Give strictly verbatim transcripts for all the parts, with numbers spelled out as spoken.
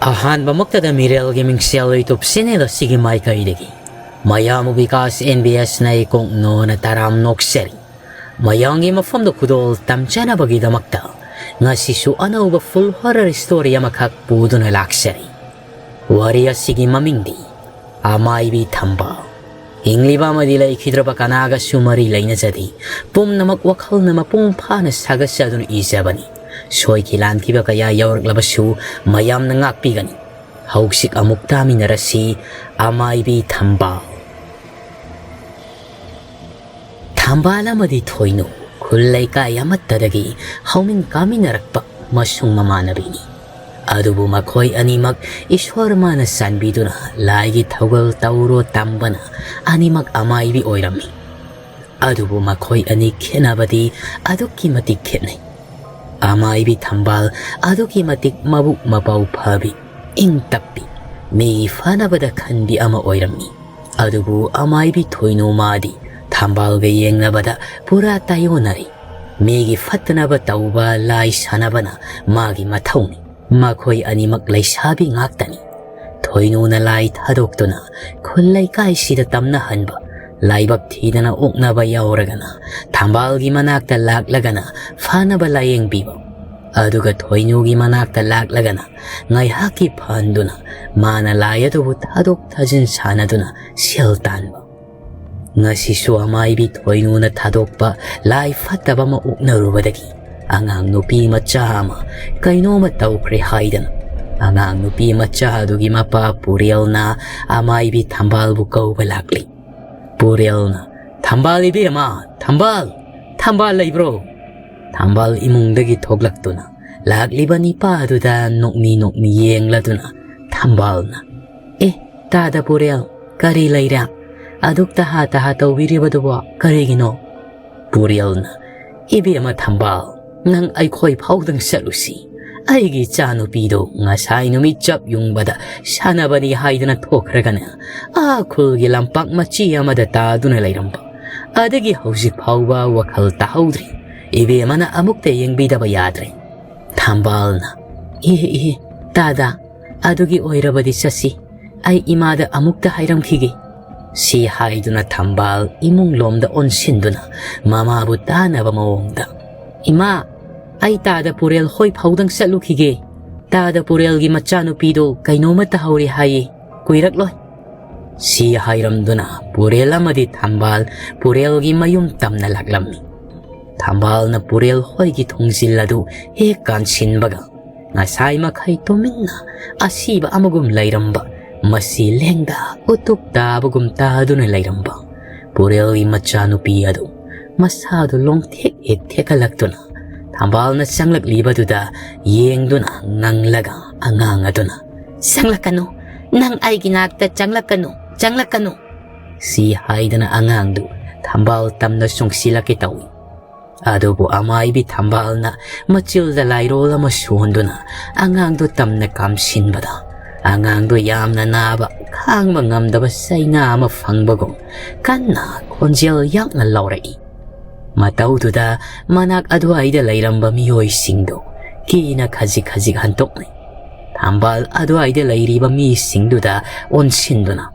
ꯑꯍꯥꯟꯕꯃꯛꯇꯗ ꯃꯤꯔꯦꯜꯒꯤ ꯃꯤꯡꯁꯦꯜ YouTube channel ꯑꯁꯤꯒꯤ ꯃꯥꯏꯀꯩꯗꯒꯤ ꯃꯌꯥꯝꯕꯨ ꯕꯤꯀꯥꯁ ꯑꯦꯟ ꯕꯤ ꯑꯦꯁꯅ ꯏꯀꯣꯛ ꯅꯣꯅ ꯇꯔꯥꯝ ꯅꯣꯛꯆꯔꯤ꯫ ꯃꯌꯥꯝꯒꯤ ꯃꯐꯝꯗ ꯈꯨꯗꯣꯜ ꯇꯝꯖꯅꯕꯒꯤꯗꯃꯛꯇ ꯉꯁꯤꯁꯨ ꯑꯅꯧꯕ full horror story ꯑꯃꯈꯛ ꯄꯨꯗꯨꯅ ꯂꯥꯛꯆꯔꯤ꯫ ꯋꯥꯔꯤ ꯑꯁꯤꯒꯤ ꯃꯃꯤꯡꯗꯤ ꯑꯃꯥꯏꯕꯤ ꯊꯝꯕꯥꯜ꯫ ꯍꯤꯡꯂꯤꯕ ꯑꯃꯗꯤ ꯂꯩꯈꯤꯗ꯭ꯔꯕ ꯀꯅꯥꯒꯁꯨ ꯃꯔꯤ ꯂꯩꯅꯖꯗꯦ꯫ ꯄꯨꯝꯅꯃꯛ ꯋꯥꯈꯜꯅ ꯃꯄꯨꯡ ꯐꯥꯅ ꯁꯥꯒꯠꯆꯗꯨꯅ ꯏꯖꯕꯅꯤ꯫ ꯁꯣꯏꯈꯤ ꯂꯥꯟꯈꯤꯕ ꯀꯌꯥ ꯌꯥꯎꯔꯛꯂꯕꯁꯨ ꯃꯌꯥꯝꯅ ꯉꯥꯛꯄꯤꯒꯅꯤ꯫ ꯍꯧꯖꯤꯛ ꯑꯃꯨꯛ ꯇꯥꯃꯤꯟꯅꯔꯁꯤ ꯑꯃꯥꯏꯕꯤ ꯊꯝꯕꯥꯜ꯫ ꯊꯝꯕꯥꯜ ꯑꯃꯗꯤ ꯊꯣꯏꯅꯨ ꯈꯨꯜ ꯂꯩꯀꯥꯏ ꯑꯃꯠꯇꯗꯒꯤ ꯍꯧꯃꯤꯟ ꯀꯥꯃꯤꯟꯅꯔꯛꯄ ꯃꯁꯨꯡ ꯃꯃꯥꯟꯅꯕꯤꯅꯤ꯫ ꯑꯗꯨꯕꯨ ꯃꯈꯣꯏ ꯑꯅꯤꯃꯛ ꯏꯁꯣꯔ ꯃꯥꯅ ꯆꯥꯟꯕꯤꯗꯨꯅ ꯂꯥꯏꯒꯤ ꯊꯧꯒꯜ ꯇꯧꯔꯣ ꯇꯝꯕꯅ ꯑꯅꯤꯃꯛ ꯑꯃꯥꯏꯕꯤ ꯑꯣꯏꯔꯝꯃꯤ꯫ ꯑꯗꯨꯕꯨ ꯃꯈꯣꯏ ꯑꯅꯤ ꯈꯦꯠꯅꯕꯗꯤ ꯑꯗꯨꯛꯀꯤ ꯃꯇꯤꯛ ꯈꯦꯠꯅꯩ꯫ ꯑꯃꯥꯏꯕꯤ ꯊꯝꯕꯥꯜ ꯑꯗꯨꯛꯀꯤ ꯃꯇꯤꯛ ꯃꯕꯨꯛ ꯃꯄꯥꯎ ꯐꯕꯤ, ꯏꯪ ꯇꯞꯄꯤ, ꯃꯤꯒꯤ ꯐꯅꯕꯗ ꯈꯟꯕꯤ ꯑꯃ ꯑꯣꯏꯔꯝꯃꯤ꯫ ꯑꯗꯨꯕꯨ ꯑꯃꯥꯏꯕꯤ ꯊꯣꯏꯅꯨ ꯃꯥꯗꯤ ꯊꯝꯕꯥꯜꯒ ꯌꯦꯡꯅꯕꯗ ꯄꯨꯔꯥ ꯇꯥꯏꯑꯣꯟꯅꯔꯤ꯫ ꯃꯤꯒꯤ ꯐꯠꯇꯅꯕ ꯇꯧꯕ ꯂꯥꯏ ꯁꯥꯟꯅꯕꯅ ꯃꯥꯒꯤ ꯃꯊꯧꯅꯤ꯫ ꯃꯈꯣꯏ ꯑꯅꯤꯃꯛ ꯂꯩꯁꯥꯕꯤ ꯉꯥꯛꯇꯅꯤ꯫ ꯊꯣꯏꯅꯨꯅ ꯂꯥꯏ ꯊꯥꯗꯣꯛꯇꯨꯅ ꯈꯨꯜ ꯂꯩꯀꯥꯏꯁꯤꯗ ꯇꯝꯅꯍꯟꯕ, ꯂꯥꯏꯕꯛ ꯊꯤꯗꯅ ꯑꯣꯛꯅꯕ ꯌꯥꯎꯔꯒꯅ ꯊꯝꯕꯥꯜꯒꯤ ꯃꯅꯥꯛꯇ ꯂꯥꯛꯂꯒꯅ ꯐꯅꯕ ꯂꯥꯏꯌꯦꯡꯕꯤꯕ, ꯑꯗꯨꯒ ꯊꯣꯏꯅꯨꯒꯤ ꯃꯅꯥꯛꯇ ꯂꯥꯛꯂꯒꯅ ꯉꯥꯏꯍꯥꯛꯀꯤ ꯐꯍꯟꯗꯨꯅ ꯃꯥꯅ ꯂꯥꯏ ꯑꯗꯨꯕꯨ ꯊꯥꯗꯣꯛ ꯊꯥꯖꯤꯟ ꯁꯥꯟꯅꯗꯨꯅ ꯁꯦꯜ ꯇꯥꯟꯕ꯫ ꯉꯁꯤꯁꯨ ꯑꯃꯥꯏꯕꯤ ꯊꯣꯏꯅꯨꯅ ꯊꯥꯗꯣꯛꯄ ꯂꯥꯏ ꯐꯠꯇꯕ ꯑꯃ ꯑꯣꯛꯅꯔꯨꯕꯗꯒꯤ ꯑꯉꯥꯡ ꯅꯨꯄꯤ ꯃꯆꯥ ꯑꯃ ꯀꯩꯅꯣꯝꯃ ꯇꯧꯈ꯭ꯔꯦ ꯍꯥꯏꯗꯅ ꯑꯉꯥꯡ ꯅꯨꯄꯤ ꯃꯆꯥ ꯑꯗꯨꯒꯤ ꯃꯄꯥ ꯄꯨꯔꯦꯜꯅ ꯑꯃꯥꯏꯕꯤ ꯊꯝꯕꯥꯜꯕꯨ ꯀꯧꯕ ꯂꯥꯛꯂꯤ꯫ ꯄꯨꯔꯦꯜꯅ, "ꯊꯝꯕꯥꯜ ꯏꯕꯦꯝꯃ, ꯊꯝꯕꯥꯜ, ꯊꯝꯕꯥꯜ ꯂꯩꯕ꯭ꯔꯣ?" ꯊꯝꯕꯥꯜ ꯏꯃꯨꯡꯗꯒꯤ ꯊꯣꯛꯂꯛꯇꯨꯅ ꯂꯥꯛꯂꯤꯕ ꯅꯤꯄꯥ ꯑꯗꯨꯗ ꯅꯣꯛꯃꯤ ꯅꯣꯛꯃꯤ ꯌꯦꯡꯂꯗꯨꯅ ꯊꯝꯕꯥꯜꯅ, "ꯑꯦ, ꯇꯥꯗ ꯄꯨꯔꯦꯜ, ꯀꯔꯤ ꯂꯩꯔꯦ? ꯑꯗꯨꯛ ꯇꯍꯥ ꯇꯍꯥ ꯇꯧꯕꯤꯔꯤꯕꯗꯨꯕꯣ ꯀꯔꯤꯒꯤꯅꯣ?" ꯄꯨꯔꯦꯜꯅ, "ꯏꯕꯦꯝꯃ ꯊꯝꯕꯥꯜ, ꯅꯪ ꯑꯩꯈꯣꯏ ꯐꯥꯎꯗꯪ ꯆꯠꯂꯨꯁꯤ꯫ ꯑꯩꯒꯤ ꯏꯆꯥ ꯅꯨꯄꯤꯗꯣ ꯉꯁꯥꯏ ꯅꯨꯃꯤꯠ ꯆꯞ ꯌꯨꯡꯕꯗ ꯁꯥꯟꯅꯕꯅꯤ ꯍꯥꯏꯗꯅ ꯊꯣꯛꯈ꯭ꯔꯒꯅꯦ, ꯑꯥ ꯈꯨꯜꯒꯤ ꯂꯝꯄꯥꯛ ꯃꯆꯤ ꯑꯃꯗ ꯇꯥꯗꯨꯅ ꯂꯩꯔꯝꯕ꯫ ꯑꯗꯒꯤ ꯍꯧꯖꯤꯛ ꯐꯥꯎꯕ ꯋꯥꯈꯜ ꯇꯥꯍꯧꯗ꯭ꯔꯤ꯫ ꯏꯕꯦꯝꯃꯅ ꯑꯃꯨꯛꯇ ꯌꯦꯡꯕꯤꯗꯕ ꯌꯥꯗ꯭ꯔꯦ꯫" ꯊꯝꯕꯥꯜꯅ, "ꯏꯍꯦ, ꯏꯍꯦ, ꯇꯥꯗ, "ꯑꯗꯨꯒꯤ ꯑꯣꯏꯔꯕꯗꯤ ꯆꯠꯁꯤ, ꯑꯩ ꯏꯃꯥꯗ ꯑꯃꯨꯛꯇ ꯍꯥꯏꯔꯝꯈꯤꯒꯦ"꯫ ꯁꯤ ꯍꯥꯏꯗꯨꯅ ꯊꯝꯕꯥꯜ ꯏꯃꯨꯡ ꯂꯣꯝꯗ ꯑꯣꯟꯁꯤꯟꯗꯨꯅ ꯃꯃꯥꯕꯨ ꯇꯥꯅꯕ ꯃꯑꯣꯡꯗ, "ꯏꯃꯥ, ꯑꯩ ꯇꯥꯗ ꯄꯨꯔꯦꯜ ꯍꯣꯏ ꯐꯥꯎꯗꯪ ꯆꯠꯂꯨꯈꯤꯒꯦ꯫ ꯇꯥꯗ ꯄꯨꯔꯦꯜꯒꯤ ꯃꯆꯥꯅꯨꯄꯤꯗꯣ ꯀꯩꯅꯣꯝꯃ ꯇꯧꯍꯧꯔꯦ ꯍꯥꯏꯌꯦ, ꯀꯨꯏꯔꯛꯂꯣꯏ"꯫ ꯁꯤ ꯍꯥꯏꯔꯝꯗꯨꯅ ꯄꯨꯔꯦꯜ ꯑꯃꯗꯤ ꯊꯝꯕꯥꯜ ꯄꯨꯔꯦꯜꯒꯤ ꯃꯌꯨꯝ ꯇꯝꯅ ꯂꯥꯛꯂꯝꯃꯤ꯫ ꯊꯝꯕꯥꯜꯅ ꯄꯨꯔꯦꯜ ꯍꯣꯏꯒꯤ ꯊꯣꯡꯖꯤꯜ ꯑꯗꯨ ꯍꯦꯛ ꯀꯥꯟꯁꯤꯟꯕꯒ, ꯉꯁꯥꯏ ꯃꯈꯩ ꯇꯨꯃꯤꯟꯅ ꯑꯁꯤꯕ ꯑꯃꯒꯨꯝ ꯂꯩꯔꯝꯕ, ꯃꯁꯤ ꯂꯦꯡꯗ ꯎꯇꯨꯞ ꯇꯥꯕꯒꯨꯝ ꯇꯥꯗꯨꯅ ꯂꯩꯔꯝꯕ ꯄꯨꯔꯦꯜꯒꯤ ꯃꯆꯥꯅꯨꯄꯤ ꯑꯗꯨ ꯃꯁꯥꯗꯨ ꯂꯣꯡꯊꯦꯛ ꯍꯦꯛ ꯊꯦꯛꯀꯠꯂꯛꯇꯨꯅ ꯊꯝꯕꯥꯜꯅ ꯆꯪꯂꯛꯂꯤꯕꯗꯨꯗ ꯌꯦꯡꯗꯨꯅ ꯉꯪꯂꯒ ꯑꯉꯥꯡ ꯑꯗꯨꯅ, "ꯆꯪꯂꯛꯀꯅꯨ, ꯅꯪ ꯑꯩꯒꯤ ꯅꯥꯛꯇ ꯆꯪꯂꯛꯀꯅꯨ, ꯆꯪꯂꯛꯀꯅꯨ"꯫ ꯁꯤ ꯍꯥꯏꯗꯅ ꯑꯉꯥꯡꯗꯨ ꯊꯝꯕꯥꯜ ꯇꯝꯅ ꯆꯣꯡꯁꯤꯜꯂꯛꯀꯦ ꯇꯧꯏ꯫ ꯑꯗꯨꯕꯨ ꯑꯃꯥꯏꯕꯤ ꯊꯝꯕꯥꯜꯅ ꯃꯆꯤꯜꯗ ꯂꯥꯏꯔꯣꯜ ꯑꯃ ꯁꯣꯟꯗꯨꯅ ꯑꯉꯥꯡꯗꯨ ꯇꯝꯅ ꯀꯥꯝꯁꯤꯟꯕꯗ, ꯑꯉꯥꯡꯗꯨ ꯌꯥꯝꯅ ꯅꯥꯕ, ꯈꯥꯡꯕ ꯉꯝꯗꯕ ꯆꯩꯅꯥ ꯑꯃ ꯐꯪꯕꯒꯨꯝ ꯀꯟꯅ ꯈꯣꯟꯖꯦꯜ ꯌꯥꯛꯅ ꯂꯥꯎꯔꯛꯏ꯫ ꯃꯇꯧꯗꯨꯗ ꯃꯅꯥꯛ ꯑꯗꯨꯋꯥꯏꯗ ꯂꯩꯔꯝꯕ ꯃꯤꯑꯣꯏꯁꯤꯡꯗꯨ ꯀꯤꯅ ꯈꯖꯤꯛ ꯈꯖꯤꯛ ꯍꯟꯇꯣꯛꯅꯩ꯫ ꯊꯝꯕꯥꯜ ꯑꯗꯨꯋꯥꯏꯗ ꯂꯩꯔꯤꯕ ꯃꯤꯁꯤꯡꯗꯨꯗ ꯑꯣꯟꯁꯤꯟꯗꯨꯅ,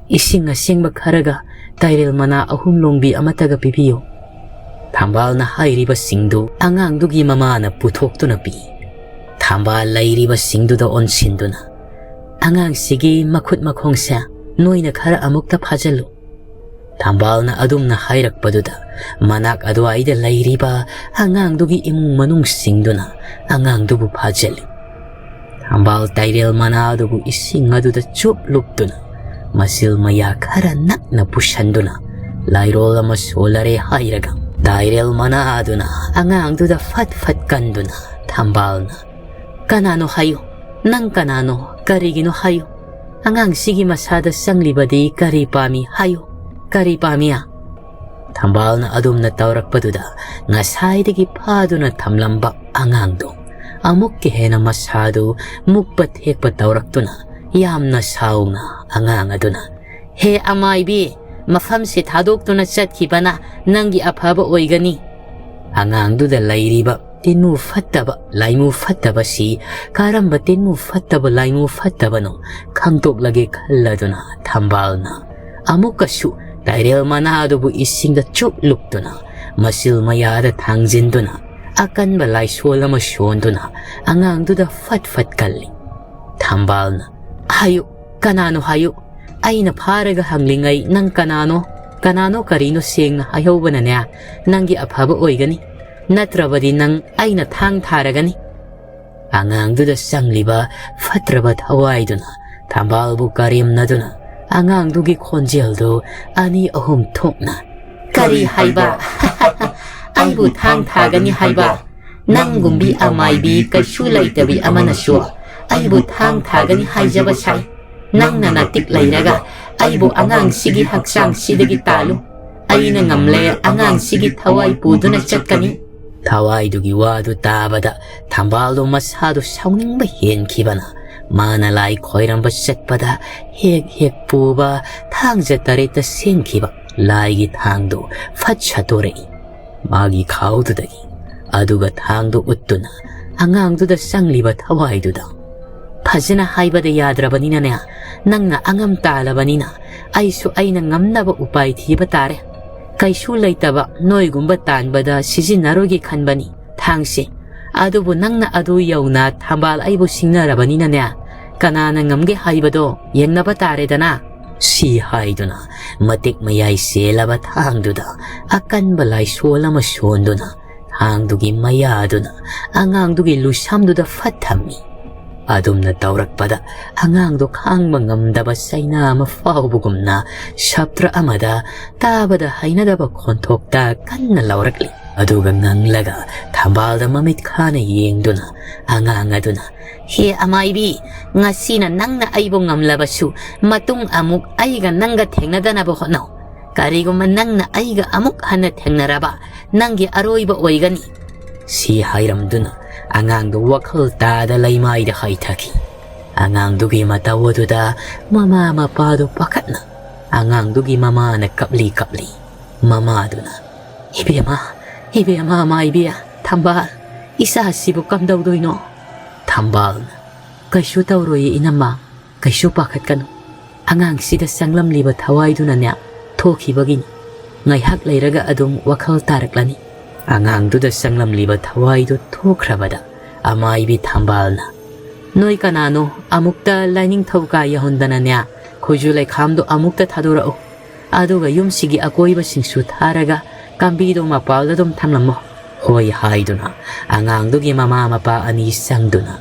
"ꯏꯁꯤꯡ ꯑꯁꯦꯡꯕ ꯈꯔꯒ ꯇꯥꯏꯔꯦꯜ ꯃꯅꯥ ꯑꯍꯨꯝ ꯂꯣꯡꯕꯤ ꯑꯃꯠꯇꯒ ꯄꯤꯕꯤꯌꯨ"꯫ ꯊꯝꯕꯥꯜꯅ ꯍꯥꯏꯔꯤꯕꯁꯤꯡꯗꯨ ꯑꯉꯥꯡꯗꯨꯒꯤ ꯃꯃꯥꯅ ꯄꯨꯊꯣꯛꯇꯨꯅ ꯄꯤ꯫ ꯊꯝꯕꯥꯜ ꯂꯩꯔꯤꯕꯁꯤꯡꯗꯨꯗ ꯑꯣꯟꯁꯤꯟꯗꯨꯅ, "ꯑꯉꯥꯡꯁꯤꯒꯤ ꯃꯈꯨꯠ ꯃꯈꯣꯡꯁꯦ ꯅꯣꯏꯅ ꯈꯔ ꯑꯃꯨꯛꯇ ꯐꯥꯖꯤꯜꯂꯨ"꯫ ꯊꯝꯕꯥꯜꯅ ꯑꯗꯨꯝꯅ ꯍꯥꯏꯔꯛꯄꯗꯨꯗ ꯃꯅꯥꯛ ꯑꯗꯨꯋꯥꯏꯗ ꯂꯩꯔꯤꯕ ꯑꯉꯥꯡꯗꯨꯒꯤ ꯏꯃꯨꯡ ꯃꯅꯨꯡꯁꯤꯡꯗꯨꯅ ꯑꯉꯥꯡꯗꯨꯕꯨ ꯐꯥꯖꯤꯜꯂꯤ꯫ ꯊꯝꯕꯥꯜ ꯇꯥꯏꯔꯦꯜ ꯃꯅꯥ ꯑꯗꯨꯕꯨ ꯏꯁꯤꯡ ꯑꯗꯨꯗ ꯆꯨꯞ ꯂꯨꯞꯇꯨꯅ ꯃꯆꯤꯜ ꯃꯌꯥ ꯈꯔ ꯅꯛꯅ ꯄꯨꯁꯟꯗꯨꯅ ꯂꯥꯏꯔꯣꯜ ꯑꯃ ꯁꯣꯜꯂꯔꯦ ꯍꯥꯏꯔꯒ ꯇꯥꯏꯔꯦꯜ ꯃꯅꯥ ꯑꯗꯨꯅ ꯑꯉꯥꯡꯗꯨꯗ ꯐꯠ ꯐꯠ ꯀꯟꯗꯨꯅ ꯊꯝꯕꯥꯜꯅ, "ꯀꯅꯥꯅꯣ ꯍꯥꯏꯌꯨ, ꯅꯪ ꯀꯅꯥꯅꯣ, ꯀꯔꯤꯒꯤꯅꯣ ꯍꯥꯏꯌꯨ, ꯑꯉꯥꯡꯁꯤꯒꯤ ꯃꯁꯥꯗ ꯆꯪꯂꯤꯕꯗꯤ ꯀꯔꯤ ꯄꯥꯝꯃꯤ ꯍꯥꯏꯌꯨ, ꯀꯔꯤ ꯄꯥꯝꯃꯤ?" ꯊꯝꯕꯥꯜꯅ ꯑꯗꯨꯝꯅ ꯇꯧꯔꯛꯄꯗꯨꯗ ꯉꯁꯥꯏꯗꯒꯤ ꯐꯥꯗꯨꯅ ꯊꯝꯂꯝꯕ ꯑꯉꯥꯡꯗꯨ ꯑꯃꯨꯛꯀ ꯍꯦꯟꯅ ꯃꯁꯥꯗꯨ ꯃꯨꯛꯄ ꯊꯦꯛꯄ ꯇꯧꯔꯛꯇꯨꯅ ꯌꯥꯝꯅ ꯁꯥꯎꯅ ꯑꯉꯥꯡ ꯑꯗꯨꯅ, "ꯍꯦ ꯑꯃꯥꯏꯕꯤ, ꯃꯐꯝꯁꯤ ꯊꯥꯗꯣꯛꯇꯨꯅ ꯆꯠꯈꯤꯕꯅ ꯅꯪꯒꯤ ꯑꯐꯕ ꯑꯣꯏꯒꯅꯤ"꯫ ꯑꯉꯥꯡꯗꯨꯗ ꯂꯩꯔꯤꯕ ꯇꯤꯟꯃꯨ ꯐꯠꯇꯕ, ꯂꯥꯏꯃꯨ ꯐꯠꯇꯕꯁꯤ ꯀꯔꯝꯕ ꯇꯤꯟꯃꯨ ꯐꯠꯇꯕ, ꯂꯥꯏꯃꯨ ꯐꯠꯇꯕꯅꯣ ꯈꯪꯗꯣꯛꯂꯒꯦ ꯈꯜꯂꯗꯨꯅ ꯊꯝꯕꯥꯜꯅ ꯑꯃꯨꯛꯀꯁꯨ ꯇꯥꯏꯔꯦꯜ ꯃꯅꯥꯗꯨꯕꯨ ꯏꯁꯤꯡꯗ ꯆꯨꯞ ꯂꯨꯞꯇꯨꯅ, ꯃꯆꯤꯜ ꯃꯌꯥꯗ ꯊꯥꯡꯖꯤꯟꯗꯨꯅ, ꯑꯀꯟꯕ ꯂꯥꯏꯁꯣꯜ ꯑꯃ ꯁꯣꯟꯗꯨꯅ ꯑꯉꯥꯡꯗꯨꯗ ꯐꯠ ꯐꯠ ꯀꯜꯂꯤ꯫ ꯊꯝꯕꯥꯜꯅ, "ꯍꯥꯏꯌꯨ, ꯀꯅꯥꯅꯣ ꯍꯥꯏꯌꯨ꯫ ꯑꯩꯅ ꯐꯥꯔꯒ ꯍꯪꯂꯤꯉꯩ ꯅꯪ ꯀꯅꯥꯅꯣ, ꯀꯅꯥꯅꯣ ꯀꯔꯤꯅꯣ ꯁꯦꯡꯅ ꯍꯥꯏꯍꯧꯕꯅꯅꯦ ꯅꯪꯒꯤ ꯑꯐꯕ ꯑꯣꯏꯒꯅꯤ꯫ ꯅꯠꯇ꯭ꯔꯕꯗꯤ ꯅꯪ ꯑꯩꯅ ꯊꯥꯡ ꯊꯥꯔꯒꯅꯤ"꯫ ꯑꯉꯥꯡꯗꯨꯗ ꯆꯪꯂꯤꯕ ꯐꯠꯇ꯭ꯔꯕ ꯊꯋꯥꯏꯗꯨꯅ ꯊꯝꯕꯥꯜꯕꯨ ꯀꯔꯦꯝꯅꯗꯨꯅ ꯑꯉꯥꯡꯗꯨꯒꯤ ꯈꯣꯟꯖꯦꯜꯗꯨ ꯑꯅꯤ ꯑꯍꯨꯝ ꯊꯣꯛꯅ, "ꯀꯔꯤ ꯍꯥꯏꯕ? ꯑꯩꯕꯨ ꯊꯥꯡ ꯊꯥꯒꯅꯤ ꯍꯥꯏꯕ? ꯅꯪꯒꯨꯝꯕꯤ ꯑꯃꯥꯏꯕꯤ ꯀꯩꯁꯨ ꯂꯩꯇꯕꯤ ꯑꯃꯅꯁꯨ ꯑꯩꯕꯨ ꯊꯥꯡ ꯊꯥꯒꯅꯤ ꯍꯥꯏꯖꯕ ꯁꯥꯏ꯫ ꯅꯪꯅ ꯅꯇꯤꯛ ꯂꯩꯔꯒ ꯑꯩꯕꯨ ꯑꯉꯥꯡꯁꯤꯒꯤ ꯍꯛꯆꯥꯡꯁꯤꯗꯒꯤ ꯇꯥꯜꯂꯨ꯫ ꯑꯩꯅ ꯉꯝꯂꯦ, ꯑꯉꯥꯡꯁꯤꯒꯤ ꯊꯋꯥꯏ ꯄꯨꯗꯨꯅ ꯆꯠꯀꯅꯤ"꯫ ꯊꯋꯥꯏꯗꯨꯒꯤ ꯋꯥꯗꯨ ꯇꯥꯕꯗ ꯊꯝꯕꯥꯜꯗꯨ ꯃꯁꯥꯗꯨ ꯁꯥꯎꯅꯤꯡꯕ ꯍꯦꯟꯈꯤꯕꯅ ꯃꯥꯅ ꯂꯥꯏ ꯈꯣꯏꯔꯝꯕ ꯆꯠꯄꯗ ꯍꯦꯛ ꯍꯦꯛ ꯄꯨꯕ ꯊꯥꯡꯖ ꯇꯔꯦꯠꯇ ꯁꯦꯝꯈꯤꯕ ꯂꯥꯏꯒꯤ ꯊꯥꯡꯗꯨ ꯐꯠ ꯁꯠꯇꯣꯔꯛꯏ꯫ ꯃꯥꯒꯤ ꯈꯥꯎꯗꯨꯗꯒꯤ꯫ ꯑꯗꯨꯒ ꯊꯥꯡꯗꯨ ꯎꯠꯇꯨꯅ ꯑꯉꯥꯡꯗꯨꯗ ꯆꯪꯂꯤꯕ ꯊꯋꯥꯏꯗꯨꯗ, "ꯐꯖꯅ ꯍꯥꯏꯕꯗ ꯌꯥꯗ꯭ꯔꯕꯅꯤꯅꯅꯦ, ꯅꯪꯅ ꯑꯉꯝ ꯇꯥꯜꯂꯕꯅꯤꯅ ꯑꯩꯁꯨ ꯑꯩꯅ ꯉꯝꯅꯕ ꯎꯄꯥꯏ ꯊꯤꯕ ꯇꯥꯔꯦ꯫ ꯀꯩꯁꯨ ꯂꯩꯇꯕ ꯅꯣꯏꯒꯨꯝꯕ ꯇꯥꯟꯕꯗ ꯁꯤꯖꯤꯟꯅꯔꯣꯏꯒꯦ ꯈꯟꯕꯅꯤ ꯊꯥꯡꯁꯦ꯫ ꯑꯗꯨꯕꯨ ꯅꯪꯅ ꯑꯗꯨ ꯌꯧꯅ ꯊꯝꯕꯥꯜ ꯑꯩꯕꯨ ꯁꯤꯡꯅꯔꯕꯅꯤꯅꯅꯦ, ꯀꯅꯥꯅ ꯉꯝꯒꯦ ꯍꯥꯏꯕꯗꯣ ꯌꯦꯡꯅꯕ ꯇꯥꯔꯦꯗꯅ"꯫ ꯁꯤ ꯍꯥꯏꯗꯨꯅ ꯃꯇꯤꯛ ꯃꯌꯥꯏ ꯆꯦꯜꯂꯕ ꯊꯥꯡꯗꯨꯗ ꯑꯀꯟꯕ ꯂꯥꯏꯁꯣꯜ ꯑꯃ ꯁꯣꯟꯗꯨꯅ ꯊꯥꯡꯗꯨꯒꯤ ꯃꯌꯥꯗꯨꯅ ꯑꯉꯥꯡꯗꯨꯒꯤ ꯂꯨꯁꯝꯗꯨꯗ ꯐꯠ ꯊꯝꯃꯤ꯫ ꯑꯗꯨꯝꯅ ꯇꯧꯔꯛꯄꯗ ꯑꯉꯥꯡꯗꯨ ꯈꯥꯡꯕ ꯉꯝꯗꯕ ꯆꯩꯅꯥ ꯑꯃ ꯐꯥꯎꯕꯒꯨꯝꯅ ꯁꯞꯇ꯭ꯔ ꯑꯃꯗ ꯇꯥꯕꯗ ꯍꯩꯅꯗꯕ ꯈꯣꯟꯊꯣꯛꯇ ꯀꯟꯅ ꯂꯥꯎꯔꯛꯂꯤ꯫ ꯑꯗꯨꯒ ꯉꯪꯂꯒ ꯊꯝꯕꯥꯜꯗ ꯃꯃꯤꯠ ꯈꯥꯅ ꯌꯦꯡꯗꯨꯅ ꯑꯉꯥꯡ ꯑꯗꯨꯅ, "ꯍꯦ ꯑꯃꯥꯏꯕꯤ, ꯉꯁꯤꯅ ꯅꯪꯅ ꯑꯩꯕꯨ ꯉꯝꯂꯕꯁꯨ ꯃꯇꯨꯡ ꯑꯃꯨꯛ ꯑꯩꯒ ꯅꯪꯒ ꯊꯦꯡꯅꯗꯅꯕ ꯍꯣꯠꯅꯧ꯫ ꯀꯔꯤꯒꯨꯝꯕ ꯅꯪꯅ ꯑꯩꯒ ꯑꯃꯨꯛ ꯍꯟꯅ ꯊꯦꯡꯅꯔꯕ ꯅꯪꯒꯤ ꯑꯔꯣꯏꯕ ꯑꯣꯏꯒꯅꯤ"꯫ ꯁꯤ ꯍꯥꯏꯔꯝꯗꯨꯅ ꯑꯉꯥꯡꯗꯨ ꯋꯥꯈꯜ ꯇꯥꯗ ꯂꯩꯃꯥꯏꯗ ꯍꯥꯏꯊꯈꯤ꯫ ꯑꯉꯥꯡꯗꯨꯒꯤ ꯃꯇꯧ ꯑꯗꯨꯗ ꯃꯃꯥ ꯃꯄꯥꯗꯨ ꯄꯥꯈꯠꯅ ꯑꯉꯥꯡꯗꯨꯒꯤ ꯃꯃꯥꯅ ꯀꯞꯂꯤ ꯀꯞꯂꯤ꯫ ꯃꯃꯥꯗꯨꯅ, "ꯏꯕꯦꯝꯃ, ꯏꯕꯦꯝꯃ, ꯃꯥꯏꯕꯤ, ꯊꯝꯕꯥꯜ, "ꯏꯆꯥꯁꯤꯕꯨ ꯀꯝꯗꯧꯗꯣꯏꯅꯣ?" ꯊꯝꯕꯥꯜꯅ, "ꯀꯩꯁꯨ ꯇꯧꯔꯣꯏꯌꯦ ꯏꯅꯝꯃ, ꯀꯩꯁꯨ ꯄꯥꯈꯠꯀꯅꯨ꯫ ꯑꯉꯥꯡꯁꯤꯗ ꯆꯪꯂꯝꯂꯤꯕ ꯊꯋꯥꯏꯗꯨꯅꯅꯦ ꯊꯣꯛꯈꯤꯕꯒꯤꯅꯤ꯫ ꯉꯥꯏꯍꯥꯛ ꯂꯩꯔꯒ ꯑꯗꯨꯝ ꯋꯥꯈꯜ ꯇꯥꯔꯛꯂꯅꯤ꯫" ꯑꯉꯥꯡꯗꯨꯗ ꯆꯪꯂꯝꯂꯤꯕ ꯊꯋꯥꯏꯗꯨ ꯊꯣꯛꯈ꯭ꯔꯕꯗ ꯑꯃꯥꯏꯕꯤ ꯊꯝꯕꯥꯜꯅ, "ꯅꯣꯏ ꯀꯅꯥꯅꯣ? ꯑꯃꯨꯛꯇ ꯂꯥꯏꯅꯤꯡꯊꯧ ꯀꯥ ꯌꯧꯍꯟꯗꯅꯅꯦ ꯈꯨꯖꯨ ꯂꯩꯈꯥꯝꯗꯣ ꯑꯃꯨꯛꯇ ꯊꯥꯗꯣꯔꯛꯎ꯫ ꯑꯗꯨꯒ ꯌꯨꯝꯁꯤꯒꯤ ꯑꯀꯣꯏꯕꯁꯤꯡꯁꯨ ꯊꯥꯔꯒ ꯀꯥꯝꯕꯤꯗꯣ ꯃꯄꯥꯜꯗ ꯑꯗꯨꯝ ꯊꯝꯂꯝꯃꯣ꯫" "ꯍꯣꯏ" ꯍꯥꯏꯗꯨꯅ ꯑꯉꯥꯡꯗꯨꯒꯤ ꯃꯃꯥ ꯃꯄꯥ ꯑꯅꯤ ꯆꯪꯗꯨꯅ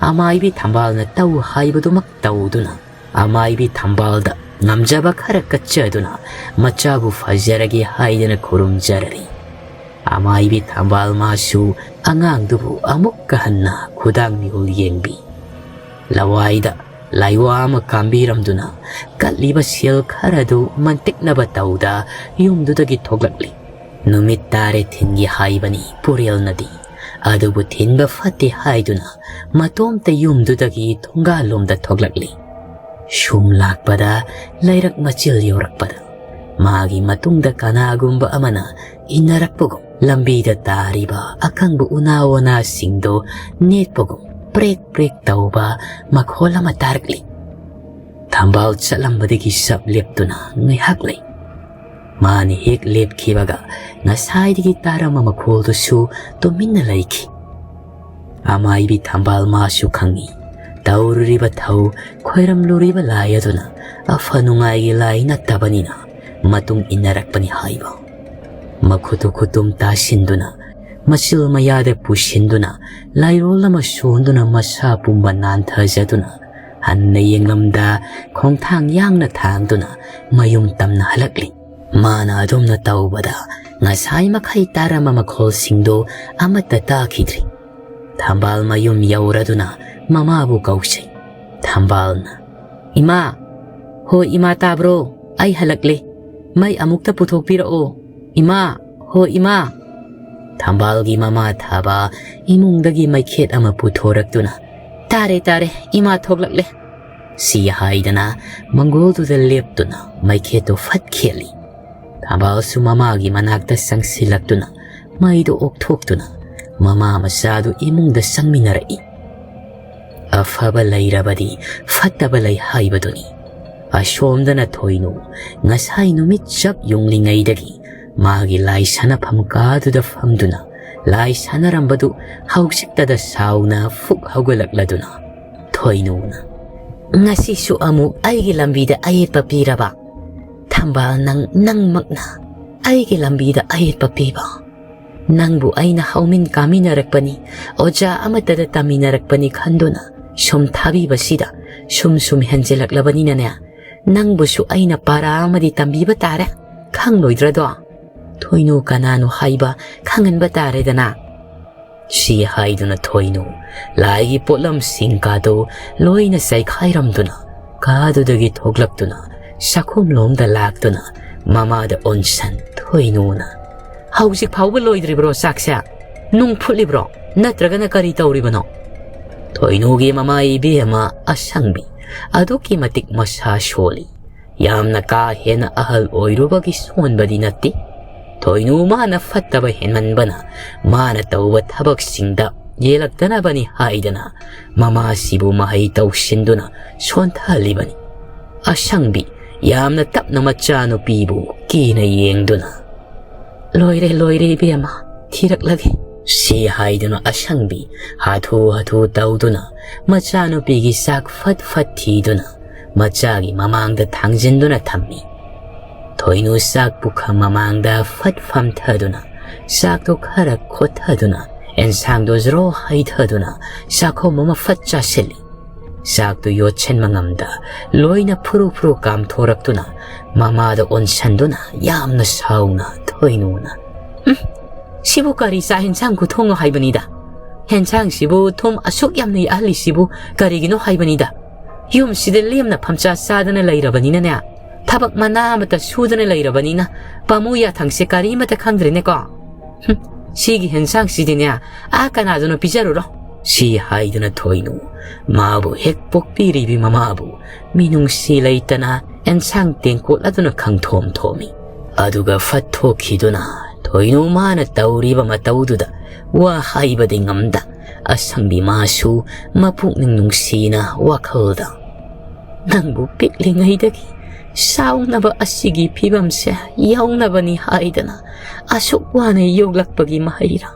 ꯑꯃꯥꯏꯕꯤ ꯊꯝꯕꯥꯜꯅ ꯇꯧ ꯍꯥꯏꯕꯗꯨꯃꯛ ꯇꯧꯗꯨꯅ ꯑꯃꯥꯏꯕꯤ ꯊꯝꯕꯥꯜꯗ ꯉꯝꯖꯕ ꯈꯔ ꯀꯠꯆꯗꯨꯅ ꯃꯆꯥꯕꯨ ꯐꯖꯔꯒꯦ ꯍꯥꯏꯗꯅ ꯈꯨꯔꯨꯝꯖꯔꯔꯤ꯫ ꯑꯃꯥꯏꯕꯤ ꯊꯝꯕꯥꯜ ꯃꯥꯁꯨ ꯑꯉꯥꯡꯗꯨꯕꯨ ꯑꯃꯨꯛꯀ ꯍꯟꯅ ꯈꯨꯗꯥꯡ ꯃꯤꯍꯨꯜ ꯌꯦꯡꯕꯤ꯫ ꯂꯋꯥꯏꯗ ꯂꯥꯏꯋꯥ ꯑꯃ ꯀꯥꯝꯕꯤꯔꯝꯗꯨꯅ ꯀꯠꯂꯤꯕ ꯁꯦꯜ ꯈꯔꯗꯨ ꯃꯟꯇꯤꯛꯅꯕ ꯇꯧꯗ ꯌꯨꯝꯗꯨꯗꯒꯤ ꯊꯣꯛꯂꯛꯂꯤ꯫ ꯅꯨꯃꯤꯠ ꯇꯥꯔꯦ ꯊꯤꯟꯒꯦ ꯍꯥꯏꯕꯅꯤ ꯄꯨꯔꯦꯜꯅꯗꯤ, ꯑꯗꯨꯕꯨ ꯊꯤꯟꯕ ꯐꯠꯇꯦ ꯍꯥꯏꯗꯨꯅ ꯃꯇꯣꯝꯇ ꯌꯨꯝꯗꯨꯗꯒꯤ ꯊꯣꯡꯒꯥꯜꯂꯣꯝꯗ ꯊꯣꯛꯂꯛꯂꯤ꯫ ꯁꯨꯝ ꯂꯥꯛꯄꯗ ꯂꯩꯔꯛ ꯃꯆꯤꯜ ꯌꯧꯔꯛꯄꯗ ꯃꯥꯒꯤ ꯃꯇꯨꯡꯗ ꯀꯅꯥꯒꯨꯝꯕ ꯑꯃꯅ ꯏꯟꯅꯔꯛꯄꯒꯨꯝ, ꯂꯝꯕꯤꯗ ꯇꯥꯔꯤꯕ ꯑꯀꯪꯕ ꯎꯅꯥ ꯋꯥꯅꯥꯁꯤꯡꯗꯨ ꯅꯦꯠꯄꯒꯨꯝ ꯄ꯭ꯔꯦꯛ ꯄ꯭ꯔꯦꯛ ꯇꯧꯕ ꯃꯈꯣꯜ ꯑꯃ ꯇꯥꯔꯛꯂꯤ꯫ ꯊꯝꯕꯥꯜ ꯆꯠꯂꯝꯕꯗꯒꯤ ꯆꯞ ꯂꯦꯞꯇꯨꯅ ꯉꯥꯏꯍꯥꯛ ꯂꯩ꯫ ꯃꯥꯅ ꯍꯦꯛ ꯂꯦꯞꯈꯤꯕꯒ ꯉꯁꯥꯏꯗꯒꯤ ꯇꯥꯔꯝꯕ ꯃꯈꯣꯜꯗꯨꯁꯨ ꯇꯨꯃꯤꯟꯅ ꯂꯩꯈꯤ꯫ ꯑꯃꯥꯏꯕꯤ ꯊꯝꯕꯥꯜ ꯃꯥꯁꯨ ꯈꯪꯏ, ꯇꯧꯔꯨꯔꯤꯕ ꯊꯧ, ꯈꯣꯏꯔꯝꯂꯨꯔꯤꯕ ꯂꯥꯏ ꯑꯗꯨꯅ ꯑꯐ ꯅꯨꯡꯉꯥꯏꯒꯤ ꯂꯥꯏ ꯅꯠꯇꯕꯅꯤꯅ ꯃꯇꯨꯡ ꯏꯟꯅꯔꯛꯄꯅꯤ ꯍꯥꯏꯕ꯫ ꯃꯈꯨꯠꯇꯨ ꯈꯨꯠꯇꯨꯝ ꯇꯥꯁꯤꯟꯗꯨꯅ, ꯃꯆꯤꯜ ꯃꯌꯥꯗ ꯄꯨꯁꯤꯟꯗꯨꯅ, ꯂꯥꯏꯔꯣꯜ ꯑꯃ ꯁꯣꯟꯗꯨꯅ ꯃꯁꯥ ꯄꯨꯝꯕ ꯅꯥꯟꯊꯖꯗꯨꯅ, ꯍꯟꯅ ꯌꯦꯡꯂꯝꯗ ꯈꯣꯡꯊꯥꯡ ꯌꯥꯡꯅ ꯊꯥꯡꯗꯨꯅ ꯃꯌꯨꯝ ꯇꯝꯅ ꯍꯜꯂꯛꯂꯤ꯫ ꯃꯥꯅ ꯑꯗꯨꯝꯅ ꯇꯧꯕꯗ ꯉꯁꯥꯏ ꯃꯈꯩ ꯇꯥꯔꯝꯕ ꯃꯈꯣꯜꯁꯤꯡꯗꯨ ꯑꯃꯠꯇ ꯇꯥꯈꯤꯗ꯭ꯔꯤ꯫ ꯊꯝꯕꯥꯜ ꯃꯌꯨꯝ ꯌꯧꯔꯗꯨꯅ ꯃꯃꯥꯕꯨ ꯀꯧꯖꯩ꯫ ꯊꯝꯕꯥꯜꯅ, "ꯏꯃꯥ, ꯍꯣ ꯏꯃꯥ, ꯇꯥꯕ꯭ꯔꯣ? ꯑꯩ ꯍꯜꯂꯛꯂꯦ꯫ ꯃꯩ ꯑꯃꯨꯛꯇ ꯄꯨꯊꯣꯛꯄꯤꯔꯛꯑꯣ꯫ ꯏꯃꯥ, ꯍꯣ ꯏꯃꯥ!" ꯊꯝꯕꯥꯜꯒꯤ ꯃꯃꯥ ꯊꯥꯕ ꯏꯃꯨꯡꯗꯒꯤ ꯃꯩꯈꯦꯠ ꯑꯃ ꯄꯨꯊꯣꯔꯛꯇꯨꯅ, "ꯇꯥꯔꯦ, ꯇꯥꯔꯦ, ꯏꯃꯥ ꯊꯣꯛꯂꯛꯂꯦ꯫" ꯁꯤ ꯍꯥꯏꯗꯅ ꯃꯪꯒꯣꯜꯗꯨꯗ ꯂꯦꯞꯇꯨꯅ ꯃꯩꯈꯦꯠꯇꯨ ꯐꯠ ꯈꯦꯠꯂꯤ꯫ ꯊꯝꯕꯥꯜꯁꯨ ꯃꯃꯥꯒꯤ ꯃꯅꯥꯛꯇ ꯆꯪꯁꯤꯜꯂꯛꯇꯨꯅ ꯃꯩꯗꯨ ꯑꯣꯛꯊꯣꯛꯇꯨꯅ ꯃꯃꯥ ꯃꯆꯥꯗꯨ ꯏꯃꯨꯡꯗ ꯆꯪꯃꯤꯟꯅꯔꯛꯏ꯫ ꯑꯐꯕ ꯂꯩꯔꯕꯗꯤ ꯐꯠꯇꯕ ꯂꯩ ꯍꯥꯏꯕꯗꯨꯅꯤ꯫ ꯑꯁꯣꯝꯗꯅ ꯊꯣꯏꯅꯨ ꯉꯁꯥꯏ ꯅꯨꯃꯤꯠ ꯆꯞ ꯌꯨꯡꯂꯤꯉꯩꯗꯒꯤ ꯃꯥꯒꯤ ꯂꯥꯏ ꯁꯥꯟꯅꯐꯝ ꯀꯥꯗꯨꯗ ꯐꯝꯗꯨꯅ ꯂꯥꯏ ꯁꯥꯟꯅꯔꯝꯕꯗꯨ ꯍꯧꯖꯤꯛꯇꯗ ꯁꯥꯎꯅ ꯐꯨꯛ ꯍꯧꯒꯠꯂꯛꯂꯗꯨꯅ ꯊꯣꯏꯅꯨꯅ, "ꯉꯁꯤꯁꯨ ꯑꯃꯨꯛ ꯑꯩꯒꯤ ꯂꯝꯕꯤꯗ ꯑꯌꯦꯠꯄ ꯄꯤꯔꯕ? ꯊꯝꯕꯥꯜ, ꯅꯪ, ꯅꯪꯃꯛꯅ ꯑꯩꯒꯤ ꯂꯝꯕꯤꯗ ꯑꯌꯦꯠꯄ ꯄꯤꯕ? ꯅꯪꯕꯨ ꯑꯩꯅ ꯍꯧꯃꯤꯟ ꯀꯥꯃꯤꯟꯅꯔꯛꯄꯅꯤ, ꯑꯣꯖꯥ ꯑꯃꯠꯇꯗ ꯇꯝꯃꯤꯟꯅꯔꯛꯄꯅꯤ ꯈꯟꯗꯨꯅ ꯁꯨꯝ ꯊꯥꯕꯤꯕꯁꯤꯗ ꯁꯨꯝ ꯁꯨꯝ ꯍꯦꯟꯖꯤꯜꯂꯛꯂꯕꯅꯤꯅꯅꯦ, ꯅꯪꯕꯨꯁꯨ ꯑꯩꯅ ꯄꯥꯔꯥ ꯑꯃꯗꯤ ꯇꯝꯕꯤꯕ ꯇꯥꯔꯦ꯫ ꯈꯪꯂꯣꯏꯗ꯭ꯔꯗꯣ? ꯊꯣꯏꯅꯨ ꯀꯅꯥꯅꯣ ꯍꯥꯏꯕ ꯈꯪꯍꯟꯕ ꯇꯥꯔꯦꯗꯅ?" ꯁꯤ ꯍꯥꯏꯗꯨꯅ ꯊꯣꯏꯅꯨ ꯂꯥꯏꯒꯤ ꯄꯣꯠꯂꯝꯁꯤꯡ ꯀꯥꯗꯨ ꯂꯣꯏꯅ ꯆꯥꯏꯈꯥꯏꯔꯝꯗꯨꯅ ꯀꯥꯗꯨꯗꯒꯤ ꯊꯣꯛꯂꯛꯇꯨꯅ ꯆꯥꯛꯈꯨꯝꯂꯣꯝꯗ ꯂꯥꯛꯇꯨꯅ ꯃꯃꯥꯗ ꯑꯣꯟꯁꯟ ꯊꯣꯏꯅꯨꯅ, "ꯍꯧꯖꯤꯛ ꯐꯥꯎꯕ ꯂꯣꯏꯗ꯭ꯔꯤꯕ꯭ꯔꯣ ꯆꯥꯛꯁꯦ? ꯅꯨꯡ ꯐꯨꯠꯂꯤꯕ꯭ꯔꯣ? ꯅꯠꯇ꯭ꯔꯒꯅ ꯀꯔꯤ ꯇꯧꯔꯤꯕꯅꯣ?" ꯊꯣꯏꯅꯨꯒꯤ ꯃꯃꯥ ꯏꯕꯦꯝꯃ ꯑꯁꯪꯕꯤ ꯑꯗꯨꯛꯀꯤ ꯃꯇꯤꯛ ꯃꯁꯥ ꯁꯣꯜꯂꯤ꯫ ꯌꯥꯝꯅ ꯀꯥ ꯍꯦꯟꯅ ꯑꯍꯜ ꯑꯣꯏꯔꯨꯕꯒꯤ ꯁꯣꯟꯕꯗꯤ ꯅꯠꯇꯦ꯫ ꯊꯣꯏꯅꯨ ꯃꯥꯅ ꯐꯠꯇꯕ ꯍꯦꯟꯃꯟꯕꯅ ꯃꯥꯅ ꯇꯧꯕ ꯊꯕꯛꯁꯤꯡꯗ ꯌꯦꯜꯂꯛꯇꯅꯕꯅꯤ ꯍꯥꯏꯗꯅ ꯃꯃꯥꯁꯤꯕꯨ ꯃꯍꯩ ꯇꯧꯁꯤꯟꯗꯨꯅ ꯁꯣꯟꯊꯍꯜꯂꯤꯕꯅꯤ꯫ ꯑꯁꯪꯕꯤ ꯌꯥꯝꯅ ꯇꯞꯅ ꯃꯆꯥꯅꯨꯄꯤꯕꯨ ꯀꯤꯅ ꯌꯦꯡꯗꯨꯅ, "ꯂꯣꯏꯔꯦ, ꯂꯣꯏꯔꯦ ꯏꯕꯦꯝꯃ, ꯊꯤꯔꯛꯂꯒꯦ꯫" ꯁꯤ ꯍꯥꯏꯗꯨꯅ ꯑꯁꯪꯕꯤ ꯍꯥꯊꯨ ꯍꯥꯊꯨ ꯇꯧꯗꯨꯅ ꯃꯆꯥꯅꯨꯄꯤꯒꯤ ꯆꯥꯛ ꯐꯠ ꯐꯠ ꯊꯤꯗꯨꯅ ꯃꯆꯥꯒꯤ ꯃꯃꯥꯡꯗ ꯊꯥꯡꯖꯤꯟꯗꯨꯅ ꯊꯝꯃꯤ꯫ ꯊꯣꯏꯅꯨ ꯆꯥꯛ ꯄꯨꯈꯝ ꯃꯃꯥꯡꯗ ꯐꯠ ꯐꯝꯊꯗꯨꯅ ꯆꯥꯛꯇꯨ ꯈꯔ ꯈꯣꯠꯊꯗꯨꯅ ꯑꯦꯟꯁꯥꯡꯗꯨ ꯖ꯭ꯔꯣ ꯍꯩꯊꯗꯨꯅ ꯆꯥꯛꯈꯣꯝ ꯑꯃ ꯐꯠ ꯆꯥꯁꯤꯜꯂꯤ꯫ ꯆꯥꯛꯇꯨ ꯌꯣꯠꯁꯤꯟꯕ ꯉꯝꯗ ꯂꯣꯏꯅ ꯐꯨꯔꯨ ꯐꯨꯔꯨ ꯀꯥꯝꯊꯣꯔꯛꯇꯨꯅ ꯃꯃꯥꯗ ꯑꯣꯟꯁꯟꯗꯨꯅ ꯌꯥꯝꯅ ꯁꯥꯎꯅ ꯊꯣꯏꯅꯨꯅ, "ꯎꯝ, ꯁꯤꯕꯨ ꯀꯔꯤ ꯆꯥꯛ ꯌꯦꯟꯁꯥꯡ ꯈꯨꯊꯣꯡꯅꯣ ꯍꯥꯏꯕꯅꯤꯗ? ꯌꯦꯟꯁꯥꯡꯁꯤꯕꯨ ꯊꯨꯝ ꯑꯁꯨꯛ ꯌꯥꯝꯅ ꯌꯥꯛꯍꯜꯂꯤꯁꯤꯕꯨ ꯀꯔꯤꯒꯤꯅꯣ ꯍꯥꯏꯕꯅꯤꯗ? ꯌꯨꯝꯁꯤꯗ ꯂꯦꯝꯅ ꯐꯝꯆꯥ ꯆꯥꯗꯅ ꯂꯩꯔꯕꯅꯤꯅꯅꯦ, ꯊꯕꯛ ꯃꯅꯥ ꯑꯃꯠꯇ ꯁꯨꯗꯅ ꯂꯩꯔꯕꯅꯤꯅ ꯄꯥꯃꯨ ꯌꯥꯊꯪꯁꯦ ꯀꯔꯤꯃꯠꯇ ꯈꯪꯗ꯭ꯔꯦꯅꯦꯀꯣ꯫ ꯍꯨꯝ, ꯁꯤꯒꯤ ꯌꯦꯟꯁꯥꯡꯁꯤꯗꯤꯅꯦ ꯑꯥ ꯀꯅꯥꯗꯅꯣ ꯄꯤꯖꯔꯨꯔꯣ꯫" ꯁꯤ ꯍꯥꯏꯗꯨꯅ ꯊꯣꯏꯅꯨ ꯃꯥꯕꯨ ꯍꯦꯛ ꯄꯣꯛꯄꯤꯔꯤꯕꯤ ꯃꯃꯥꯕꯨ ꯃꯤꯅꯨꯡꯁꯤ ꯂꯩꯇꯅ ꯑꯦꯟꯁꯥꯡ ꯇꯦꯡꯀꯣꯠ ꯑꯗꯨꯅ ꯈꯪꯊꯣꯝ ꯊꯣꯝꯃꯤ꯫ ꯑꯗꯨꯒ ꯐꯠ ꯊꯣꯛꯈꯤꯗꯨꯅ ꯊꯣꯏꯅꯨ ꯃꯥꯅ ꯇꯧꯔꯤꯕ ꯃꯇꯧꯗꯨꯗ ꯋꯥ ꯍꯥꯏꯕꯗꯤ ꯉꯝꯗ, ꯑꯁꯪꯕꯤ ꯃꯥꯁꯨ ꯃꯄꯨꯛꯅꯤꯡ ꯅꯨꯡꯁꯤꯅ ꯋꯥꯈꯜꯗ, "ꯅꯪꯕꯨ ꯄꯤꯛꯂꯤꯉꯩꯗꯒꯤ ꯆꯥꯎꯅꯕ ꯑꯁꯤꯒꯤ ꯐꯤꯕꯝꯁꯦ ꯌꯧꯅꯕꯅꯤ ꯍꯥꯏꯗꯅ ꯑꯁꯨꯛ ꯋꯥꯅ ꯌꯣꯛꯂꯛꯄꯒꯤ ꯃꯍꯩꯔꯥ?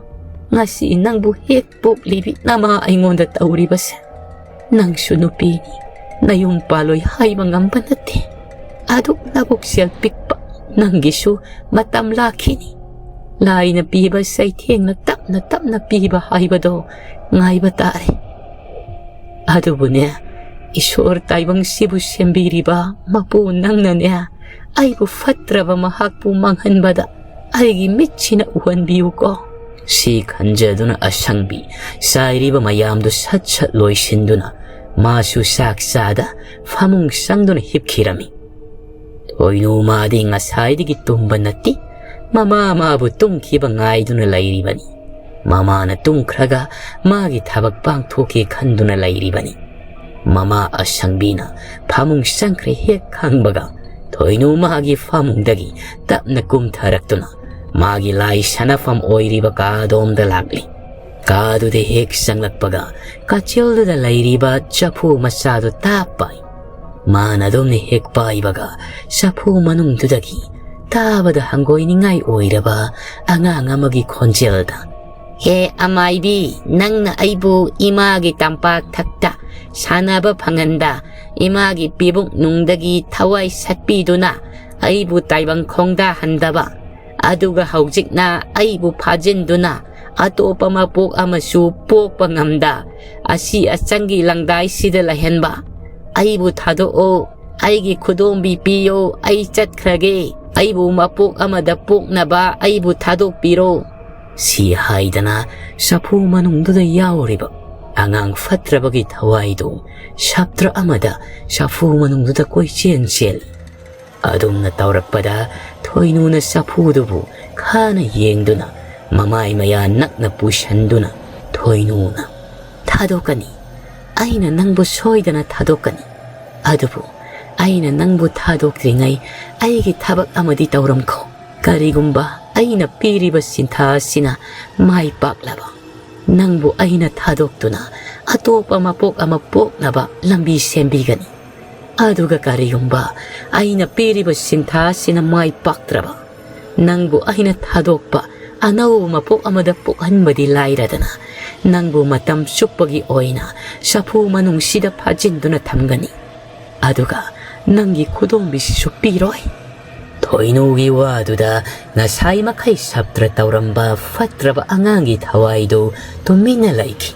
ꯉꯁꯤ ꯅꯪꯕꯨ ꯍꯦꯛ ꯄꯣꯛꯂꯤꯕꯤ ꯅꯃꯥ ꯑꯩꯉꯣꯟꯗ ꯇꯧꯔꯤꯕꯁꯦ? ꯅꯪꯁꯨ ꯅꯨꯄꯤꯅꯤ, ꯅꯌꯨꯝ ꯄꯥꯜꯂꯣꯏ ꯍꯥꯏꯕ ꯉꯝꯕ ꯅꯠꯇꯦ꯫ ꯑꯗꯨꯛ ꯅꯕꯨꯛꯆꯦꯜ ꯄꯤꯛꯄ ꯅꯪꯒꯤꯁꯨ ꯃꯇꯝ ꯂꯥꯛꯈꯤꯅꯤ꯫ ꯂꯥꯏꯅ ꯄꯤꯕ ꯆꯩꯊꯦꯡꯅ ꯇꯞꯅ ꯇꯞꯅ ꯄꯤꯕ ꯍꯥꯏꯕꯗꯣ ꯉꯥꯏꯕ ꯇꯥꯔꯦ꯫ ꯑꯗꯨꯕꯨꯅꯦ, ꯏꯁꯣꯔ ꯇꯥꯏꯕꯪꯁꯤꯕꯨ ꯁꯦꯝꯕꯤꯔꯤꯕ ꯃꯄꯨ ꯅꯪꯅꯅꯦ, ꯑꯩꯕꯨ ꯐꯠꯇ꯭ꯔꯕ ꯃꯍꯥꯛꯄꯨ ꯃꯥꯡꯍꯟꯕꯗ ꯑꯩꯒꯤ ꯃꯤꯠꯁꯤꯅ ꯎꯍꯟꯕꯤꯌꯨꯀꯣ꯫" ꯁꯤ ꯈꯟꯖꯗꯨꯅ ꯑꯁꯪꯕꯤ ꯆꯥꯏꯔꯤꯕ ꯃꯌꯥꯝꯗꯨ ꯁꯠ ꯁꯠ ꯂꯣꯏꯁꯤꯟꯗꯨꯅ ꯃꯥꯁꯨ ꯆꯥꯛ ꯆꯥꯗ ꯐꯃꯨꯡ ꯆꯪꯗꯨꯅ ꯍꯤꯞꯈꯤꯔꯝꯃꯤ꯫ ꯊꯣꯏꯅꯨ ꯃꯥꯗꯤ ꯉꯁꯥꯏꯗꯒꯤ ꯇꯨꯝꯕ ꯅꯠꯇꯦ꯫ ꯃꯃꯥ ꯃꯥꯕꯨ ꯇꯨꯝꯈꯤꯕ ꯉꯥꯏꯗꯨꯅ ꯂꯩꯔꯤꯕꯅꯤ꯫ ꯃꯃꯥꯅ ꯇꯨꯝꯈ꯭ꯔꯒ ꯃꯥꯒꯤ ꯊꯕꯛ ꯄꯥꯡꯊꯣꯛꯀꯦ ꯈꯟꯗꯨꯅ ꯂꯩꯔꯤꯕꯅꯤ꯫ ꯃꯃꯥ ꯑꯁꯪꯕꯤꯅ ꯐꯃꯨꯡ ꯆꯪꯈ꯭ꯔꯦ ꯍꯦꯛ ꯈꯪꯕꯒ, ꯊꯣꯏꯅꯨ ꯃꯥꯒꯤ ꯐꯃꯨꯡꯗꯒꯤ ꯇꯞꯅ ꯀꯨꯝꯊꯔꯛꯇꯨꯅ ꯃꯥꯒꯤ ꯂꯥꯏ ꯁꯥꯟꯅꯐꯝ ꯑꯣꯏꯔꯤꯕ ꯀꯥꯗꯣꯝꯗ ꯂꯥꯛꯂꯤ꯫ ꯀꯥꯗꯨꯗ ꯍꯦꯛ ꯆꯪꯂꯛꯄꯒ, ꯀꯥꯆꯤꯜꯗꯨꯗ ꯂꯩꯔꯤꯕ ꯆꯐꯨ ꯃꯆꯥꯗꯨ ꯇꯥꯞ ꯄꯥꯏ꯫ ꯃꯥꯅ ꯑꯗꯨꯝꯅ ꯍꯦꯛ ꯄꯥꯏꯕꯒ, ꯆꯐꯨ ꯃꯅꯨꯡꯗꯨꯗꯒꯤ ꯇꯥꯕꯗ ꯍꯪꯒꯣꯏꯅꯤꯡꯉꯥꯏ ꯑꯣꯏꯔꯕ ꯑꯉꯥꯡ ꯑꯃꯒꯤ ꯈꯣꯟꯖꯦꯜꯗ, "ꯍꯦ ꯑꯃꯥꯏꯕꯤ, ꯅꯪꯅ ꯑꯩꯕꯨ ꯏꯃꯥꯒꯤ ꯇꯝꯄꯥꯛ ꯊꯛꯇ ꯁꯥꯟꯅꯕ ꯐꯪꯍꯟꯗ, ꯏꯃꯥꯒꯤ ꯄꯤꯕꯨꯛ ꯅꯨꯡꯗꯒꯤ ꯊꯋꯥꯏ ꯁꯠꯄꯤꯗꯨꯅ ꯑꯩꯕꯨ ꯇꯥꯏꯕꯪ ꯈꯣꯡꯗꯥꯍꯟꯗꯕ, ꯑꯗꯨꯒ ꯍꯧꯖꯤꯛꯅ ꯑꯩꯕꯨ ꯐꯥꯖꯤꯟꯗꯨꯅ ꯑꯇꯣꯞꯄ ꯃꯄꯣꯛ ꯑꯃꯁꯨ ꯄꯣꯛꯄ ꯉꯝꯗ, ꯑꯁꯤ ꯑꯆꯪꯒꯤ ꯂꯪꯗꯥꯏꯁꯤꯗ ꯂꯩꯍꯟꯕ꯫ ꯑꯩꯕꯨ ꯊꯥꯗꯣꯛꯑꯣ, ꯑꯩꯒꯤ ꯈꯨꯗꯣꯝꯕꯤ ꯄꯤꯌꯣ, ꯑꯩ ꯆꯠꯈ꯭ꯔꯒꯦ꯫ ꯑꯩꯕꯨ ꯃꯄꯣꯛ ꯑꯃꯗ ꯄꯣꯛꯅꯕ ꯑꯩꯕꯨ ꯊꯥꯗꯣꯛꯄꯤꯔꯣ꯫" ꯁꯤ ꯍꯥꯏꯗꯅ ꯆꯐꯨ ꯃꯅꯨꯡꯗꯨꯗ ꯌꯥꯎꯔꯤꯕ ꯑꯉꯥꯡ ꯐꯠꯇ꯭ꯔꯕꯒꯤ ꯊꯋꯥꯏꯗꯨ ꯁꯞꯇ꯭ꯔ ꯑꯃꯗ ꯆꯐꯨ ꯃꯅꯨꯡꯗꯨꯗ ꯀꯣꯏꯆꯦꯟ ꯆꯦꯜꯂꯤ꯫ ꯑꯗꯨꯝꯅ ꯇꯧꯔꯛꯄꯗ ꯊꯣꯏꯅꯨꯅ ꯆꯐꯨꯗꯨꯕꯨ ꯈꯥꯅ ꯌꯦꯡꯗꯨꯅ ꯃꯃꯥꯏ ꯃꯌꯥ ꯅꯛꯅ ꯄꯨꯁꯟꯗꯨꯅ ꯊꯣꯏꯅꯨꯅ, "ꯊꯥꯗꯣꯛꯀꯅꯤ, ꯑꯩꯅ ꯅꯪꯕꯨ ꯁꯣꯏꯗꯅ ꯊꯥꯗꯣꯛꯀꯅꯤ꯫ ꯑꯗꯨꯕꯨ ꯑꯩꯅ ꯅꯪꯕꯨ ꯊꯥꯗꯣꯛꯇ꯭ꯔꯤꯉꯩ ꯑꯩꯒꯤ ꯊꯕꯛ ꯑꯃꯗꯤ ꯇꯧꯔꯝꯈꯣ꯫ ꯀꯔꯤꯒꯨꯝꯕ ꯑꯩꯅ ꯄꯤꯔꯤꯕ ꯁꯤꯟꯊꯥ ꯑꯁꯤꯅ ꯃꯥꯏ ꯄꯥꯛꯂꯕ, ꯅꯪꯕꯨ ꯑꯩꯅ ꯊꯥꯗꯣꯛꯇꯨꯅ ꯑꯇꯣꯞꯄ ꯃꯄꯣꯛ ꯑꯃ ꯄꯣꯛꯅꯕ ꯂꯝꯕꯤ ꯁꯦꯝꯕꯤꯒꯅꯤ꯫ ꯑꯗꯨꯒ ꯀꯔꯤꯒꯨꯝꯕ ꯑꯩꯅ ꯄꯤꯔꯤꯕ ꯁꯤꯟꯊꯥ ꯑꯁꯤꯅ ꯃꯥꯏ ꯄꯥꯛꯇ꯭ꯔꯕ, ꯅꯪꯕꯨ ꯑꯩꯅ ꯊꯥꯗꯣꯛꯄ ꯑꯅꯧꯕ ꯃꯄꯣꯛ ꯑꯃꯗ ꯄꯣꯛꯍꯟꯕꯗꯤ ꯂꯥꯏꯔꯗꯅ, ꯅꯪꯕꯨ ꯃꯇꯝ ꯆꯨꯞꯄꯒꯤ ꯑꯣꯏꯅ ꯆꯐꯨ ꯃꯅꯨꯡꯁꯤꯗ ꯐꯥꯖꯤꯟꯗꯨꯅ ꯊꯝꯒꯅꯤ꯫ ꯑꯗꯨꯒ ꯅꯪꯒꯤ ꯈꯨꯗꯣꯝꯕꯤꯁꯤꯁꯨ ꯄꯤꯔꯣꯏ꯫ ꯊꯣꯏꯅꯨꯒꯤ ꯋꯥꯗꯨꯗ ꯉꯁꯥꯏ ꯃꯈꯩ ꯁꯞꯇ꯭ꯔ ꯇꯧꯔꯝꯕ ꯐꯠꯇ꯭ꯔꯕ ꯑꯉꯥꯡꯒꯤ ꯊꯋꯥꯏꯗꯨ ꯇꯨꯃꯤꯟꯅ ꯂꯩꯈꯤ꯫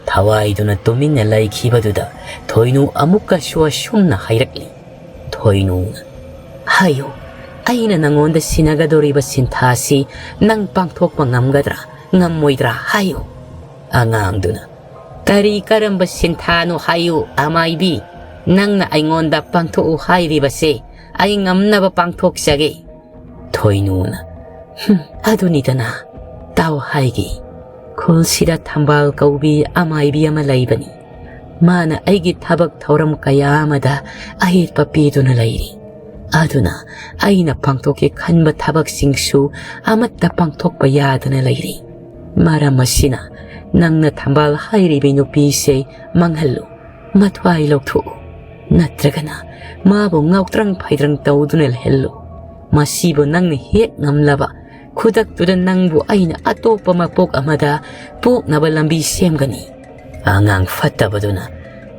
ꯊꯋꯥꯏꯗꯨꯅ ꯇꯨꯃꯤꯟꯅ ꯂꯩꯈꯤꯕꯗꯨꯗ ꯊꯣꯏꯅꯨ ꯑꯃꯨꯛꯀꯁꯨ ꯑꯁꯨꯝꯅ ꯍꯥꯏꯔꯛꯂꯤ꯫ ꯊꯣꯏꯅꯨꯅ, "ꯍꯥꯏꯌꯨ, ꯑꯩꯅ ꯅꯉꯣꯟꯗ ꯁꯤꯟꯅꯒꯗꯧꯔꯤꯕ ꯁꯤꯟꯊꯥꯁꯤ ꯅꯪ ꯄꯥꯡꯊꯣꯛꯄ ꯉꯝꯒꯗ꯭ꯔꯥ, ꯉꯝꯃꯣꯏꯗ꯭ꯔꯥ ꯍꯥꯏꯌꯨ?" ꯑꯉꯥꯡꯗꯨꯅ, "ꯀꯔꯤ ꯀꯔꯝꯕ ꯁꯤꯟꯊꯥꯅꯣ ꯍꯥꯏꯌꯨ, ꯑꯃꯥꯏꯕꯤ? ꯅꯪꯅ ꯑꯩꯉꯣꯟꯗ ꯄꯥꯡꯊꯣꯛꯎ ꯍꯥꯏꯔꯤꯕꯁꯦ ꯑꯩ ꯉꯝꯅꯕ ꯄꯥꯡꯊꯣꯛꯆꯒꯦ꯫" ꯊꯣꯏꯅꯨꯅ, "ꯍꯨꯝ, ꯑꯗꯨꯅꯤꯗꯅ, ꯇꯥꯎ ꯍꯥꯏꯒꯦ꯫ ꯈꯨꯜꯁꯤꯗ ꯊꯝꯕꯥꯜ ꯀꯧꯕꯤ ꯑꯃꯥꯏꯕꯤ ꯑꯃ ꯂꯩꯕꯅꯤ꯫ ꯃꯥꯅ ꯑꯩꯒꯤ ꯊꯕꯛ ꯊꯧꯔꯝ ꯀꯌꯥ ꯑꯃꯗ ꯑꯍꯦꯠꯄ ꯄꯤꯗꯨꯅ ꯂꯩꯔꯤ꯫ ꯑꯗꯨꯅ ꯑꯩꯅ ꯄꯥꯡꯊꯣꯛꯀꯦ ꯈꯟꯕ ꯊꯕꯛꯁꯤꯡꯁꯨ ꯑꯃꯠꯇ ꯄꯥꯡꯊꯣꯛꯄ ꯌꯥꯗꯅ ꯂꯩꯔꯤ꯫ ꯃꯔꯝ ꯑꯁꯤꯅ ꯅꯪꯅ ꯊꯝꯕꯥꯜ ꯍꯥꯏꯔꯤꯕꯤ ꯅꯨꯄꯤꯁꯦ ꯃꯥꯡꯍꯜꯂꯨ, ꯃꯊ꯭ꯋꯥꯏ ꯂꯧꯊꯣꯛꯎ, ꯅꯠꯇ꯭ꯔꯒꯅ ꯃꯥꯕꯨ ꯉꯥꯎꯇ꯭ꯔꯪ ꯐꯩꯗ꯭ꯔꯪ ꯇꯧꯗꯨꯅ ꯂꯩꯍꯜꯂꯨ꯫ ꯃꯁꯤꯕꯨ ꯅꯪꯅ ꯍꯦꯛ ꯉꯝꯂꯕ, ꯈꯨꯗꯛꯇꯨꯗ ꯅꯪꯕꯨ ꯑꯩꯅ ꯑꯇꯣꯞꯄ ꯃꯄꯣꯛ ꯑꯃꯗ ꯄꯣꯛꯅꯕ ꯂꯝꯕꯤ ꯁꯦꯝꯒꯅꯤ꯫" ꯑꯉꯥꯡ ꯐꯠꯇꯕꯗꯨꯅ,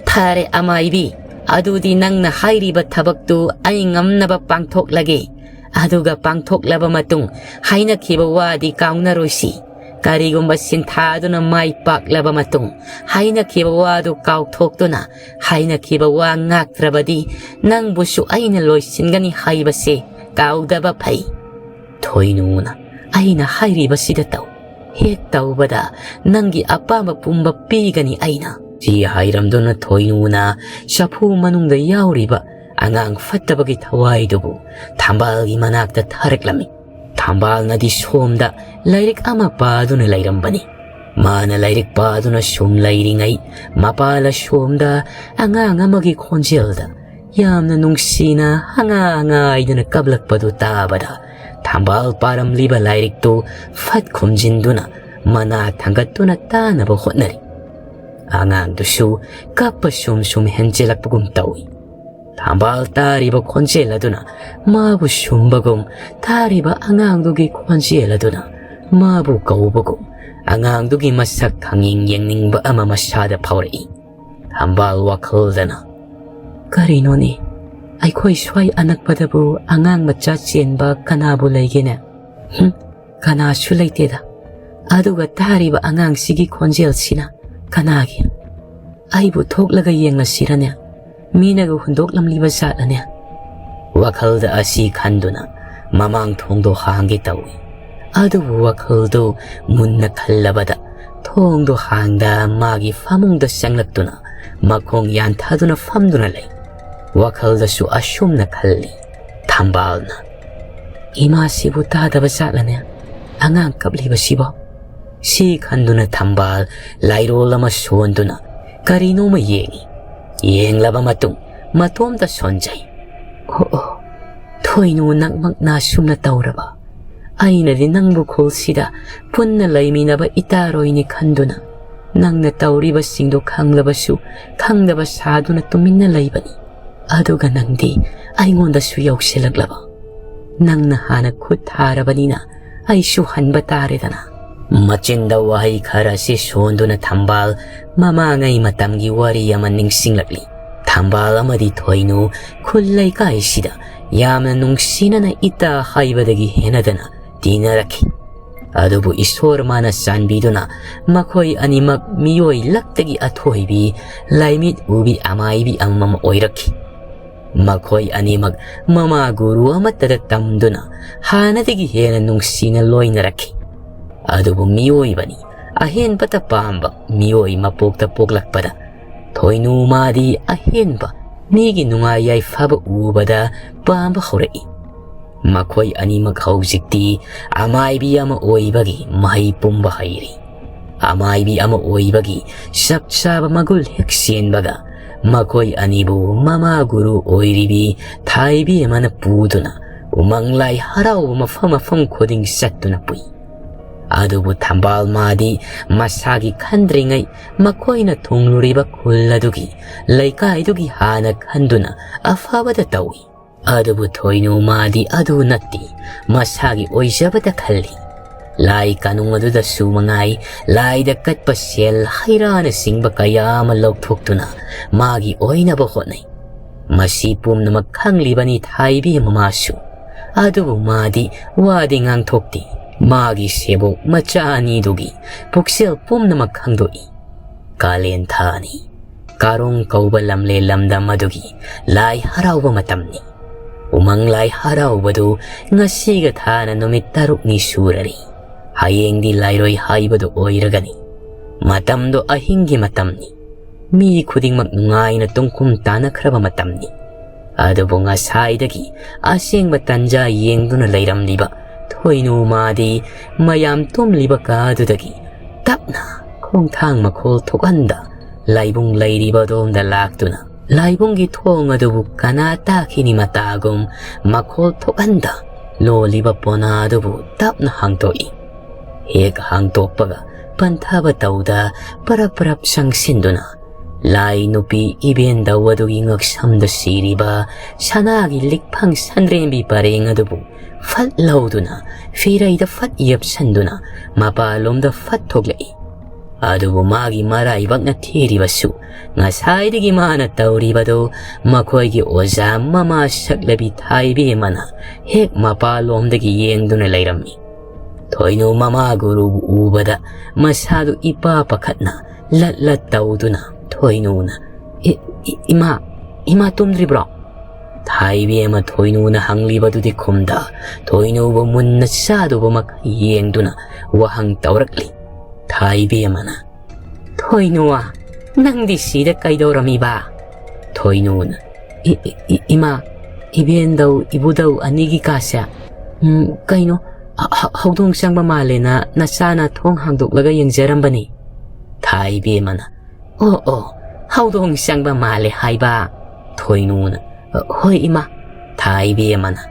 "ꯐꯔꯦ ꯑꯃꯥꯏꯕꯤ, ꯑꯗꯨꯗꯤ ꯅꯪꯅ ꯍꯥꯏꯔꯤꯕ ꯊꯕꯛꯇꯨ ꯑꯩ ꯉꯝꯅꯕ ꯄꯥꯡꯊꯣꯛꯂꯒꯦ꯫ ꯑꯗꯨꯒ ꯄꯥꯡꯊꯣꯛꯂꯕ ꯃꯇꯨꯡ ꯍꯥꯏꯅꯈꯤꯕ ꯋꯥꯗꯤ ꯀꯥꯎꯅꯔꯣꯏꯁꯤ꯫ ꯀꯔꯤꯒꯨꯝꯕ ꯁꯤꯟꯊꯥꯗꯨꯅ ꯃꯥꯏ ꯄꯥꯛꯂꯕ ꯃꯇꯨꯡ ꯍꯥꯏꯅꯈꯤꯕ ꯋꯥꯗꯨ ꯀꯥꯎꯊꯣꯛꯇꯨꯅ ꯍꯥꯏꯅꯈꯤꯕ ꯋꯥ ꯉꯥꯛꯇ꯭ꯔꯕꯗꯤ ꯅꯪꯕꯨꯁꯨ ꯑꯩꯅ ꯂꯣꯏꯁꯤꯟꯒꯅꯤ ꯍꯥꯏꯕꯁꯦ ꯀꯥꯎꯗꯕ ꯐꯩ꯫" ꯊꯣꯏꯅꯨꯅ, "ꯑꯩꯅ ꯍꯥꯏꯔꯤꯕꯁꯤꯗ ꯇꯧ꯫ ꯍꯦꯛ ꯇꯧꯕꯗ ꯅꯪꯒꯤ ꯑꯄꯥꯝꯕ ꯄꯨꯝꯕ ꯄꯤꯒꯅꯤ ꯑꯩꯅ꯫" ꯁꯤ ꯍꯥꯏꯔꯝꯗꯨꯅ ꯊꯣꯏꯅꯨꯅ ꯆꯐꯨ ꯃꯅꯨꯡꯗ ꯌꯥꯎꯔꯤꯕ ꯑꯉꯥꯡ ꯐꯠꯇꯕꯒꯤ ꯊꯋꯥꯏꯗꯨꯕꯨ ꯊꯝꯕꯥꯜꯒꯤ ꯃꯅꯥꯛꯇ ꯊꯥꯔꯛꯂꯝꯃꯤ꯫ ꯊꯝꯕꯥꯜꯅꯗꯤ ꯁꯣꯝꯗ ꯂꯥꯏꯔꯤꯛ ꯑꯃ ꯄꯥꯗꯨꯅ ꯂꯩꯔꯝꯕꯅꯤ꯫ ꯃꯥꯅ ꯂꯥꯏꯔꯤꯛ ꯄꯥꯗꯨꯅ ꯁꯨꯝ ꯂꯩꯔꯤꯉꯩ, ꯃꯄꯥꯜ ꯑꯁꯣꯝꯗ ꯑꯉꯥꯡ ꯑꯃꯒꯤ ꯈꯣꯟꯖꯦꯜꯗ ꯌꯥꯝꯅ ꯅꯨꯡꯁꯤꯅ ꯍꯪꯉꯥ ꯍꯪꯉꯥ ꯍꯥꯏꯗꯨꯅ ꯀꯞꯂꯛꯄꯗꯨ ꯇꯥꯕꯗ ꯊꯝꯕꯥꯜ ꯄꯥꯔꯝꯂꯤꯕ ꯂꯥꯏꯔꯤꯛꯇꯨ ꯐꯠ ꯈꯨꯝꯖꯤꯟꯗꯨꯅ ꯃꯅꯥ ꯊꯥꯡꯒꯠꯇꯨꯅ ꯇꯥꯅꯕ ꯍꯣꯠꯅꯔꯤ꯫ ꯑꯉꯥꯡꯗꯨꯁꯨ ꯀꯞꯄ ꯁꯨꯝ ꯁꯨꯝ ꯍꯦꯟꯖꯤꯜꯂꯛꯄꯒꯨꯝ ꯇꯧꯏ꯫ ꯊꯝꯕꯥꯜ ꯇꯥꯔꯤꯕ ꯈꯣꯟꯖꯦꯜ ꯑꯗꯨꯅ ꯃꯥꯕꯨ ꯁꯨꯝꯕꯒꯨꯝ, ꯇꯥꯔꯤꯕ ꯑꯉꯥꯡꯗꯨꯒꯤ ꯈꯣꯟꯖꯦꯜ ꯑꯗꯨꯅ ꯃꯥꯕꯨ ꯀꯧꯕꯒꯨꯝ, ꯑꯉꯥꯡꯗꯨꯒꯤ ꯃꯁꯛ ꯈꯪꯌꯦꯡ ꯌꯦꯡꯅꯤꯡꯕ ꯑꯃ ꯃꯁꯥꯗ ꯐꯥꯎꯔꯛꯏ꯫ ꯊꯝꯕꯥꯜ ꯋꯥꯈꯜꯗꯅ, "ꯀꯔꯤꯅꯣꯅꯦ, ꯑꯩꯈꯣꯏ ꯁ꯭ꯋꯥꯏ ꯑꯅꯛꯄꯗꯕꯨ ꯑꯉꯥꯡ ꯃꯆꯥ ꯆꯦꯟꯕ ꯀꯅꯥꯕꯨ ꯂꯩꯒꯦꯅꯦ? ꯍꯨꯝ, ꯀꯅꯥꯁꯨ ꯂꯩꯇꯦꯗ꯫ ꯑꯗꯨꯒ ꯇꯥꯔꯤꯕ ꯑꯉꯥꯡꯁꯤꯒꯤ ꯈꯣꯟꯖꯦꯜꯁꯤꯅ ꯀꯅꯥꯒꯤ? ꯑꯩꯕꯨ ꯊꯣꯛꯂꯒ ꯌꯦꯡꯂꯁꯤꯔꯅꯦ? ꯃꯤꯅꯒ ꯍꯨꯟꯗꯣꯛꯂꯝꯂꯤꯕ ꯖꯥꯠꯂꯅꯦ?" ꯋꯥꯈꯜꯗ ꯑꯁꯤ ꯈꯟꯗꯨꯅ ꯃꯃꯥꯡ ꯊꯣꯡꯗꯣ ꯍꯥꯡꯒꯦ ꯇꯧꯏ꯫ ꯑꯗꯨꯕꯨ ꯋꯥꯈꯜꯗꯨ ꯃꯨꯟꯅ ꯈꯜꯂꯕꯗ ꯊꯣꯡꯗꯣ ꯍꯥꯡꯗ ꯃꯥꯒꯤ ꯐꯃꯨꯡꯗ ꯆꯪꯂꯛꯇꯨꯅ ꯃꯈꯣꯡ ꯌꯥꯟꯊꯗꯨꯅ ꯐꯝꯗꯨꯅ ꯂꯩ꯫ ꯋꯥꯈꯜꯗꯁꯨ ꯑꯁꯨꯝꯅ ꯈꯜꯂꯤ꯫ ꯊꯝꯕꯥꯜꯅ, "ꯏꯃꯥꯁꯤꯕꯨ ꯇꯥꯗꯕ ꯖꯥꯠꯂꯅꯦ? ꯑꯉꯥꯡ ꯀꯞꯂꯤꯕꯁꯤꯕꯣ?" ꯁꯤ ꯈꯟꯗꯨꯅ ꯊꯝꯕꯥꯜ ꯂꯥꯏꯔꯣꯜ ꯑꯃ ꯁꯣꯟꯗꯨꯅ ꯀꯔꯤꯅꯣꯃ ꯌꯦꯡꯏ꯫ ꯌꯦꯡꯂꯕ ꯃꯇꯨꯡ ꯃꯇꯣꯝꯇ ꯁꯣꯟꯖꯩ꯫ "ꯑꯣ, ꯑꯣ, ꯊꯣꯏꯅꯨ, ꯅꯪꯃꯛꯅ ꯁꯨꯝꯅ ꯇꯧꯔꯕ? ꯑꯩꯅꯗꯤ ꯅꯪꯕꯨ ꯈꯨꯜꯁꯤꯗ ꯄꯨꯟꯅ ꯂꯩꯃꯤꯟꯅꯕ ꯏꯇꯥꯔꯣꯏꯅꯤ ꯈꯟꯗꯨꯅ ꯅꯪꯅ ꯇꯧꯔꯤꯕꯁꯤꯡꯗꯨ ꯈꯪꯂꯕꯁꯨ ꯈꯪꯗꯕ ꯁꯥꯗꯨꯅ ꯇꯨꯃꯤꯟꯅ ꯂꯩꯕꯅꯤ꯫ ꯑꯗꯨꯒ ꯅꯪꯗꯤ ꯑꯩꯉꯣꯟꯗꯁꯨ ꯌꯧꯁꯤꯜꯂꯛꯂꯕ꯫ ꯅꯪꯅ ꯍꯥꯟꯅ ꯈꯨꯠ ꯊꯥꯔꯕꯅꯤꯅ ꯑꯩꯁꯨ ꯍꯟꯕ ꯇꯥꯔꯦꯗꯅ꯫" ꯃꯆꯤꯟꯗ ꯋꯥꯍꯩ ꯈꯔꯁꯤ ꯁꯣꯟꯗꯨꯅ ꯊꯝꯕꯥꯜ ꯃꯃꯥꯡꯉꯩ ꯃꯇꯝꯒꯤ ꯋꯥꯔꯤ ꯑꯃ ꯅꯤꯡꯁꯤꯡꯂꯛꯂꯤ꯫ ꯊꯝꯕꯥꯜ ꯑꯃꯗꯤ ꯊꯣꯏꯅꯨ ꯈꯨꯜ ꯂꯩꯀꯥꯏꯁꯤꯗ ꯌꯥꯝꯅ ꯅꯨꯡꯁꯤꯅꯅ ꯏꯇꯥ ꯍꯥꯏꯕꯗꯒꯤ ꯍꯦꯟꯅꯗꯅ ꯇꯤꯟꯅꯔꯛꯈꯤ꯫ ꯑꯗꯨꯕꯨ ꯏꯁꯣꯔ ꯃꯥꯅ ꯆꯥꯟꯕꯤꯗꯨꯅ ꯃꯈꯣꯏ ꯑꯅꯤꯃꯛ ꯃꯤꯑꯣꯏ ꯂꯛꯇꯒꯤ ꯑꯊꯣꯏꯕꯤ, ꯂꯥꯏꯃꯤꯠ ꯎꯕꯤ ꯑꯃꯥꯏꯕꯤ ꯑꯃꯃꯝ ꯑꯣꯏꯔꯛꯈꯤ꯫ ꯃꯈꯣꯏ ꯑꯅꯤꯃꯛ ꯃꯃꯥ ꯒꯨꯔꯨ ꯑꯃꯠꯇꯗ ꯇꯝꯗꯨꯅ ꯍꯥꯟꯅꯗꯒꯤ ꯍꯦꯟꯅ ꯅꯨꯡꯁꯤꯅ ꯂꯣꯏꯅꯔꯛꯈꯤ꯫ ꯑꯗꯨꯕꯨ ꯃꯤꯑꯣꯏꯕꯅꯤ, ꯑꯍꯦꯟꯕꯇ ꯄꯥꯝꯕ ꯃꯤꯑꯣꯏ ꯃꯄꯣꯛꯇ ꯄꯣꯛꯂꯛꯄꯗ ꯊꯣꯏꯅꯨ ꯃꯥꯗꯤ ꯑꯍꯦꯟꯕ ꯃꯤꯒꯤ ꯅꯨꯡꯉꯥꯏ ꯌꯥꯏꯐꯕ ꯎꯕꯗ ꯄꯥꯝꯕ ꯍꯧꯔꯛꯏ꯫ ꯃꯈꯣꯏ ꯑꯅꯤꯃꯛ ꯍꯧꯖꯤꯛꯇꯤ ꯑꯃꯥꯏꯕꯤ ꯑꯃ ꯑꯣꯏꯕꯒꯤ ꯃꯍꯩ ꯄꯨꯝꯕ ꯍꯩꯔꯤ꯫ ꯑꯃꯥꯏꯕꯤ ꯑꯃ ꯑꯣꯏꯕꯒꯤ ꯆꯞ ꯆꯥꯕ ꯃꯒꯨꯜ ꯍꯦꯛ ꯆꯦꯟꯕꯒ ꯃꯈꯣꯏ ꯑꯅꯤꯕꯨ ꯃꯃꯥ ꯒꯨꯔꯨ ꯑꯣꯏꯔꯤꯕꯤ ꯊꯥꯏꯕꯤ ꯑꯃꯅ ꯄꯨꯗꯨꯅ ꯎꯃꯪ ꯂꯥꯏ ꯍꯔꯥꯎꯕ ꯃꯐꯝ ꯃꯐꯝ ꯈꯨꯗꯤꯡ ꯆꯠꯇꯨꯅ ꯄꯨꯏ꯫ ꯑꯗꯨꯕꯨ ꯊꯝꯕꯥꯜ ꯃꯥꯗꯤ ꯃꯁꯥꯒꯤ ꯈꯟꯗ꯭ꯔꯤꯉꯩ ꯃꯈꯣꯏꯅ ꯊꯨꯡꯂꯨꯔꯤꯕ ꯈꯨꯜ ꯑꯗꯨꯒꯤ, ꯂꯩꯀꯥꯏꯗꯨꯒꯤ ꯍꯥꯟꯅ ꯈꯟꯗꯨꯅ ꯑꯐꯕꯗ ꯇꯧꯏ꯫ ꯑꯗꯨꯕꯨ ꯊꯣꯏꯅꯨ ꯃꯥꯗꯤ ꯑꯗꯨ ꯅꯠꯇꯦ, ꯃꯁꯥꯒꯤ ꯑꯣꯏꯖꯕꯗ ꯈꯜꯂꯤ꯫ ꯂꯥꯏ ꯀꯥꯅꯨꯡ ꯑꯗꯨꯗꯁꯨ ꯃꯉꯥꯏ, ꯂꯥꯏꯗ ꯀꯠꯄ ꯁꯦꯜ, ꯍꯩꯔꯥꯅꯆꯤꯡꯕ ꯀꯌꯥ ꯑꯃ ꯂꯧꯊꯣꯛꯇꯨꯅ ꯃꯥꯒꯤ ꯑꯣꯏꯅꯕ ꯍꯣꯠꯅꯩ꯫ ꯃꯁꯤ ꯄꯨꯝꯅꯃꯛ ꯈꯪꯂꯤꯕꯅꯤ ꯊꯥꯏꯕꯤ ꯃꯃꯥꯁꯨ꯫ ꯑꯗꯨꯕꯨ ꯃꯥꯗꯤ ꯋꯥꯗꯤ ꯉꯥꯡꯊꯣꯛꯇꯦ꯫ ꯃꯥꯒꯤ ꯁꯦꯕꯣꯛ ꯃꯆꯥ ꯑꯅꯤꯗꯨꯒꯤ ꯄꯨꯛꯆꯦꯜ ꯄꯨꯝꯅꯃꯛ ꯈꯪꯗꯣꯛꯏ꯫ ꯀꯥꯂꯦꯟ ꯊꯥꯅꯤ꯫ ꯀꯥꯔꯣꯡ ꯀꯧꯕ ꯂꯝꯂꯦꯟ ꯂꯝꯗꯝ ꯑꯗꯨꯒꯤ ꯂꯥꯏ ꯍꯔꯥꯎꯕ ꯃꯇꯝꯅꯤ꯫ ꯎꯃꯪ ꯂꯥꯏ ꯍꯔꯥꯎꯕꯗꯨ ꯉꯁꯤꯒ ꯊꯥꯅ ꯅꯨꯃꯤꯠ ꯇꯔꯨꯛꯅꯤ ꯁꯨꯔꯔꯤ꯫ ꯍꯌꯦꯡꯗꯤ ꯂꯥꯏꯔꯣꯏ ꯍꯥꯏꯕꯗꯨ ꯑꯣꯏꯔꯒꯅꯤ꯫ ꯃꯇꯝꯗꯣ ꯑꯍꯤꯡꯒꯤ ꯃꯇꯝꯅꯤ꯫ ꯃꯤ ꯈꯨꯗꯤꯡꯃꯛ ꯅꯨꯡꯉꯥꯏꯅ ꯇꯨꯝꯈꯨꯝ ꯇꯥꯅꯈ꯭ꯔꯕ ꯃꯇꯝꯅꯤ꯫ ꯑꯗꯨꯕꯨ ꯉꯁꯥꯏꯗꯒꯤ ꯑꯁꯦꯡꯕ ꯇꯟꯖꯥ ꯌꯦꯡꯗꯨꯅ ꯂꯩꯔꯝꯂꯤꯕ ꯊꯣꯏꯅꯨ ꯃꯥꯗꯤ ꯃꯌꯥꯝ ꯇꯨꯝꯂꯤꯕ ꯀꯥꯗꯨꯗꯒꯤ ꯇꯞꯅ ꯈꯣꯡꯊꯥꯡ ꯃꯈꯣꯜ ꯊꯣꯛꯍꯟꯗ ꯂꯥꯏꯕꯨꯡ ꯂꯩꯔꯤꯕ ꯑꯗꯣꯝꯗ ꯂꯥꯛꯇꯨꯅ ꯂꯥꯏꯕꯨꯡꯒꯤ ꯊꯣꯡ ꯑꯗꯨꯕꯨ ꯀꯅꯥ ꯇꯥꯈꯤꯅꯤ ꯃꯇꯥꯒꯨꯝ ꯃꯈꯣꯜ ꯊꯣꯛꯍꯟꯗ ꯂꯣꯜꯂꯤꯕ ꯄꯣꯅꯥ ꯑꯗꯨꯕꯨ ꯇꯞꯅ ꯍꯥꯡꯗꯣꯛꯏ꯫ ꯍꯦꯛ ꯍꯥꯡꯗꯣꯛꯄꯒ ꯄꯟꯊꯕ ꯇꯧꯗ ꯄꯔꯞ ꯄꯔꯞ ꯆꯪꯁꯤꯟꯗꯨꯅ ꯂꯥꯏ ꯅꯨꯄꯤ ꯏꯕꯦꯟꯗꯧ ꯑꯗꯨꯒꯤ ꯉꯛꯁꯝꯗ ꯁꯤꯔꯤꯕ ꯁꯅꯥꯒꯤ ꯂꯤꯛꯐꯪ ꯁꯟꯗ꯭ꯔꯦꯝꯕꯤ ꯄꯔꯦꯡ ꯑꯗꯨꯕꯨ ꯐꯠ ꯂꯧꯗꯨꯅ ꯐꯤꯔꯩꯗ ꯐꯠ ꯌꯦꯞꯁꯟꯗꯨꯅ ꯃꯄꯥꯟꯂꯣꯝꯗ ꯐꯠ ꯊꯣꯛꯂꯛꯏ꯫ ꯑꯗꯨꯕꯨ ꯃꯥꯒꯤ ꯃꯔꯥꯏꯕꯛꯅ ꯊꯤꯔꯤꯕꯁꯨ ꯉꯁꯥꯏꯗꯒꯤ ꯃꯥꯅ ꯇꯧꯔꯤꯕꯗꯨ ꯃꯈꯣꯏꯒꯤ ꯑꯣꯖꯥ ꯃꯃꯥ ꯁꯛꯂꯕꯤ ꯊꯥꯏꯕꯤ ꯑꯃꯅ ꯍꯦꯛ ꯃꯄꯥꯟꯂꯣꯝꯗꯒꯤ ꯌꯦꯡꯗꯨꯅ ꯂꯩꯔꯝꯃꯤ꯫ ꯊꯣꯏꯅꯨ ꯃꯃꯥ ꯒꯨꯔꯨꯕꯨ ꯎꯕꯗ ꯃꯁꯥꯗꯨ ꯏꯄꯥ ꯄꯥꯈꯠꯅ ꯂꯠ ꯂꯠ ꯇꯧꯗꯨꯅ ꯊꯣꯏꯅꯨꯅ, "ꯏ-, ꯏ-, ꯏꯃꯥ, ꯏꯃꯥ ꯇꯨꯝꯗ꯭ꯔꯤꯕ꯭ꯔꯣ?" ꯊꯥꯏꯕꯤ ꯑꯃ ꯊꯣꯏꯅꯨꯅ ꯍꯪꯂꯤꯕꯗꯨꯗꯤ ꯈꯨꯝꯗ, ꯊꯣꯏꯅꯨꯕꯨ ꯃꯨꯟꯅ ꯆꯥꯗꯨꯕꯃꯛ ꯌꯦꯡꯗꯨꯅ ꯋꯥꯍꯪ ꯇꯧꯔꯛꯂꯤ꯫ ꯊꯥꯏꯕꯤ ꯑꯃꯅ, "ꯊꯣꯏꯅꯨ, ꯅꯪꯗꯤ ꯁꯤꯗ ꯀꯩꯗꯧꯔꯝꯃꯤꯕ?" ꯊꯣꯏꯅꯨꯅ, "ꯏ-, ꯏ-, ꯏ-, ꯏꯃꯥ, ꯏꯕꯦꯟꯗꯧ, ꯏꯕꯨꯗꯧ ꯑꯅꯤꯒꯤ ꯀꯥꯁꯦ, ꯎꯝ, ꯀꯩꯅꯣ, ꯍ-, ꯍ-, ꯍꯧꯗꯣꯡ ꯆꯪꯕ ꯃꯥꯜꯂꯦꯅ ꯅꯆꯥꯅ ꯊꯣꯡ ꯍꯥꯡꯗꯣꯛꯂꯒ ꯌꯦꯡꯖꯔꯝꯕꯅꯤ꯫" ꯊꯥꯏꯕꯤ ꯑꯃꯅ, "ꯑꯣ, ꯑꯣ, ꯍꯧꯗꯣꯡ ꯆꯪꯕ ꯃꯥꯜꯂꯦ ꯍꯥꯏꯕ?" ꯊꯣꯏꯅꯨꯅ, "ꯍꯣꯏ ꯏꯃꯥ꯫" ꯊꯥꯏꯕꯤ ꯑꯃꯅ,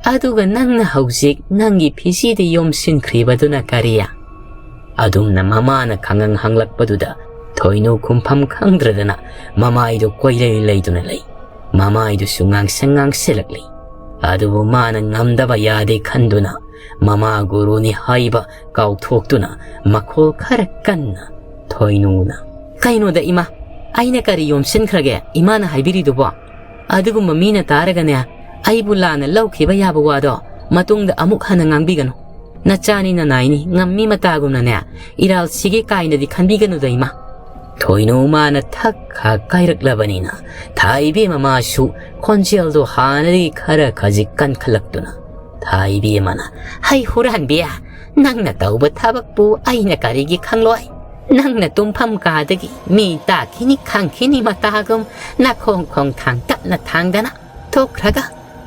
ꯑꯗꯨꯒ ꯅꯪꯅ ꯍꯧꯖꯤꯛ ꯅꯪꯒꯤ ꯐꯤꯖꯤꯗ ꯌꯣꯝꯁꯤꯟꯈ꯭ꯔꯤꯕꯗꯨꯅ ꯀꯔꯤ? ꯑꯗꯨꯝꯅ ꯃꯃꯥꯅ ꯈꯪꯍꯪ ꯍꯪꯂꯛꯄꯗꯨꯗ ꯊꯣꯏꯅꯨ ꯈꯨꯝꯐꯝ ꯈꯪꯗ꯭ꯔꯗꯅ ꯃꯃꯥꯏꯗꯨ ꯀꯣꯏꯂꯩ ꯂꯩꯗꯨꯅ ꯂꯩ꯫ ꯃꯃꯥꯏꯗꯨꯁꯨ ꯉꯥꯡꯁꯪ ꯉꯥꯡꯁꯤꯜꯂꯛꯂꯤ꯫ ꯑꯗꯨꯕꯨ ꯃꯥꯅ ꯉꯝꯗꯕ ꯌꯥꯗꯦ ꯈꯟꯗꯨꯅ ꯃꯃꯥ ꯒꯨꯔꯨꯅꯤ ꯍꯥꯏꯕ ꯀꯥꯎꯊꯣꯛꯇꯨꯅ ꯃꯈꯣꯜ ꯈꯔ ꯀꯟꯅ ꯊꯣꯏꯅꯨꯅ, "ꯀꯩꯅꯣꯗ ꯏꯃꯥ, ꯑꯩꯅ ꯀꯔꯤ ꯌꯣꯝꯁꯤꯟꯈ꯭ꯔꯒꯦ ꯏꯃꯥꯅ ꯍꯥꯏꯕꯤꯔꯤꯗꯨꯕꯣ? ꯑꯗꯨꯒꯨꯝꯕ ꯃꯤꯅ ꯇꯥꯔꯒꯅꯦ, ꯑꯩꯕꯨ ꯂꯥꯟꯅ ꯂꯧꯈꯤꯕ ꯌꯥꯕ ꯋꯥꯗꯣ ꯃꯇꯨꯡꯗ ꯑꯃꯨꯛ ꯍꯟꯅ ꯉꯥꯡꯕꯤꯒꯅꯨ꯫ ꯅꯆꯥꯅꯤ ꯅꯅꯥꯏꯅꯤ, ꯉꯝꯃꯤ ꯃꯇꯥꯒꯨꯝꯅꯅꯦ, ꯏꯔꯥꯜꯁꯤꯒꯤ ꯀꯥꯏꯅꯗꯤ ꯈꯟꯕꯤꯒꯅꯨꯗ ꯏꯃꯥ꯫" ꯊꯣꯏꯅꯨ ꯃꯥꯅ ꯊꯛ ꯈꯥ ꯀꯥꯏꯔꯛꯂꯕꯅꯤꯅ ꯊꯥꯏꯕꯦꯝꯃ ꯃꯥꯁꯨ ꯈꯣꯟꯖꯦꯜꯗꯣ ꯍꯥꯟꯅꯗꯒꯤ ꯈꯔ ꯈꯖꯤꯛ ꯀꯟꯈꯠꯂꯛꯇꯨꯅ ꯊꯥꯏꯕꯦꯝꯃꯅ, "ꯍꯩ ꯍꯨꯔꯥꯟꯕꯤ, ꯅꯪꯅ ꯇꯧꯕ ꯊꯕꯛꯄꯨ ꯑꯩꯅ ꯀꯔꯤꯒꯤ ꯈꯪꯂꯣꯏ? ꯅꯪꯅ ꯇꯨꯝꯐꯝ ꯀꯥꯗꯒꯤ ꯃꯤ ꯇꯥꯈꯤꯅꯤ ꯈꯪꯈꯤꯅꯤ ꯃꯇꯥꯒꯨꯝ ꯅꯈꯣꯡ ꯈꯣꯡ ꯊꯥꯡ ꯇꯞꯅ ꯊꯥꯡꯗꯅ ꯊꯣꯛꯈ꯭ꯔꯒ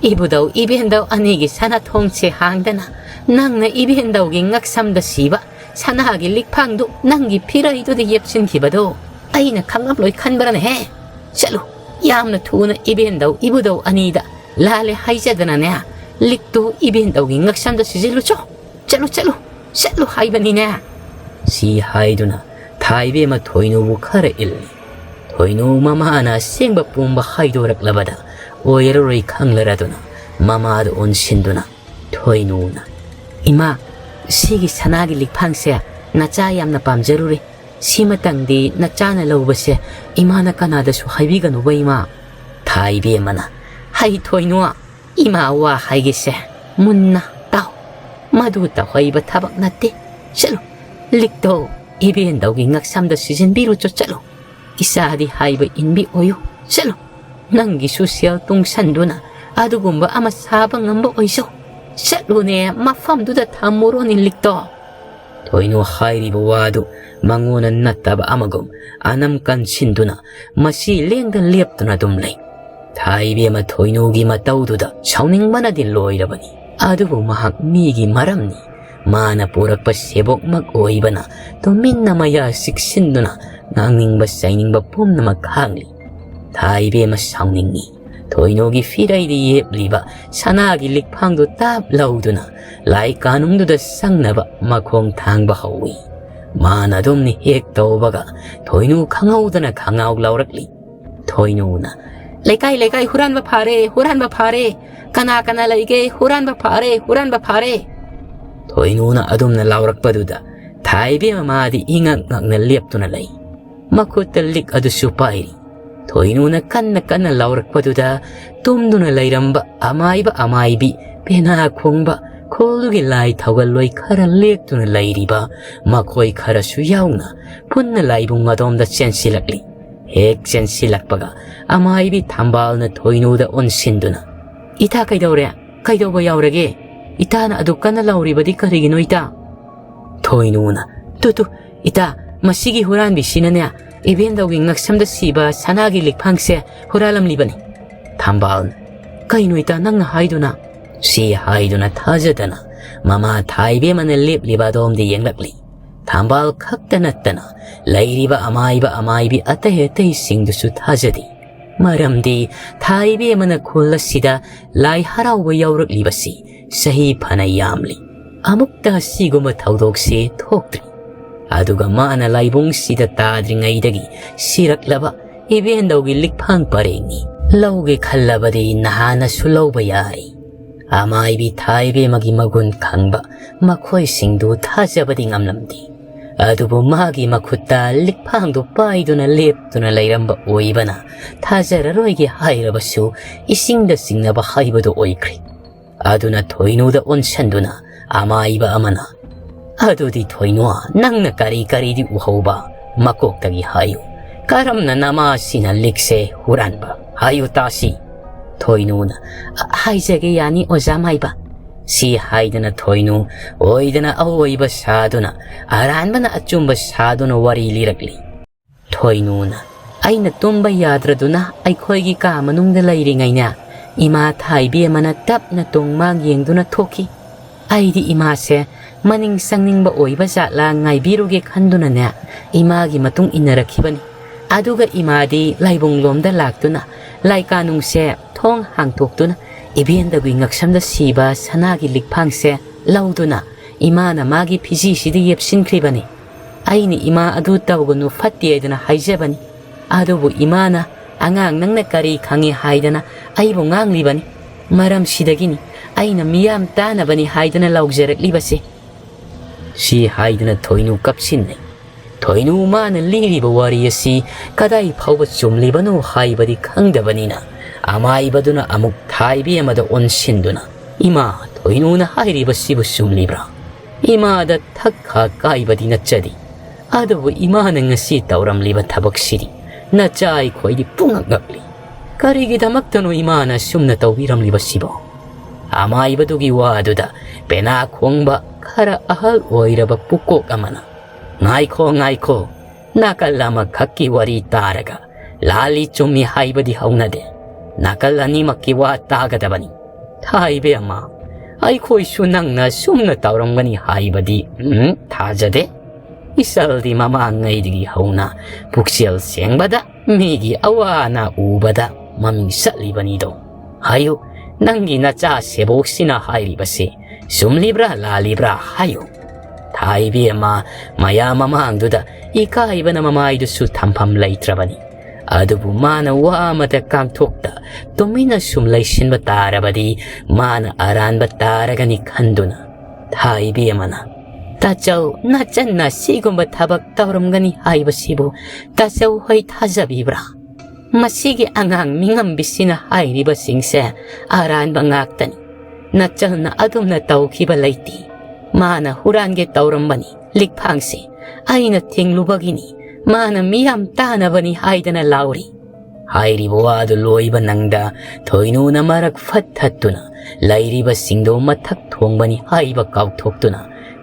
ꯏꯕꯨꯙꯧ ꯏꯕꯦꯟꯗꯧ ꯑꯅꯤꯒꯤ ꯁꯅꯥ ꯊꯣꯡꯁꯦ ꯍꯥꯡꯗꯅ ꯅꯪꯅ ꯏꯕꯦꯟꯗꯧꯒꯤ ꯉꯛꯁꯝꯗ ꯁꯤꯕ ꯁꯅꯥꯒꯤ ꯂꯤꯛꯐꯥꯡꯗꯨ ꯅꯪꯒꯤ ꯐꯤꯔꯩꯗꯨꯗ ꯌꯦꯞꯁꯤꯟꯈꯤꯕꯗꯣ ꯑꯩꯅ ꯈꯪꯂꯝꯂꯣꯏ ꯈꯟꯕ꯭ꯔꯅꯦꯍꯦ? ꯆꯠꯂꯨ, ꯌꯥꯝꯅ ꯊꯨꯅ ꯏꯕꯦꯟꯗꯧ ꯏꯕꯨꯙꯧ ꯑꯅꯤꯗ ꯂꯥꯜꯂꯦ ꯍꯥꯏꯖꯗꯅꯅꯦ, ꯂꯤꯛꯇꯨ ꯏꯕꯦꯟꯗꯧꯒꯤ ꯉꯛꯁꯝꯗ ꯁꯤꯖꯤꯜꯂꯨꯆꯣ꯫ ꯆꯠꯂꯨ, ꯆꯠꯂꯨ, ꯆꯠꯂꯨ ꯍꯥꯏꯕꯅꯤꯅꯦ꯫" ꯁꯤ ꯍꯥꯏꯗꯨꯅ ꯊꯥꯏꯕꯦꯝꯃ ꯊꯣꯏꯅꯨꯕꯨ ꯈꯔ ꯏꯜꯂꯤ꯫ ꯊꯣꯏꯅꯨ ꯃꯃꯥꯅ ꯑꯁꯦꯡꯕ ꯄꯨꯝꯕ ꯍꯥꯏꯗꯣꯔꯛꯂꯕꯗ ꯑꯣꯏꯔꯔꯣꯏ ꯈꯪꯂꯔꯗꯨꯅ ꯃꯃꯥꯗ ꯑꯣꯟꯁꯤꯟꯗꯨꯅ ꯊꯣꯏꯅꯨꯅ, "ꯏꯃꯥ, ꯁꯤꯒꯤ ꯁꯅꯥꯒꯤ ꯂꯤꯛꯐꯥꯡꯁꯦ ꯅꯆꯥ ꯌꯥꯝꯅ ꯄꯥꯝꯖꯔꯨꯔꯦ꯫ ꯁꯤꯃꯇꯪꯗꯤ ꯅꯆꯥꯅ ꯂꯧꯕꯁꯦ ꯏꯃꯥꯅ ꯀꯅꯥꯗꯁꯨ ꯍꯥꯏꯕꯤꯒꯅꯨꯕ ꯏꯃꯥ꯫" ꯊꯥꯏꯕꯦꯝꯃꯅ, "ꯍꯩ ꯊꯣꯏꯅꯨ, ꯏꯃꯥ ꯋꯥ ꯍꯥꯏꯒꯦꯁꯦ ꯃꯨꯟꯅ ꯇꯥꯎ꯫ ꯃꯗꯨ ꯇꯧꯍꯩꯕ ꯊꯕꯛ ꯅꯠꯇꯦ꯫ ꯆꯠꯂꯨ, ꯂꯤꯛꯇꯣ ꯏꯕꯦꯟꯗꯧꯒꯤ ꯉꯛꯁꯝꯗ ꯁꯤꯖꯤꯟꯕꯤꯔꯨꯆꯣ, ꯆꯠꯂꯨ꯫ ꯏꯆꯥꯗꯤ ꯍꯥꯏꯕ ꯏꯟꯕꯤ ꯑꯣꯏꯌꯨ, ꯆꯠꯂꯨ꯫ ꯅꯪꯒꯤꯁꯨ ꯁꯦꯜ ꯇꯨꯡꯁꯟꯗꯨꯅ ꯑꯗꯨꯒꯨꯝꯕ ꯑꯃ ꯁꯥꯕ ꯉꯝꯕ ꯑꯣꯏꯖꯧ꯫ ꯆꯠꯂꯨꯅꯦ, ꯃꯐꯝꯗꯨꯗ ꯊꯝꯃꯨꯔꯣꯅꯦ ꯂꯤꯛꯇꯣ꯫" ꯊꯣꯏꯅꯨ ꯍꯥꯏꯔꯤꯕ ꯋꯥꯗꯨ ꯃꯉꯣꯟꯗ ꯅꯠꯇꯕ ꯑꯃꯒꯨꯝ ꯑꯅꯝ ꯀꯟꯁꯤꯟꯗꯨꯅ ꯃꯁꯤ ꯂꯦꯡꯗ ꯂꯦꯞꯇꯨꯅ ꯑꯗꯨꯝ ꯂꯩ꯫ ꯊꯥꯏꯕꯦꯝꯃ ꯊꯣꯏꯅꯨꯒꯤ ꯃꯇꯧꯗꯨꯗ ꯁꯥꯎꯅꯤꯡꯕꯅꯗꯤ ꯂꯣꯏꯔꯕꯅꯤ꯫ ꯑꯗꯨꯕꯨ ꯃꯍꯥꯛ ꯃꯤꯒꯤ ꯃꯔꯝꯅꯤ꯫ ꯃꯥꯅ ꯄꯨꯔꯛꯄ ꯁꯦꯕꯣꯛꯃꯛ ꯑꯣꯏꯕꯅ ꯇꯨꯃꯤꯟꯅ ꯃꯌꯥ ꯆꯤꯛꯁꯤꯟꯗꯨꯅ ꯉꯥꯡꯅꯤꯡꯕ ꯆꯩꯅꯤꯡꯕ ꯄꯨꯝꯅꯃꯛ ꯈꯥꯡꯂꯤ꯫ ꯊꯥꯏꯕꯦꯝꯃ ꯁꯥꯎꯅꯤꯡꯉꯤ꯫ ꯊꯣꯏꯅꯨꯒꯤ ꯐꯤꯔꯩꯗ ꯌꯦꯞꯂꯤꯕ ꯁꯅꯥꯒꯤ ꯂꯤꯛꯐꯥꯡꯗꯨ ꯇꯥꯞ ꯂꯧꯗꯨꯅ ꯂꯥꯏ ꯀꯥꯅꯨꯡꯗꯨꯗ ꯆꯪꯅꯕ ꯃꯈꯣꯡ ꯊꯥꯡꯕ ꯍꯧꯏ꯫ ꯃꯥꯅ ꯑꯗꯨꯝꯅ ꯍꯦꯛ ꯇꯧꯕꯒ ꯊꯣꯏꯅꯨ ꯈꯪꯍꯧꯗꯅ ꯈꯪꯉꯥꯎ ꯂꯥꯎꯔꯛꯂꯤ꯫ ꯊꯣꯏꯅꯨꯅ, "ꯂꯩꯀꯥꯏ, ꯂꯩꯀꯥꯏ, ꯍꯨꯔꯥꯟꯕ ꯐꯥꯔꯦ, ꯍꯨꯔꯥꯟꯕ ꯐꯥꯔꯦ! ꯀꯅꯥ ꯀꯅꯥ ꯂꯩꯒꯦ? ꯍꯨꯔꯥꯟꯕ ꯐꯥꯔꯦ, ꯍꯨꯔꯥꯟꯕ ꯐꯥꯔꯦ!" ꯊꯣꯏꯅꯨꯅ ꯑꯗꯨꯝꯅ ꯂꯥꯎꯔꯛꯄꯗꯨꯗ ꯊꯥꯏꯕꯦꯝꯃ ꯃꯥꯗꯤ ꯏꯉꯛ ꯉꯛꯅ ꯂꯦꯞꯇꯨꯅ ꯂꯩ꯫ ꯃꯈꯨꯠꯇ ꯂꯤꯛ ꯑꯗꯨꯁꯨ ꯄꯥꯏꯔꯤ꯫ ꯊꯣꯏꯅꯨꯅ ꯀꯟꯅ ꯀꯟꯅ ꯂꯥꯎꯔꯛꯄꯗꯨꯗ ꯇꯨꯝꯗꯨꯅ ꯂꯩꯔꯝꯕ ꯑꯃꯥꯏꯕ ꯑꯃꯥꯏꯕꯤ, ꯄꯦꯅꯥ ꯈꯣꯡꯕ, ꯈꯨꯜꯗꯨꯒꯤ ꯂꯥꯏ ꯊꯧꯒꯜꯂꯣꯏ ꯈꯔ ꯂꯦꯛꯇꯨꯅ ꯂꯩꯔꯤꯕ ꯃꯈꯣꯏ ꯈꯔꯁꯨ ꯌꯥꯎꯅ ꯄꯨꯟꯅ ꯂꯥꯏꯕꯨꯡ ꯑꯗꯣꯝꯗ ꯆꯦꯟꯁꯤꯜꯂꯛꯂꯤ꯫ ꯍꯦꯛ ꯆꯦꯟꯁꯤꯜꯂꯛꯄꯒ ꯑꯃꯥꯏꯕꯤ ꯊꯝꯕꯥꯜꯅ ꯊꯣꯏꯅꯨꯗ ꯑꯣꯟꯁꯤꯟꯗꯨꯅ, "ꯏꯇꯥ, ꯀꯩꯗꯧꯔꯦ? ꯀꯩꯗꯧꯕ ꯌꯥꯎꯔꯒꯦ? ꯏꯇꯥꯅ ꯑꯗꯨꯛ ꯀꯟꯅ ꯂꯥꯎꯔꯤꯕꯗꯤ ꯀꯔꯤꯒꯤꯅꯣ, ꯏꯇꯥ?" ꯊꯣꯏꯅꯨꯅ, "ꯇꯨ, ꯇꯨ, ꯏꯇꯥ, ꯃꯁꯤꯒꯤ ꯍꯨꯔꯥꯟꯕꯤꯁꯤꯅꯅꯦ, ꯏꯕꯦꯟꯗꯧꯒꯤ ꯉꯛꯁꯝꯗ ꯁꯤꯕ ꯁꯅꯥꯒꯤ ꯂꯤꯛꯐꯥꯡꯁꯦ ꯍꯨꯔꯥꯜꯂꯝꯂꯤꯕꯅꯤ꯫" ꯊꯝꯕꯥꯜꯅ, "ꯀꯩꯅꯣ ꯏꯇꯥ ꯅꯪꯅ ꯍꯥꯏꯗꯨꯅ?" ꯁꯤ ꯍꯥꯏꯗꯨꯅ ꯊꯥꯖꯗꯅ ꯃꯃꯥ ꯊꯥꯏꯕꯦꯝꯃꯅ ꯂꯦꯞꯂꯤꯕ ꯑꯗꯣꯝꯗ ꯌꯦꯡꯂꯛꯂꯤ꯫ ꯊꯝꯕꯥꯜ ꯈꯛꯇ ꯅꯠꯇꯅ ꯂꯩꯔꯤꯕ ꯑꯃꯥꯏꯕ ꯑꯃꯥꯏꯕꯤ ꯑꯇꯩ ꯑꯇꯩꯁꯤꯡꯗꯨꯁꯨ ꯊꯥꯖꯗꯦ꯫ ꯃꯔꯝꯗꯤ ꯊꯥꯏꯕꯦꯝꯃꯅ ꯈꯨꯜ ꯑꯁꯤꯗ ꯂꯥꯏ ꯍꯔꯥꯎꯕ ꯌꯥꯎꯔꯛꯂꯤꯕꯁꯤ ꯆꯍꯤ ꯐꯅ ꯌꯥꯝꯂꯤ꯫ ꯑꯃꯨꯛꯇ ꯑꯁꯤꯒꯨꯝꯕ ꯊꯧꯗꯣꯛꯁꯦ ꯊꯣꯛꯇ꯭ꯔꯤ꯫ ꯑꯗꯨꯒ ꯃꯥꯅ ꯂꯥꯏꯕꯨꯡꯁꯤꯗ ꯇꯥꯗ꯭ꯔꯤꯉꯩꯗꯒꯤ ꯁꯤꯔꯛꯂꯕ ꯏꯕꯦꯟꯗꯧꯒꯤ ꯂꯤꯛꯐꯥꯡ ꯄꯔꯦꯡꯅꯤ꯫ ꯂꯧꯒꯦ ꯈꯜꯂꯕꯗꯤ ꯅꯍꯥꯟꯅꯁꯨ ꯂꯧꯕ ꯌꯥꯔꯤ꯫ ꯑꯃꯥꯏꯕꯤ ꯊꯥꯏꯕꯦꯝꯃꯒꯤ ꯃꯒꯨꯟ ꯈꯪꯕ ꯃꯈꯣꯏꯁꯤꯡꯗꯨ ꯊꯥꯖꯕꯗꯤ ꯉꯝꯂꯝꯗꯦ꯫ ꯑꯗꯨꯕꯨ ꯃꯥꯒꯤ ꯃꯈꯨꯠꯇ ꯂꯤꯛꯐꯥꯡꯗꯨ ꯄꯥꯏꯗꯨꯅ ꯂꯦꯞꯇꯨꯅ ꯂꯩꯔꯝꯕ ꯑꯣꯏꯕꯅ ꯊꯥꯖꯔꯔꯣꯏꯒꯦ ꯍꯥꯏꯔꯕꯁꯨ ꯏꯁꯤꯡꯗ ꯆꯤꯡꯅꯕ ꯍꯥꯏꯕꯗꯨ ꯑꯣꯏꯈ꯭ꯔꯦ꯫ ꯑꯗꯨꯅ ꯊꯣꯏꯅꯨꯗ ꯑꯣꯟꯁꯟꯗꯨꯅ ꯑꯃꯥꯏꯕ ꯑꯃꯅ, "ꯑꯗꯨꯗꯤ ꯊꯣꯏꯅꯨ, ꯅꯪꯅ ꯀꯔꯤ ꯀꯔꯤꯗꯤ ꯎꯍꯧꯕ? ꯃꯀꯣꯛꯇꯒꯤ ꯍꯥꯏꯌꯨ꯫ ꯀꯔꯝꯅ ꯅꯃꯥꯁꯤꯅ ꯂꯤꯛꯁꯦ ꯍꯨꯔꯥꯟꯕ? ꯍꯥꯏꯌꯨ ꯇꯥꯁꯤ꯫" ꯊꯣꯏꯅꯨꯅ, "ꯑ, ꯍꯥꯏꯖꯒꯦ ꯌꯥꯅꯤ, ꯑꯣꯖꯥ ꯃꯥꯏꯕ꯫" ꯁꯤ ꯍꯥꯏꯗꯅ ꯊꯣꯏꯅꯨ ꯑꯣꯏꯗꯅ ꯑꯑꯣꯏꯕ ꯁꯥꯗꯨꯅ, ꯑꯔꯥꯟꯕꯅ ꯑꯆꯨꯝꯕ ꯁꯥꯗꯨꯅ ꯋꯥꯔꯤ ꯂꯤꯔꯛꯂꯤ꯫ ꯊꯣꯏꯅꯨꯅ, "ꯑꯩꯅ ꯇꯨꯝꯕ ꯌꯥꯗ꯭ꯔꯗꯨꯅ ꯑꯩꯈꯣꯏꯒꯤ ꯀꯥ ꯃꯅꯨꯡꯗ ꯂꯩꯔꯤꯉꯩꯅꯦ, ꯏꯃꯥ ꯊꯥꯏꯕꯦꯝꯃꯅ ꯇꯞꯅ ꯇꯣꯡꯃꯥꯡ ꯌꯦꯡꯗꯨꯅ ꯊꯣꯛꯈꯤ꯫ ꯑꯩꯗꯤ ꯏꯃꯥꯁꯦ ꯃꯅꯤꯡ ꯆꯪꯅꯤꯡꯕ ꯑꯣꯏꯕ ꯖꯥꯠꯂꯥ ꯉꯥꯏꯕꯤꯔꯨꯒꯦ ꯈꯟꯗꯨꯅꯅꯦ, ꯏꯃꯥꯒꯤ ꯃꯇꯨꯡ ꯏꯟꯅꯔꯛꯈꯤꯕꯅꯤ꯫ ꯑꯗꯨꯒ ꯏꯃꯥꯗꯤ ꯂꯥꯏꯕꯨꯡꯂꯣꯝꯗ ꯂꯥꯛꯇꯨꯅ ꯂꯥꯏꯀꯥꯅꯨꯡꯁꯦ ꯊꯣꯡ ꯍꯥꯡꯇꯣꯛꯇꯨꯅ ꯏꯕꯦꯟꯗꯒꯤ ꯉꯛꯁꯝꯗ ꯁꯤꯕ ꯁꯅꯥꯒꯤ ꯂꯤꯛꯐꯥꯡꯁꯦ ꯂꯧꯗꯨꯅ ꯏꯃꯥꯅ ꯃꯥꯒꯤ ꯐꯤꯖꯤꯁꯤꯗ ꯌꯦꯞꯁꯤꯟꯈ꯭ꯔꯤꯕꯅꯤ꯫ ꯑꯩꯅ ꯏꯃꯥ ꯑꯗꯨ ꯇꯧꯒꯅꯨ ꯐꯠꯇꯦ ꯍꯥꯏꯗꯅ ꯍꯥꯏꯖꯕꯅꯤ꯫ ꯑꯗꯨꯕꯨ ꯏꯃꯥꯅ "ꯑꯉꯥꯡ ꯅꯪꯅ ꯀꯔꯤ ꯈꯪꯉꯤ" ꯍꯥꯏꯗꯅ ꯑꯩꯕꯨ ꯉꯥꯡꯂꯤꯕꯅꯤ꯫ ꯃꯔꯝꯁꯤꯗꯒꯤꯅꯤ ꯑꯩꯅ ꯃꯤꯌꯥꯝ ꯇꯥꯅꯕꯅꯤ ꯍꯥꯏꯗꯅ ꯂꯥꯎꯖꯔꯛꯂꯤꯕꯁꯦ꯫ ꯁꯤ ꯍꯥꯏꯗꯨꯅ ꯊꯣꯏꯅꯨ ꯀꯞꯁꯤꯟꯅꯩ꯫ ꯊꯣꯏꯅꯨ ꯃꯥꯅ ꯂꯤꯔꯤꯕ ꯋꯥꯔꯤ ꯑꯁꯤ ꯀꯗꯥꯏ ꯐꯥꯎꯕ ꯆꯨꯝꯂꯤꯕꯅꯣ ꯍꯥꯏꯕꯗꯤ ꯈꯪꯗꯕꯅꯤꯅ, ꯑꯃꯥꯏꯕꯗꯨꯅ ꯑꯃꯨꯛ ꯊꯥꯏꯕꯤ ꯑꯃꯗ ꯑꯣꯟꯁꯤꯟꯗꯨꯅ, "ꯏꯃꯥ, ꯊꯣꯏꯅꯨꯅ ꯍꯥꯏꯔꯤꯕꯁꯤꯕꯨ ꯆꯨꯝꯂꯤꯕ꯭ꯔꯥ? ꯏꯃꯥꯗ ꯊꯛ ꯈꯥ ꯀꯥꯏꯕꯗꯤ ꯅꯠꯆꯗꯦ꯫ ꯑꯗꯨꯕꯨ ꯏꯃꯥꯅ ꯉꯁꯤ ꯇꯧꯔꯝꯂꯤꯕ ꯊꯕꯛꯁꯤꯗꯤ ꯅꯆꯥ ꯑꯩꯈꯣꯏꯗꯤ ꯄꯨꯡꯉꯛ ꯉꯛꯂꯤ꯫ ꯀꯔꯤꯒꯤꯗꯃꯛꯇꯅꯣ ꯏꯃꯥꯅ ꯁꯨꯝꯅ ꯇꯧꯕꯤꯔꯝꯂꯤꯕꯁꯤꯕꯣ?" ꯑꯃꯥꯏꯕꯗꯨꯒꯤ ꯋꯥꯗꯨꯗ ꯄꯦꯅꯥ ꯈꯣꯡꯕ ꯈꯔ ꯑꯍꯜ ꯑꯣꯏꯔꯕ ꯄꯨꯀꯣꯛ ꯑꯃꯅ, "ꯉꯥꯏꯈꯣ, ꯉꯥꯏꯈꯣ, ꯅꯥꯀꯜ ꯑꯃꯈꯛꯀꯤ ꯋꯥꯔꯤ ꯇꯥꯔꯒ ꯂꯥꯜꯂꯤ ꯆꯨꯝꯃꯤ ꯍꯥꯏꯕꯗꯤ ꯍꯧꯅꯗꯦ꯫ ꯅꯥꯀꯜ ꯑꯅꯤꯃꯛꯀꯤ ꯋꯥ ꯇꯥꯒꯗꯕꯅꯤ꯫ ꯊꯥꯏꯕꯦꯝꯃ, ꯑꯩꯈꯣꯏꯁꯨ ꯅꯪꯅ ꯁꯨꯝꯅ ꯇꯧꯔꯝꯒꯅꯤ ꯍꯥꯏꯕꯗꯤ, ꯎꯝ, ꯊꯥꯖꯗꯦ꯫ ꯏꯆꯜꯗꯤ ꯃꯃꯥꯡꯉꯩꯗꯒꯤ ꯍꯧꯅ ꯄꯨꯛꯆꯦꯜ ꯁꯦꯡꯕꯗ, ꯃꯤꯒꯤ ꯑꯋꯥ ꯑꯅꯥ ꯎꯕꯗ ꯃꯃꯤꯡ ꯆꯠꯂꯤꯕꯅꯤꯗꯣ꯫ ꯍꯥꯏꯌꯨ, ꯅꯪꯒꯤ ꯅꯆꯥ ꯁꯦꯕꯣꯛꯁꯤꯅ ꯍꯥꯏꯔꯤꯕꯁꯤ ꯆꯨꯝꯂꯤꯕ꯭ꯔꯥ ꯂꯥꯜꯂꯤꯕ꯭ꯔꯥ ꯍꯥꯏꯌꯨ꯫" ꯊꯥꯏꯕꯦꯝꯃ ꯃꯌꯥꯝ ꯃꯃꯥꯡꯗꯨꯗ ꯏꯀꯥꯏꯕꯅ ꯃꯃꯥꯏꯗꯨꯁꯨ ꯊꯝꯐꯝ ꯂꯩꯇ꯭ꯔꯕꯅꯤ꯫ ꯑꯗꯨꯕꯨ ꯃꯥꯅ ꯋꯥ ꯑꯃꯇ ꯀꯥꯡꯊꯣꯛꯇ ꯇꯨꯃꯤꯟꯅ ꯁꯨꯝ ꯂꯩꯁꯤꯟꯕ ꯇꯥꯔꯕꯗꯤ ꯃꯥꯅ ꯑꯔꯥꯟꯕ ꯇꯥꯔꯒꯅꯤ ꯈꯟꯗꯨꯅ ꯊꯥꯏꯕꯦꯝꯃꯅ, "ꯇꯥꯆꯧ, ꯅꯆꯟꯅ ꯁꯤꯒꯨꯝꯕ ꯊꯕꯛ ꯇꯧꯔꯝꯒꯅꯤ ꯍꯥꯏꯕꯁꯤꯕꯨ ꯇꯥꯆꯧ ꯍꯣꯏ ꯊꯥꯖꯕꯤꯕ꯭ꯔꯥ? ꯃꯁꯤꯒꯤ ꯑꯉꯥꯡ ꯃꯤꯉꯝꯕꯤꯁꯤꯅ ꯍꯥꯏꯔꯤꯕꯁꯤꯡꯁꯦ ꯑꯔꯥꯟꯕ ꯉꯥꯛꯇꯅꯤ꯫ ꯅꯆꯜꯅ ꯑꯗꯨꯝꯅ ꯇꯧꯈꯤꯕ ꯂꯩꯇꯦ꯫ ꯃꯥꯅ ꯍꯨꯔꯥꯟꯒꯦ ꯇꯧꯔꯝꯕꯅꯤ ꯂꯤꯛꯐꯥꯡꯁꯦ꯫ ꯑꯩꯅ ꯊꯤꯡꯂꯨꯕꯒꯤꯅꯤ꯫ ꯃꯥꯅ ꯃꯤꯌꯥꯝ ꯇꯥꯅꯕꯅꯤ ꯍꯥꯏꯗꯅ ꯂꯥꯎꯔꯤ꯫" ꯍꯥꯏꯔꯤꯕ ꯋꯥꯗꯨ ꯂꯣꯏꯕ ꯅꯪꯗ ꯊꯣꯏꯅꯨꯅ ꯃꯔꯛ ꯐꯠ ꯊꯠꯇꯨꯅ ꯂꯩꯔꯤꯕꯁꯤꯡꯗꯨ ꯃꯊꯛ ꯊꯣꯡꯕꯅꯤ ꯍꯥꯏꯕ ꯀꯥꯎꯊꯣꯛꯇꯨꯅ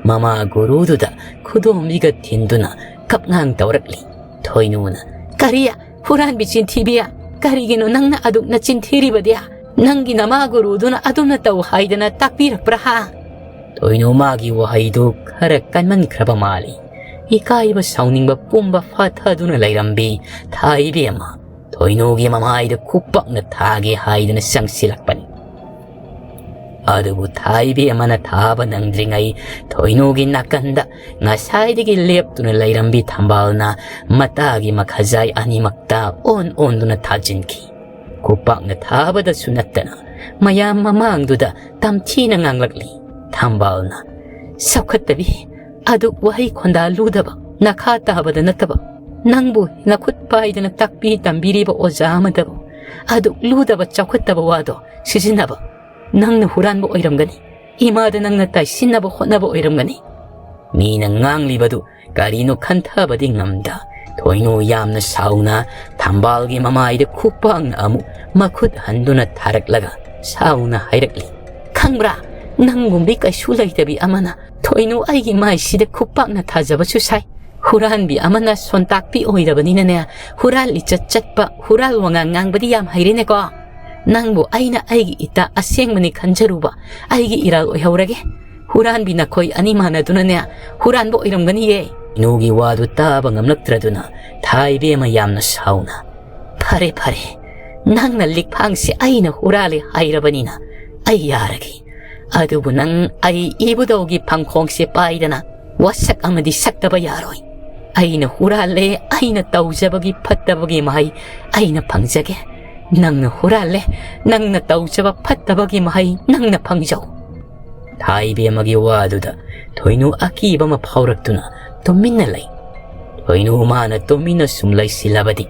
ꯃꯃꯥ ꯒꯨꯔꯨꯗꯨꯗ ꯈꯨꯗꯣꯝꯕꯤꯒ ꯊꯤꯟꯗꯨꯅ ꯀꯞꯉꯥꯡ ꯇꯧꯔꯛꯂꯤ꯫ ꯊꯣꯏꯅꯨꯅ, "ꯀꯔꯤ? ꯍꯨꯔꯥꯟꯕꯤ ꯆꯤꯟꯊꯤꯕꯤ! ꯀꯔꯤꯒꯤꯅꯣ ꯅꯪꯅ ꯑꯗꯨꯛꯅ ꯆꯤꯟꯊꯤꯔꯤꯕꯗꯤ? ꯅꯪꯒꯤ ꯅꯃꯥ ꯒꯨꯔꯨꯗꯨꯅ ꯑꯗꯨꯝꯅ ꯇꯧ ꯍꯥꯏꯗꯅ ꯇꯥꯛꯄꯤꯔꯛꯄ꯭ꯔꯥ ꯍꯥ?" ꯊꯣꯏꯅꯨ ꯃꯥꯒꯤ ꯋꯥꯍꯩꯗꯨ ꯈꯔ ꯀꯟꯃꯟꯈ꯭ꯔꯕ ꯃꯥꯜꯂꯤ꯫ ꯏꯀꯥꯏꯕ ꯁꯥꯎꯅꯤꯡꯕ ꯄꯨꯝꯕ ꯐꯥꯊꯗꯨꯅ ꯂꯩꯔꯝꯕꯤ ꯊꯥꯏꯕꯦꯝꯃ ꯊꯣꯏꯅꯨꯒꯤ ꯃꯃꯥꯏꯗ ꯈꯨꯄꯥꯛꯅ ꯊꯥꯒꯦ ꯍꯥꯏꯗꯨꯅ ꯆꯪꯁꯤꯜꯂꯛꯄꯅꯤ꯫ ꯑꯗꯨꯕꯨ ꯊꯥꯏꯕꯦꯝꯃꯅ ꯊꯥꯕ ꯅꯪꯗ꯭ꯔꯤꯉꯩ ꯊꯣꯏꯅꯨꯒꯤ ꯅꯥꯀꯟꯗ ꯉꯁꯥꯏꯗꯒꯤ ꯂꯦꯞꯇꯨꯅ ꯂꯩꯔꯝꯕꯤ ꯊꯝꯕꯥꯜꯅ ꯃꯇꯥꯒꯤ ꯃꯈꯖꯥꯏ ꯑꯅꯤꯃꯛꯇ ꯑꯣꯟ ꯑꯣꯟꯗꯨꯅ ꯊꯥꯖꯤꯟꯈꯤ꯫ ꯈꯨꯄꯥꯛꯅ ꯊꯥꯕꯗꯁꯨ ꯅꯠꯇꯅ ꯃꯌꯥꯝ ꯃꯃꯥꯡꯗꯨꯗ ꯇꯝꯊꯤꯅ ꯉꯥꯡꯂꯛꯂꯤ꯫ ꯊꯝꯕꯥꯜꯅ, "ꯆꯥꯎꯈꯠꯇꯕꯤ, ꯑꯗꯨꯛ ꯋꯥꯍꯩ ꯈꯣꯟꯗꯥ ꯂꯨꯗꯕ, ꯅꯈꯥ ꯇꯥꯕꯗ ꯅꯠꯇꯕ, ꯅꯪꯕꯨ ꯅꯈꯨꯠ ꯄꯥꯏꯗꯅ ꯇꯥꯛꯄꯤ ꯇꯝꯕꯤꯔꯤꯕ ꯑꯣꯖꯥ ꯑꯃꯗꯕꯨ ꯑꯗꯨꯛ ꯂꯨꯗꯕ ꯆꯥꯎꯈꯠꯇꯕ ꯋꯥꯗꯣ ꯁꯤꯖꯤꯟꯅꯕ? ꯅꯪꯅ ꯍꯨꯔꯥꯟꯕ ꯑꯣꯏꯔꯝꯒꯅꯤ꯫ ꯏꯃꯥꯗ ꯅꯪꯅ ꯇꯥꯏꯁꯤꯟꯅꯕ ꯍꯣꯠꯅꯕ ꯑꯣꯏꯔꯝꯒꯅꯤ꯫" ꯃꯤꯅ ꯉꯥꯡꯂꯤꯕꯗꯨ ꯀꯔꯤꯅꯣ ꯈꯟꯊꯕꯗꯤ ꯉꯝꯗ, ꯊꯣꯏꯅꯨ ꯌꯥꯝꯅ ꯁꯥꯎꯅ ꯊꯝꯕꯥꯜꯒꯤ ꯃꯃꯥꯏꯗ ꯈꯨꯄꯥꯛꯅ ꯑꯃꯨꯛ ꯃꯈꯨꯠ ꯍꯟꯗꯨꯅ ꯊꯥꯔꯛꯂꯒ ꯁꯥꯎꯅ ꯍꯥꯏꯔꯛꯂꯤ, "ꯈꯪꯕ꯭ꯔꯥ, ꯅꯪꯒꯨꯝꯕꯤ ꯀꯩꯁꯨ ꯂꯩꯇꯕꯤ ꯑꯃꯅ ꯊꯣꯏꯅꯨ ꯑꯩꯒꯤ ꯃꯥꯏꯁꯤꯗ ꯈꯨꯄꯥꯛꯅ ꯊꯥꯖꯕꯁꯨ ꯁꯥꯏ꯫ ꯍꯨꯔꯥꯟꯕꯤ ꯑꯃꯅ ꯁꯣꯟꯇꯥꯛꯄꯤ ꯑꯣꯏꯔꯕꯅꯤꯅꯅꯦ, ꯍꯨꯔꯥꯟ ꯂꯤꯆꯠ ꯆꯠꯄ, ꯍꯨꯔꯥꯜ ꯋꯥꯉꯥꯡ ꯉꯥꯡꯕꯗꯤ ꯌꯥꯝ ꯍꯩꯔꯦꯅꯦꯀꯣ꯫ ꯅꯪꯕꯨ ꯑꯩꯅ ꯑꯩꯒꯤ ꯏꯇꯥ ꯑꯁꯦꯡꯕꯅꯤ ꯈꯟꯖꯔꯨꯕ, ꯑꯩꯒꯤ ꯏꯔꯥꯜ ꯑꯣꯏꯍꯧꯔꯒꯦ꯫ ꯍꯨꯔꯥꯟꯕꯤ ꯅꯈꯣꯏ ꯑꯅꯤ ꯃꯥꯟꯅꯗꯨꯅꯅꯦ, ꯍꯨꯔꯥꯟꯕ ꯑꯣꯏꯔꯝꯒꯅꯤꯌꯦ꯫" ꯅꯨꯒꯤ ꯋꯥꯗꯨ ꯇꯥꯕ ꯉꯝꯂꯛꯇ꯭ꯔꯗꯨꯅ ꯊꯥꯏꯕꯦꯝꯃ ꯌꯥꯝꯅ ꯁꯥꯎꯅ, "ꯐꯔꯦ, ꯐꯔꯦ, ꯅꯪꯅ ꯂꯤꯛꯐꯥꯡꯁꯦ ꯑꯩꯅ ꯍꯨꯔꯥꯜꯂꯦ ꯍꯥꯏꯔꯕꯅꯤꯅ ꯑꯩ ꯌꯥꯔꯒꯦ꯫ ꯑꯗꯨꯕꯨ ꯅꯪ ꯑꯩ ꯏꯕꯨꯙꯧꯒꯤ ꯐꯪꯈꯣꯡꯁꯦ ꯄꯥꯏꯗꯅ ꯋꯥꯁꯛ ꯑꯃꯗꯤ ꯁꯛꯇꯕ ꯌꯥꯔꯣꯏ꯫ ꯑꯩꯅ ꯍꯨꯔꯥꯜꯂꯦ, ꯑꯩꯅ ꯇꯧꯖꯕꯒꯤ ꯐꯠꯇꯕꯒꯤ ꯃꯍꯩ ꯑꯩꯅ ꯐꯪꯖꯒꯦ꯫ ꯅꯪꯅ ꯍꯨꯔꯥꯜꯂꯦ, ꯅꯪꯅ ꯇꯧꯖꯕ ꯐꯠꯇꯕꯒꯤ ꯃꯍꯩ ꯅꯪꯅ ꯐꯪꯖꯧ꯫" ꯊꯥꯏꯕꯦꯝꯃꯒꯤ ꯋꯥꯗꯨꯗ ꯊꯣꯏꯅꯨ ꯑꯀꯤꯕ ꯑꯃ ꯐꯥꯎꯔꯛꯇꯨꯅ ꯇꯨꯃꯤꯟꯅ ꯂꯩ꯫ ꯊꯣꯏꯅꯨ ꯃꯥꯅ ꯇꯨꯃꯤꯟꯅ ꯁꯨꯝ ꯂꯩꯁꯤꯜꯂꯕꯗꯤ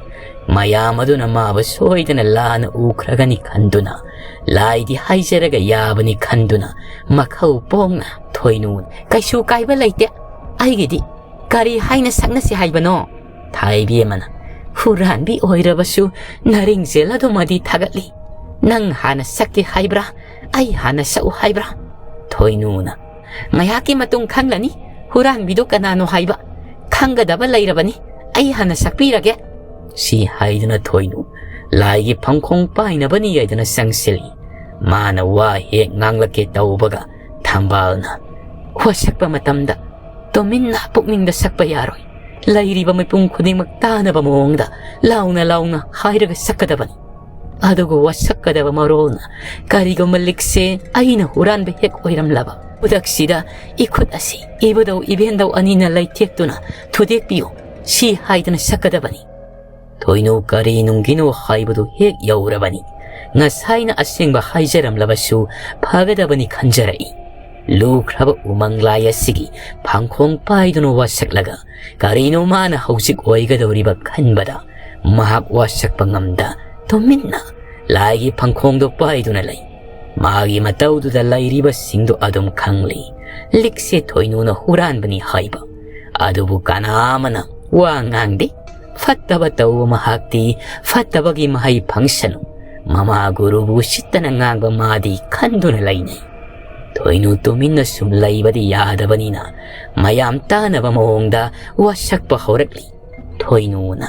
ꯃꯌꯥꯝ ꯑꯗꯨꯅ ꯃꯥꯕꯨ ꯁꯣꯏꯗꯅ ꯂꯥꯟꯅ ꯎꯈ꯭ꯔꯒꯅꯤ ꯈꯟꯗꯨꯅ, ꯂꯥꯏꯗꯤ ꯍꯥꯏꯖꯔꯒ ꯌꯥꯕꯅꯤ ꯈꯟꯗꯨꯅ ꯃꯈꯧ ꯄꯣꯡꯅ ꯊꯣꯏꯅꯨ, "ꯀꯩꯁꯨ ꯀꯥꯏꯕ ꯂꯩꯇꯦ ꯑꯩꯒꯤꯗꯤ꯫ ꯀꯔꯤ ꯍꯥꯏꯅ ꯁꯛꯅꯁꯤ ꯍꯥꯏꯕꯅꯣ?" ꯊꯥꯏꯕꯦꯝꯃꯅ, "ꯍꯨꯔꯥꯟꯕꯤ ꯑꯣꯏꯔꯕꯁꯨ ꯅꯔꯤꯡꯖꯦꯜ ꯑꯗꯨꯃꯗꯤ ꯊꯥꯒꯠꯂꯤ꯫ ꯅꯪ ꯍꯥꯟꯅ ꯁꯛꯀꯦ ꯍꯥꯏꯕ꯭ꯔꯥ? ꯑꯩ ꯍꯥꯟꯅ ꯁꯛꯎ ꯍꯥꯏꯕ꯭ꯔꯥ?" ꯊꯣꯏꯅꯨꯅ, "ꯉꯥꯏꯍꯥꯛꯀꯤ ꯃꯇꯨꯡ ꯈꯪꯂꯅꯤ ꯍꯨꯔꯥꯟꯕꯤꯗꯨ ꯀꯅꯥꯅꯣ ꯍꯥꯏꯕ꯫ ꯈꯪꯒꯗꯕ ꯂꯩꯔꯕꯅꯤ꯫ ꯑꯩ ꯍꯥꯟꯅ ꯁꯛꯄꯤꯔꯒꯦ꯫" ꯁꯤ ꯍꯥꯏꯗꯨꯅ ꯊꯣꯏꯅꯨ ꯂꯥꯏꯒꯤ ꯐꯪꯈꯣꯡ ꯄꯥꯏꯅꯕꯅꯤ ꯍꯥꯏꯗꯨꯅ ꯆꯪꯁꯤꯜꯂꯤ꯫ ꯃꯥꯅ ꯋꯥ ꯍꯦꯛ ꯉꯥꯡꯂꯛꯀꯦ ꯇꯧꯕꯒ ꯊꯝꯕꯥꯜꯅ, "ꯋꯥꯁꯛꯄ ꯃꯇꯝꯗ ꯇꯨꯃꯤꯟꯅ ꯄꯨꯛꯅꯤꯡꯗ ꯁꯛꯄ ꯌꯥꯔꯣꯏ꯫ ꯂꯩꯔꯤꯕ ꯃꯤꯄꯨꯝ ꯈꯨꯗꯤꯡꯃꯛ ꯇꯥꯅꯕ ꯃꯑꯣꯡꯗ ꯂꯥꯎꯅ ꯂꯥꯎꯅ ꯍꯥꯏꯔꯒ ꯁꯛꯀꯗꯕꯅꯤ꯫ ꯑꯗꯨꯒ ꯋꯥꯁꯛꯀꯗꯕ ꯃꯔꯣꯜꯅ ꯀꯔꯤꯒꯨꯝꯕ ꯂꯤꯛꯁꯦ ꯑꯩꯅ ꯍꯨꯔꯥꯟꯕ ꯍꯦꯛ ꯑꯣꯏꯔꯝꯂꯕ, ꯈꯨꯗꯛꯁꯤꯗ ꯏꯈꯨꯠ ꯑꯁꯤ ꯏꯕꯨꯙꯧ ꯏꯕꯦꯟꯗꯧ ꯑꯅꯤꯅ ꯂꯩꯊꯦꯛꯇꯨꯅ ꯊꯨꯗꯦꯛꯄꯤꯌꯨ, ꯁꯤ ꯍꯥꯏꯗꯅ ꯁꯛꯀꯗꯕꯅꯤ꯫ ꯊꯣꯏꯅꯨ ꯀꯔꯤ ꯅꯨꯡꯒꯤꯅꯣ ꯍꯥꯏꯕꯗꯨ ꯍꯦꯛ ꯌꯧꯔꯕꯅꯤ꯫ ꯉꯁꯥꯏꯅ ꯑꯁꯦꯡꯕ ꯍꯥꯏꯖꯔꯝꯂꯕꯁꯨ ꯐꯒꯗꯕꯅꯤ ꯈꯟꯖꯔꯛꯏ꯫ ꯂꯨꯈ꯭ꯔꯕ ꯎꯃꯪ ꯂꯥꯏ ꯑꯁꯤꯒꯤ ꯐꯪꯈꯣꯡ ꯄꯥꯏꯗꯨꯅ ꯋꯥꯁꯛꯂꯒ ꯀꯔꯤꯅꯣ ꯃꯥꯅ ꯍꯧꯖꯤꯛ ꯑꯣꯏꯒꯗꯧꯔꯤꯕ ꯈꯟꯕꯗ ꯃꯍꯥꯛ ꯋꯥꯁꯛꯄ ꯉꯝꯗ ꯇꯨꯃꯤꯟꯅ ꯂꯥꯏꯒꯤ ꯐꯪꯈꯣꯡꯗꯣ ꯄꯥꯏꯗꯨꯅ ꯂꯩ꯫ ꯃꯥꯒꯤ ꯃꯇꯧꯗꯨꯗ ꯂꯩꯔꯤꯕꯁꯤꯡꯗꯨ ꯑꯗꯨꯝ ꯈꯪꯂꯤ꯫ ꯂꯤꯛꯁꯦ ꯊꯣꯏꯅꯨꯅ ꯍꯨꯔꯥꯟꯕꯅꯤ ꯍꯥꯏꯕ꯫ ꯑꯗꯨꯕꯨ ꯀꯅꯥ ꯑꯃꯅ ꯋꯥ ꯉꯥꯡꯗꯦ꯫ ꯐꯠꯇꯕ ꯇꯧꯕ ꯃꯍꯥꯛꯇꯤ ꯐꯠꯇꯕꯒꯤ ꯃꯍꯩ ꯐꯪꯁꯅꯨ꯫ ꯃꯃꯥ ꯒꯨꯔꯨꯕꯨ ꯎꯁꯤꯠꯇꯅ ꯉꯥꯡꯕ ꯃꯥꯗꯤ ꯈꯟꯗꯨꯅ ꯂꯩꯅꯩ꯫ ꯊꯣꯏꯅꯨ ꯇꯨꯃꯤꯟꯅ ꯁꯨꯝ ꯂꯩꯕꯗꯤ ꯌꯥꯗꯕꯅꯤꯅ ꯃꯌꯥꯝ ꯇꯥꯅꯕ ꯃꯑꯣꯡꯗ ꯋꯥꯁꯛꯄ ꯍꯧꯔꯛꯂꯤ꯫ ꯊꯣꯏꯅꯨꯅ,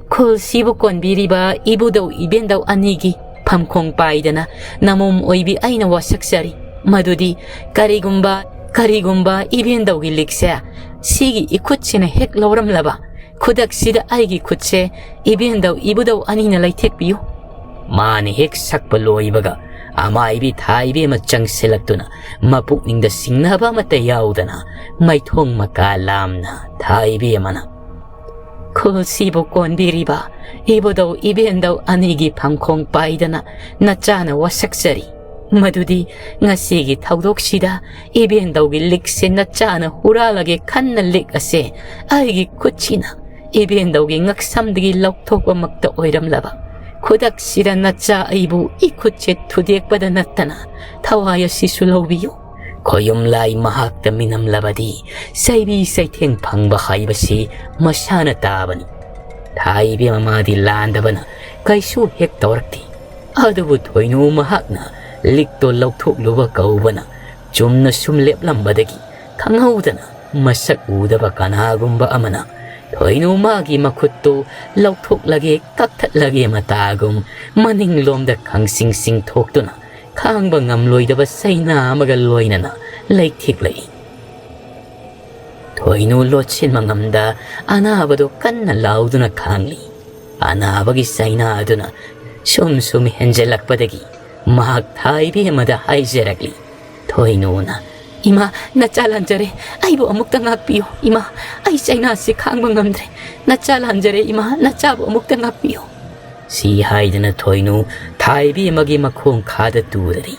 "ꯈꯨꯜꯁꯤꯕꯨ ꯀꯣꯟꯕꯤꯔꯤꯕ ꯏꯕꯨꯙꯧ ꯏꯕꯦꯟꯗꯧ ꯑꯅꯤꯒꯤ ꯐꯝꯈꯣꯡ ꯄꯥꯏꯗꯅ ꯅꯃꯣꯝ ꯑꯣꯏꯕꯤ ꯑꯩꯅ ꯋꯥꯁꯛꯆꯔꯤ꯫ ꯃꯗꯨꯗꯤ ꯀꯔꯤꯒꯨꯝꯕ, ꯀꯔꯤꯒꯨꯝꯕ ꯏꯕꯦꯟꯗꯧꯒꯤ ꯂꯤꯛꯁꯦ ꯁꯤꯒꯤ ꯏꯈꯨꯠꯁꯤꯅ ꯍꯦꯛ ꯂꯧꯔꯝꯂꯕ, ꯈꯨꯗꯛꯁꯤꯗ ꯑꯩꯒꯤ ꯈꯨꯠꯁꯦ ꯏꯕꯦꯟꯗꯧ ꯏꯕꯨꯙꯧ ꯑꯅꯤꯅ ꯂꯩꯊꯦꯛꯄꯤꯌꯨ꯫" ꯃꯥꯅ ꯍꯦꯛ ꯁꯛꯄ ꯂꯣꯏꯕꯒ ꯑꯃꯥꯏꯕꯤ ꯊꯥꯏꯕꯤ ꯑꯃ ꯆꯪꯁꯤꯜꯂꯛꯇꯨꯅ ꯃꯄꯨꯛꯅꯤꯡꯗ ꯁꯤꯡꯅꯕ ꯑꯃꯠꯇ ꯌꯥꯎꯗꯅ ꯃꯩꯊꯣꯡ ꯃꯀꯥ ꯂꯥꯝꯅ ꯊꯥꯏꯕꯤ ꯑꯃꯅ, "ꯈꯨꯜꯁꯤꯕꯨ ꯀꯣꯟꯕꯤꯔꯤꯕ ꯏꯕꯨꯙꯧ ꯏꯕꯦꯟꯗꯧ ꯑꯅꯤꯒꯤ ꯐꯝꯈꯣꯡ ꯄꯥꯏꯗꯅ ꯅꯆꯥꯅ ꯋꯥꯁꯛꯆꯔꯤ꯫ ꯃꯗꯨꯗꯤ ꯉꯁꯤꯒꯤ ꯊꯧꯗꯣꯛꯁꯤꯗ ꯏꯕꯦꯟꯗꯧꯒꯤ ꯂꯤꯛꯁꯦ ꯅꯆꯥꯅ ꯍꯨꯔꯥꯜꯂꯒꯦ ꯈꯟꯅ ꯂꯤꯛ ꯑꯁꯦ ꯑꯩꯒꯤ ꯈꯨꯠꯁꯤꯅ ꯏꯕꯦꯟꯗꯧꯒꯤ ꯉꯛꯁꯝꯗꯒꯤ ꯂꯧꯊꯣꯛꯄꯃꯛꯇ ꯑꯣꯏꯔꯝꯂꯕ, ꯈꯨꯗꯛꯁꯤꯗ ꯅꯆꯥ ꯑꯩꯕꯨ ꯏꯈꯨꯠꯁꯦ ꯊꯨꯗꯦꯛꯄꯗ ꯅꯠꯇꯅ ꯊꯋꯥꯏ ꯑꯁꯤꯁꯨ ꯂꯧꯕꯤꯌꯨ꯫ ꯈꯣꯌꯨꯝ ꯂꯥꯏ ꯃꯍꯥꯛꯇ ꯃꯤꯅꯝꯂꯕꯗꯤ ꯆꯩꯕꯤ ꯆꯩꯊꯦꯡ ꯐꯪꯕ ꯍꯥꯏꯕꯁꯤ ꯃꯁꯥꯅ ꯇꯥꯕꯅꯤ꯫ ꯊꯥꯏꯕꯤ ꯃꯃꯥꯗꯤ ꯂꯥꯟꯗꯕꯅ ꯀꯩꯁꯨ ꯍꯦꯛ ꯇꯧꯔꯛꯇꯦ꯫ ꯑꯗꯨꯕꯨ ꯊꯣꯏꯅꯨ ꯃꯍꯥꯛꯅ ꯂꯤꯛꯇꯣ ꯂꯧꯊꯣꯛꯂꯨꯕ ꯀꯧꯕꯅ ꯆꯨꯝꯅ ꯁꯨꯝ ꯂꯦꯞꯂꯝꯕꯗꯒꯤ ꯈꯪꯍꯧꯗꯅ ꯃꯁꯛ ꯎꯗꯕ ꯀꯅꯥꯒꯨꯝꯕ ꯑꯃꯅ ꯊꯣꯏꯅꯨ ꯃꯥꯒꯤ ꯃꯈꯨꯠꯇꯨ ꯂꯧꯊꯣꯛꯂꯒꯦ ꯀꯛꯊꯠꯂꯒꯦ ꯃꯇꯥꯒꯨꯝ ꯃꯅꯤꯡꯂꯣꯝꯗ ꯈꯪꯁꯤꯡ ꯁꯤꯡꯊꯣꯛꯇꯨꯅ ꯈꯥꯡꯕ ꯉꯝꯂꯣꯏꯗꯕ ꯆꯩꯅꯥ ꯑꯃꯒ ꯂꯣꯏꯅꯅ ꯂꯩꯊꯦꯛꯂꯛꯏ꯫ ꯊꯣꯏꯅꯨ ꯂꯣꯠꯁꯤꯟꯕ ꯉꯝꯗ ꯑꯅꯥꯕꯗꯨ ꯀꯟꯅ ꯂꯥꯎꯗꯨꯅ ꯈꯥꯡꯂꯤ꯫ ꯑꯅꯥꯕꯒꯤ ꯆꯩꯅꯥ ꯑꯗꯨꯅ ꯁꯨꯝ ꯁꯨꯝ ꯍꯦꯟꯖꯜꯂꯛꯄꯗꯒꯤ ꯃꯍꯥꯛ ꯊꯥ ꯏꯕꯦꯝꯃꯗ ꯍꯥꯏꯖꯔꯛꯂꯤ꯫ ꯊꯣꯏꯅꯨꯅ, "ꯏꯃꯥ, ꯅꯆꯥ ꯂꯥꯟꯖꯔꯦ, ꯑꯩꯕꯨ ꯑꯃꯨꯛꯇ ꯉꯥꯛꯄꯤꯌꯨ꯫ ꯏꯃꯥ, ꯑꯩ ꯆꯩꯅꯥꯁꯤ ꯈꯥꯡꯕ ꯉꯝꯗ꯭ꯔꯦ꯫ ꯅꯆꯥ ꯂꯥꯟꯖꯔꯦ, ꯏꯃꯥ, ꯅꯆꯥꯕꯨ ꯑꯃꯨꯛꯇ ꯉꯥꯛꯄꯤꯌꯨ"꯫ ꯁꯤ ꯍꯥꯏꯗꯨꯅ ꯊꯣꯏꯅꯨ ꯊꯥ ꯏꯕꯦꯝꯃꯒꯤ ꯃꯈꯣꯡ ꯈꯥꯗ ꯇꯨꯔꯔꯤ꯫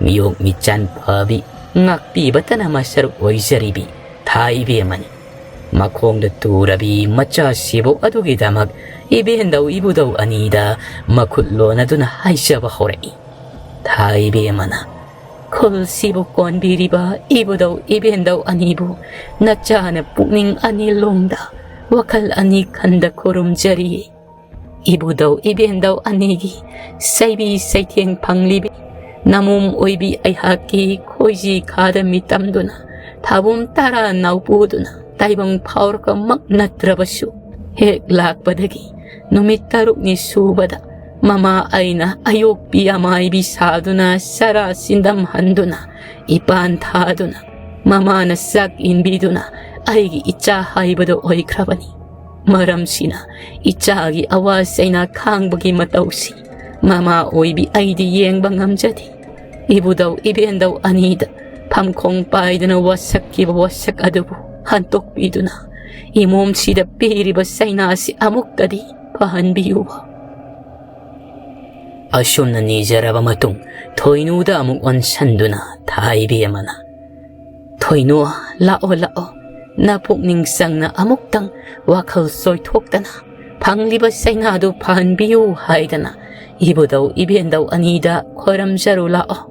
ꯃꯤꯑꯣꯛ ꯃꯤꯆꯥꯟ ꯐꯕꯤ, ꯉꯥꯛꯄꯤꯕꯇꯅ ꯃꯁꯔꯨꯛ ꯑꯣꯏꯖꯔꯤꯕꯤ ꯊꯥ ꯏꯕꯦꯝꯃꯅꯤ꯫ ꯃꯈꯣꯡꯗ ꯇꯨꯔꯕꯤ ꯃꯆꯥ ꯁꯤꯕꯣꯛ ꯑꯗꯨꯒꯤꯗꯃꯛ ꯏꯕꯦꯟꯗꯧ ꯏꯕꯨꯗꯧ ꯑꯅꯤꯗ ꯃꯈꯨꯠ ꯂꯣꯟꯅꯗꯨꯅ ꯍꯥꯏꯖꯕ ꯍꯧꯔꯛꯏ꯫ ꯊꯥ ꯏꯕꯦꯝꯃꯅ, "ꯈꯨꯜꯁꯤꯕꯨ ꯀꯣꯟꯕꯤꯔꯤꯕ ꯏꯕꯨꯗꯧ ꯏꯕꯦꯟꯗꯧ ꯑꯅꯤꯕꯨ ꯅꯆꯥꯅ ꯄꯨꯛꯅꯤꯡ ꯑꯅꯤ ꯂꯣꯡꯗ, ꯋꯥꯈꯜ ꯑꯅꯤ ꯈꯟꯗ ꯈꯨꯔꯨꯝꯖꯔꯤ꯫ ꯏꯕꯨꯗꯧ ꯏꯕꯦꯟꯗꯧ ꯑꯅꯤꯒꯤ ꯁꯩꯕꯤ ꯁꯩꯊꯦꯡ ꯐꯪꯂꯤꯕꯤ ꯅꯃꯣꯝ ꯑꯣꯏꯕꯤ ꯑꯩꯍꯥꯛꯀꯤ ꯈꯣꯏꯖꯤ ꯈꯥꯗ ꯃꯤꯇꯝꯗꯨꯅ, ꯊꯥꯕꯨꯝ ꯇꯔꯥ ꯅꯥꯎꯄꯨꯗꯨꯅ ꯇꯥꯏꯕꯪ ꯐꯥꯎꯔꯒꯃꯛ ꯅꯠꯇ꯭ꯔꯕꯁꯨ, ꯍꯦꯛ ꯂꯥꯛꯄꯗꯒꯤ ꯅꯨꯃꯤꯠ ꯇꯔꯨꯛꯅꯤ ꯁꯨꯕꯗ ꯃꯃꯥ ꯑꯩꯅ ꯑꯌꯣꯛꯄꯤ ꯑꯃꯥꯏꯕꯤ ꯁꯥꯗꯨꯅ ꯆꯔꯥ ꯆꯤꯟꯗꯝꯍꯟꯗꯨꯅ ꯏꯄꯥꯟ ꯊꯥꯗꯨꯅ ꯃꯃꯥꯅ ꯆꯥꯛ ꯏꯟꯕꯤꯗꯨꯅ ꯑꯩꯒꯤ ꯏꯆꯥ ꯍꯥꯏꯕꯗꯨ ꯑꯣꯏꯈ꯭ꯔꯕꯅꯤ꯫ ꯃꯔꯝꯁꯤꯅ ꯏꯆꯥꯒꯤ ꯑꯋꯥ ꯆꯩꯅꯥ ꯈꯥꯡꯕꯒꯤ ꯃꯇꯧꯁꯤ ꯃꯃꯥ ꯑꯣꯏꯕꯤ ꯑꯩꯗꯤ ꯌꯦꯡꯕ ꯉꯝꯖꯗꯦ꯫ ꯏꯕꯨꯗꯧ ꯏꯕꯦꯟꯗꯧ ꯑꯅꯤꯗ ꯐꯝꯈꯣꯡ ꯄꯥꯏꯗꯨꯅ ꯋꯥꯁꯛꯈꯤꯕ ꯋꯥꯁꯛ ꯑꯗꯨꯕꯨ ꯍꯟꯇꯣꯛꯄꯤꯗꯨꯅ ꯏꯃꯣꯝꯁꯤꯗ ꯄꯤꯔꯤꯕ ꯆꯩꯅꯥꯁꯤ ꯑꯃꯨꯛꯇꯗꯤ ꯐꯍꯟꯕꯤꯌꯨꯕ"꯫ ꯑꯁꯨꯝꯅ ꯅꯤꯖꯔꯕ ꯃꯇꯨꯡ ꯊꯣꯏꯅꯨꯗ ꯑꯃꯨꯛ ꯑꯣꯟꯁꯟꯗꯨꯅ ꯊꯥ ꯏꯕꯦꯝꯃꯅ, "ꯊꯣꯏꯅꯨ, ꯂꯥꯛꯑꯣ, ꯂꯥꯛꯑꯣ, ꯅꯄꯨꯛꯅꯤꯡ ꯆꯪꯅ ꯑꯃꯨꯛꯇꯪ ꯋꯥꯈꯜ ꯆꯣꯏꯊꯣꯛꯇꯅ ꯐꯪꯂꯤꯕ ꯆꯩꯅꯥꯗꯨ ꯐꯍꯟꯕꯤꯌꯨ" ꯍꯥꯏꯗꯅ ꯏꯕꯨꯗꯧ ꯏꯕꯦꯟꯗꯧ ꯑꯅꯤꯗ ꯈꯣꯏꯔꯝꯖꯔꯨ ꯂꯥꯛꯑꯣ꯫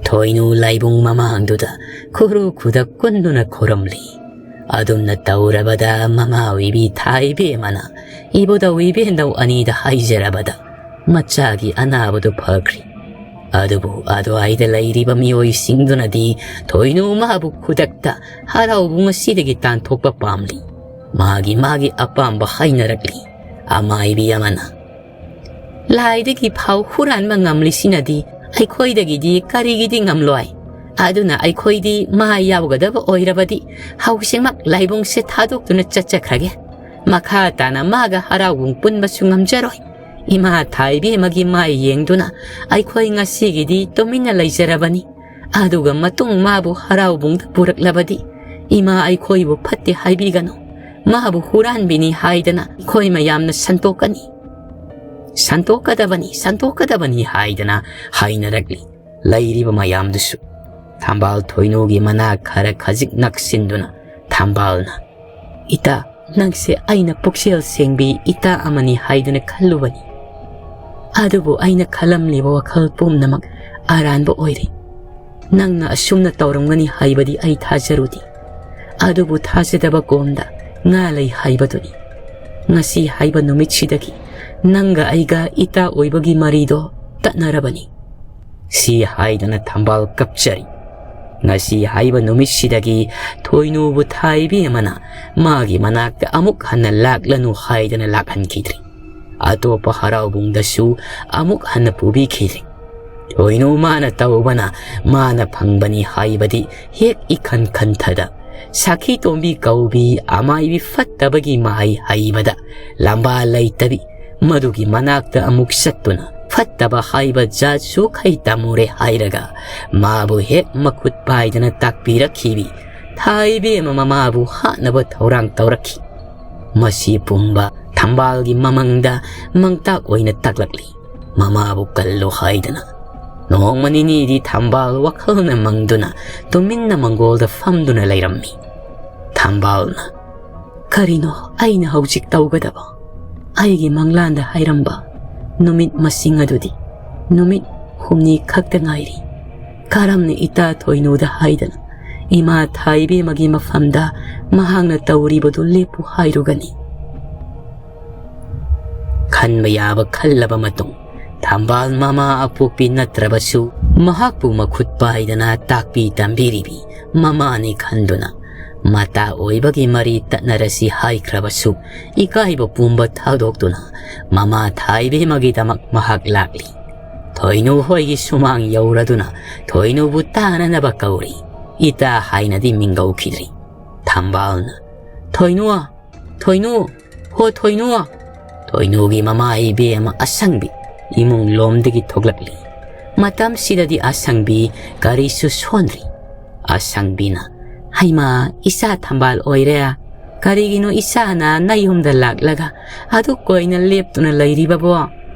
ꯊꯣꯏꯅꯨ ꯂꯥꯏꯕꯨꯡ ꯃꯃꯥꯡꯗꯨꯗ ꯈꯨꯔꯨ ꯈꯨꯗꯛ ꯀꯨꯟꯗꯨꯅ ꯈꯨꯔꯨꯝꯂꯤ꯫ ꯑꯗꯨꯝꯅ ꯇꯧꯔꯕꯗ ꯃꯃꯥ ꯑꯣꯏꯕꯤ ꯊꯥ ꯏꯕꯦꯝꯃꯅ ꯏꯕꯨꯗꯧ ꯏꯕꯦꯟꯗꯧ ꯑꯅꯤꯗ ꯍꯥꯏꯖꯔꯕꯗ ꯃꯆꯥꯒꯤ ꯑꯅꯥꯕꯗꯨ ꯐꯈ꯭ꯔꯤ꯫ ꯑꯗꯨꯕꯨ ꯑꯗꯨꯋꯥꯏꯗ ꯂꯩꯔꯤꯕ ꯃꯤꯑꯣꯏꯁꯤꯡꯗꯨꯅꯗꯤ ꯊꯣꯏꯅꯨ ꯃꯥꯕꯨ ꯈꯨꯗꯛꯇ ꯍꯔꯥꯎꯕꯨꯡ ꯑꯁꯤꯗꯒꯤ ꯇꯥꯟꯊꯣꯛꯄ ꯄꯥꯝꯂꯤ꯫ ꯃꯥꯒꯤ ꯃꯥꯒꯤ ꯑꯄꯥꯝꯕ ꯍꯥꯏꯅꯔꯛꯂꯤ꯫ ꯑꯃꯥꯏꯕꯤ ꯑꯃꯅ, "ꯂꯥꯏꯗꯒꯤ ꯐꯥꯎ ꯍꯨꯔꯥꯟꯕ ꯉꯝꯂꯤꯁꯤꯅꯗꯤ ꯑꯩꯈꯣꯏꯗꯒꯤꯗꯤ ꯀꯔꯤꯒꯤꯗꯤ ꯉꯝꯂꯣꯏ? ꯑꯗꯨꯅ ꯑꯩꯈꯣꯏꯗꯤ ꯃꯥ ꯌꯥꯎꯒꯗꯕ ꯑꯣꯏꯔꯕꯗꯤ ꯍꯧꯖꯤꯛꯃꯛ ꯂꯥꯏꯕꯨꯡꯁꯦ ꯊꯥꯗꯣꯛꯇꯨꯅ ꯆꯠꯆꯈ꯭ꯔꯒꯦ꯫ ꯃꯈꯥ ꯇꯥꯅ ꯃꯥꯒ ꯍꯔꯥꯎꯕꯨꯡ ꯄꯨꯟꯕꯁꯨ ꯉꯝꯖꯔꯣꯏ꯫ ꯏꯃꯥ ꯊꯥꯏꯕꯦꯝꯃꯒꯤ ꯃꯥꯏ ꯌꯦꯡꯗꯨꯅ ꯑꯩꯈꯣꯏ ꯉꯁꯤꯒꯤꯗꯤ ꯇꯨꯃꯤꯟꯅ ꯂꯩꯖꯔꯕꯅꯤ꯫ ꯑꯗꯨꯒ ꯃꯇꯨꯡ ꯃꯥꯕꯨ ꯍꯔꯥꯎꯕꯨꯡꯗ ꯄꯨꯔꯛꯂꯕꯗꯤ ꯏꯃꯥ ꯑꯩꯈꯣꯏꯕꯨ ꯐꯠꯇꯦ ꯍꯥꯏꯕꯤꯒꯅꯨ꯫ ꯃꯥꯕꯨ ꯍꯨꯔꯥꯟꯕꯤꯅꯤ ꯍꯥꯏꯗꯅ ꯑꯩꯈꯣꯏ ꯃꯌꯥꯝꯅ ꯁꯟꯇꯣꯛꯀꯅꯤ꯫ ꯁꯟꯇꯣꯛꯀꯗꯕꯅꯤ, ꯁꯟꯇꯣꯛꯀꯗꯕꯅꯤ ꯍꯥꯏꯗꯅ ꯍꯥꯏꯅꯔꯛꯂꯤ꯫ ꯂꯩꯔꯤꯕ ꯃꯌꯥꯝꯗꯨꯁꯨ꯫ ꯊꯝꯕꯥꯜ ꯊꯣꯏꯅꯨꯒꯤ ꯃꯅꯥꯛ ꯈꯔ ꯈꯖꯤꯛ ꯅꯛꯁꯤꯟꯗꯨꯅ ꯊꯝꯕꯥꯜꯅ, "ꯏꯇꯥ, ꯅꯪꯁꯦ ꯑꯩꯅ ꯄꯨꯛꯆꯦꯜ ꯁꯦꯡꯕꯤ ꯏꯇꯥ ꯑꯃꯅꯤ ꯍꯥꯏꯗꯨꯅ ꯈꯜꯂꯨꯕꯅꯤ꯫ ꯑꯗꯨꯕꯨ ꯑꯩꯅ ꯈꯜꯂꯝꯂꯤꯕ ꯋꯥꯈꯜ ꯄꯨꯝꯅꯃꯛ ꯑꯔꯥꯟꯕ ꯑꯣꯏꯔꯦ꯫ ꯅꯪꯅ ꯑꯁꯨꯝꯅ ꯇꯧꯔꯝꯒꯅꯤ ꯍꯥꯏꯕꯗꯤ ꯑꯩ ꯊꯥꯖꯔꯨꯗꯦ꯫ ꯑꯗꯨꯕꯨ ꯊꯥꯖꯗꯕ ꯀꯣꯝꯗ ꯉꯥ ꯂꯩ ꯍꯥꯏꯕꯗꯨꯅꯤ꯫ ꯉꯁꯤ ꯍꯥꯏꯕ ꯅꯨꯃꯤꯠꯁꯤꯗꯒꯤ ꯅꯪꯒ ꯑꯩꯒ ꯏꯇꯥ ꯑꯣꯏꯕꯒꯤ ꯃꯔꯤꯗꯣ ꯇꯠꯅꯔꯕꯅꯤ"꯫ ꯁꯤ ꯍꯥꯏꯗꯅ ꯊꯝꯕꯥꯜ ꯀꯞꯆꯔꯤ꯫ ꯉꯁꯤ ꯍꯥꯏꯕ ꯅꯨꯃꯤꯠꯁꯤꯗꯒꯤ ꯊꯣꯏꯅꯨꯕꯨ ꯊꯥꯏꯕꯤ ꯑꯃꯅ ꯃꯥꯒꯤ ꯃꯅꯥꯛꯇ ꯑꯃꯨꯛ ꯍꯟꯅ ꯂꯥꯛꯂꯅꯨ ꯍꯥꯏꯗꯅ ꯂꯥꯛꯍꯟꯈꯤꯗ꯭ꯔꯤ꯫ ꯑꯇꯣꯞꯄ ꯍꯔꯥꯎꯕꯨꯡꯗꯁꯨ ꯑꯃꯨꯛ ꯍꯟꯅ ꯄꯨꯕꯤꯈꯤꯗ꯭ꯔꯤ꯫ ꯊꯣꯏꯅꯨ ꯃꯥꯅ ꯇꯧꯕꯅ ꯃꯥꯅ ꯐꯪꯕꯅꯤ ꯍꯥꯏꯕꯗꯤ ꯍꯦꯛ ꯏꯈꯟ ꯈꯟꯊꯗ, ꯁꯥꯈꯤ ꯇꯣꯝꯕꯤ ꯀꯧꯕꯤ ꯑꯃꯥꯏꯕꯤ ꯐꯠꯇꯕꯒꯤ ꯃꯍꯩ ꯍꯩꯕꯗ ꯂꯝꯕꯥ ꯂꯩꯇꯕꯤ, ꯃꯗꯨꯒꯤ ꯃꯅꯥꯛꯇ ꯑꯃꯨꯛ ꯆꯠꯇꯨꯅ ꯐꯠꯇꯕ ꯍꯥꯏꯕ ꯖꯥꯠꯁꯨ ꯈꯩ ꯇꯝꯃꯨꯔꯦ ꯍꯥꯏꯔꯒ ꯃꯥꯕꯨ ꯍꯦꯛ ꯃꯈꯨꯠ ꯄꯥꯏꯗꯅ ꯇꯥꯛꯄꯤꯔꯛꯈꯤꯕꯤ ꯊꯥꯏꯕꯦꯝꯃ ꯃꯃꯥꯕꯨ ꯍꯥꯠꯅꯕ ꯊꯧꯔꯥꯡ ꯇꯧꯔꯛꯈꯤ꯫ ꯃꯁꯤ ꯄꯨꯝꯕ ꯊꯝꯕꯥꯜꯒꯤ ꯃꯃꯪꯗ ꯃꯪꯇꯥꯛ ꯑꯣꯏꯅ ꯇꯥꯛꯂꯛꯂꯤ꯫ ꯃꯃꯥꯕꯨ ꯀꯜꯂꯨ ꯍꯥꯏꯗꯅ꯫ ꯅꯣꯡꯃ ꯅꯤꯅꯤꯗꯤ ꯊꯝꯕꯥꯜ ꯋꯥꯈꯜꯅ ꯃꯪꯗꯨꯅ ꯇꯨꯃꯤꯟꯅ ꯃꯪꯒꯣꯜꯗ ꯐꯝꯗꯨꯅ ꯂꯩꯔꯝꯃꯤ꯫ ꯊꯝꯕꯥꯜꯅ, "ꯀꯔꯤꯅꯣ ꯑꯩꯅ ꯍꯧꯖꯤꯛ ꯇꯧꯒꯗꯕ? ꯑꯩꯒꯤ ꯃꯪꯂꯥꯟꯗ ꯍꯥꯏꯔꯝꯕ ꯅꯨꯃꯤꯠ ꯃꯁꯤꯡ ꯑꯗꯨꯗꯤ ꯅꯨꯃꯤꯠ ꯍꯨꯝꯅꯤ ꯈꯛꯇ ꯉꯥꯏꯔꯤ꯫ ꯀꯔꯝꯅ ꯏꯇꯥ ꯊꯣꯏꯅꯨꯗ ꯍꯥꯏꯗꯅ ꯏꯃꯥ ꯊꯥꯏꯕꯦꯝꯃꯒꯤ ꯃꯐꯝꯗ ꯃꯍꯥꯛꯅ ꯇꯧꯔꯤꯕꯗꯨ ꯂꯦꯞꯄꯨ ꯍꯥꯏꯔꯨꯒꯅꯤ?" ꯈꯟꯕ ꯌꯥꯕ ꯈꯜꯂꯕ ꯃꯇꯨꯡ, ꯊꯝꯕꯥꯜ ꯃꯃꯥ ꯑꯄꯣꯛꯄꯤ ꯅꯠꯇ꯭ꯔꯕꯁꯨ ꯃꯍꯥꯛꯄꯨ ꯃꯈꯨꯠ ꯄꯥꯏꯗꯅ ꯇꯥꯛꯄꯤ ꯇꯝꯕꯤꯔꯤꯕꯤ ꯃꯃꯥꯅꯤ ꯈꯟꯗꯨꯅ, ꯃꯇꯥ ꯑꯣꯏꯕꯒꯤ ꯃꯔꯤ ꯇꯠꯅꯔꯁꯤ ꯍꯥꯏꯈ꯭ꯔꯕꯁꯨ, ꯏꯀꯥꯏꯕ ꯄꯨꯝꯕ ꯊꯥꯗꯣꯛꯇꯨꯅ ꯃꯃꯥ ꯊꯥꯏꯕꯦꯝꯃꯒꯤꯗꯃꯛ ꯃꯍꯥꯛ ꯂꯥꯛꯂꯤ꯫ ꯊꯣꯏꯅꯨ ꯍꯣꯏꯒꯤ ꯁꯨꯃꯥꯡ ꯌꯧꯔꯗꯨꯅ ꯊꯣꯏꯅꯨꯕꯨ ꯇꯥꯅꯅꯕ ꯀꯧꯔꯤ꯫ ꯏꯇꯥ ꯍꯥꯏꯅꯗꯤ ꯃꯤꯡꯒꯧꯈꯤꯗ꯭ꯔꯤ꯫ ꯊꯝꯕꯥꯜꯅ, "ꯊꯣꯏꯅꯨ! ꯊꯣꯏꯅꯨ! ꯍꯣ ꯊꯣꯏꯅꯨ!" ꯊꯣꯏꯅꯨꯒꯤ ꯃꯃꯥ ꯏꯕꯦꯝꯃ ꯑꯁꯪꯕꯤ ꯏꯃꯨꯡ ꯂꯣꯝꯗꯒꯤ ꯊꯣꯛꯂꯛꯂꯤ꯫ ꯃꯇꯝꯁꯤꯗꯗꯤ ꯑꯁꯪꯕꯤ ꯀꯔꯤꯁꯨ ꯁꯣꯟꯗ꯭ꯔꯤ꯫ ꯑꯁꯪꯕꯤꯅ, "ꯍꯩꯃꯥ, ꯏꯆꯥ ꯊꯝꯕꯥꯜ ꯑꯣꯏꯔꯦ꯫ ꯀꯔꯤꯒꯤꯅꯣ ꯏꯆꯥꯅ ꯅꯌꯨꯝꯗ ꯂꯥꯛꯂꯒ ꯑꯗꯨꯛ ꯀꯨꯏꯅ ꯂꯦꯞꯇꯨꯅ ꯂꯩꯔꯤꯕꯕꯣ?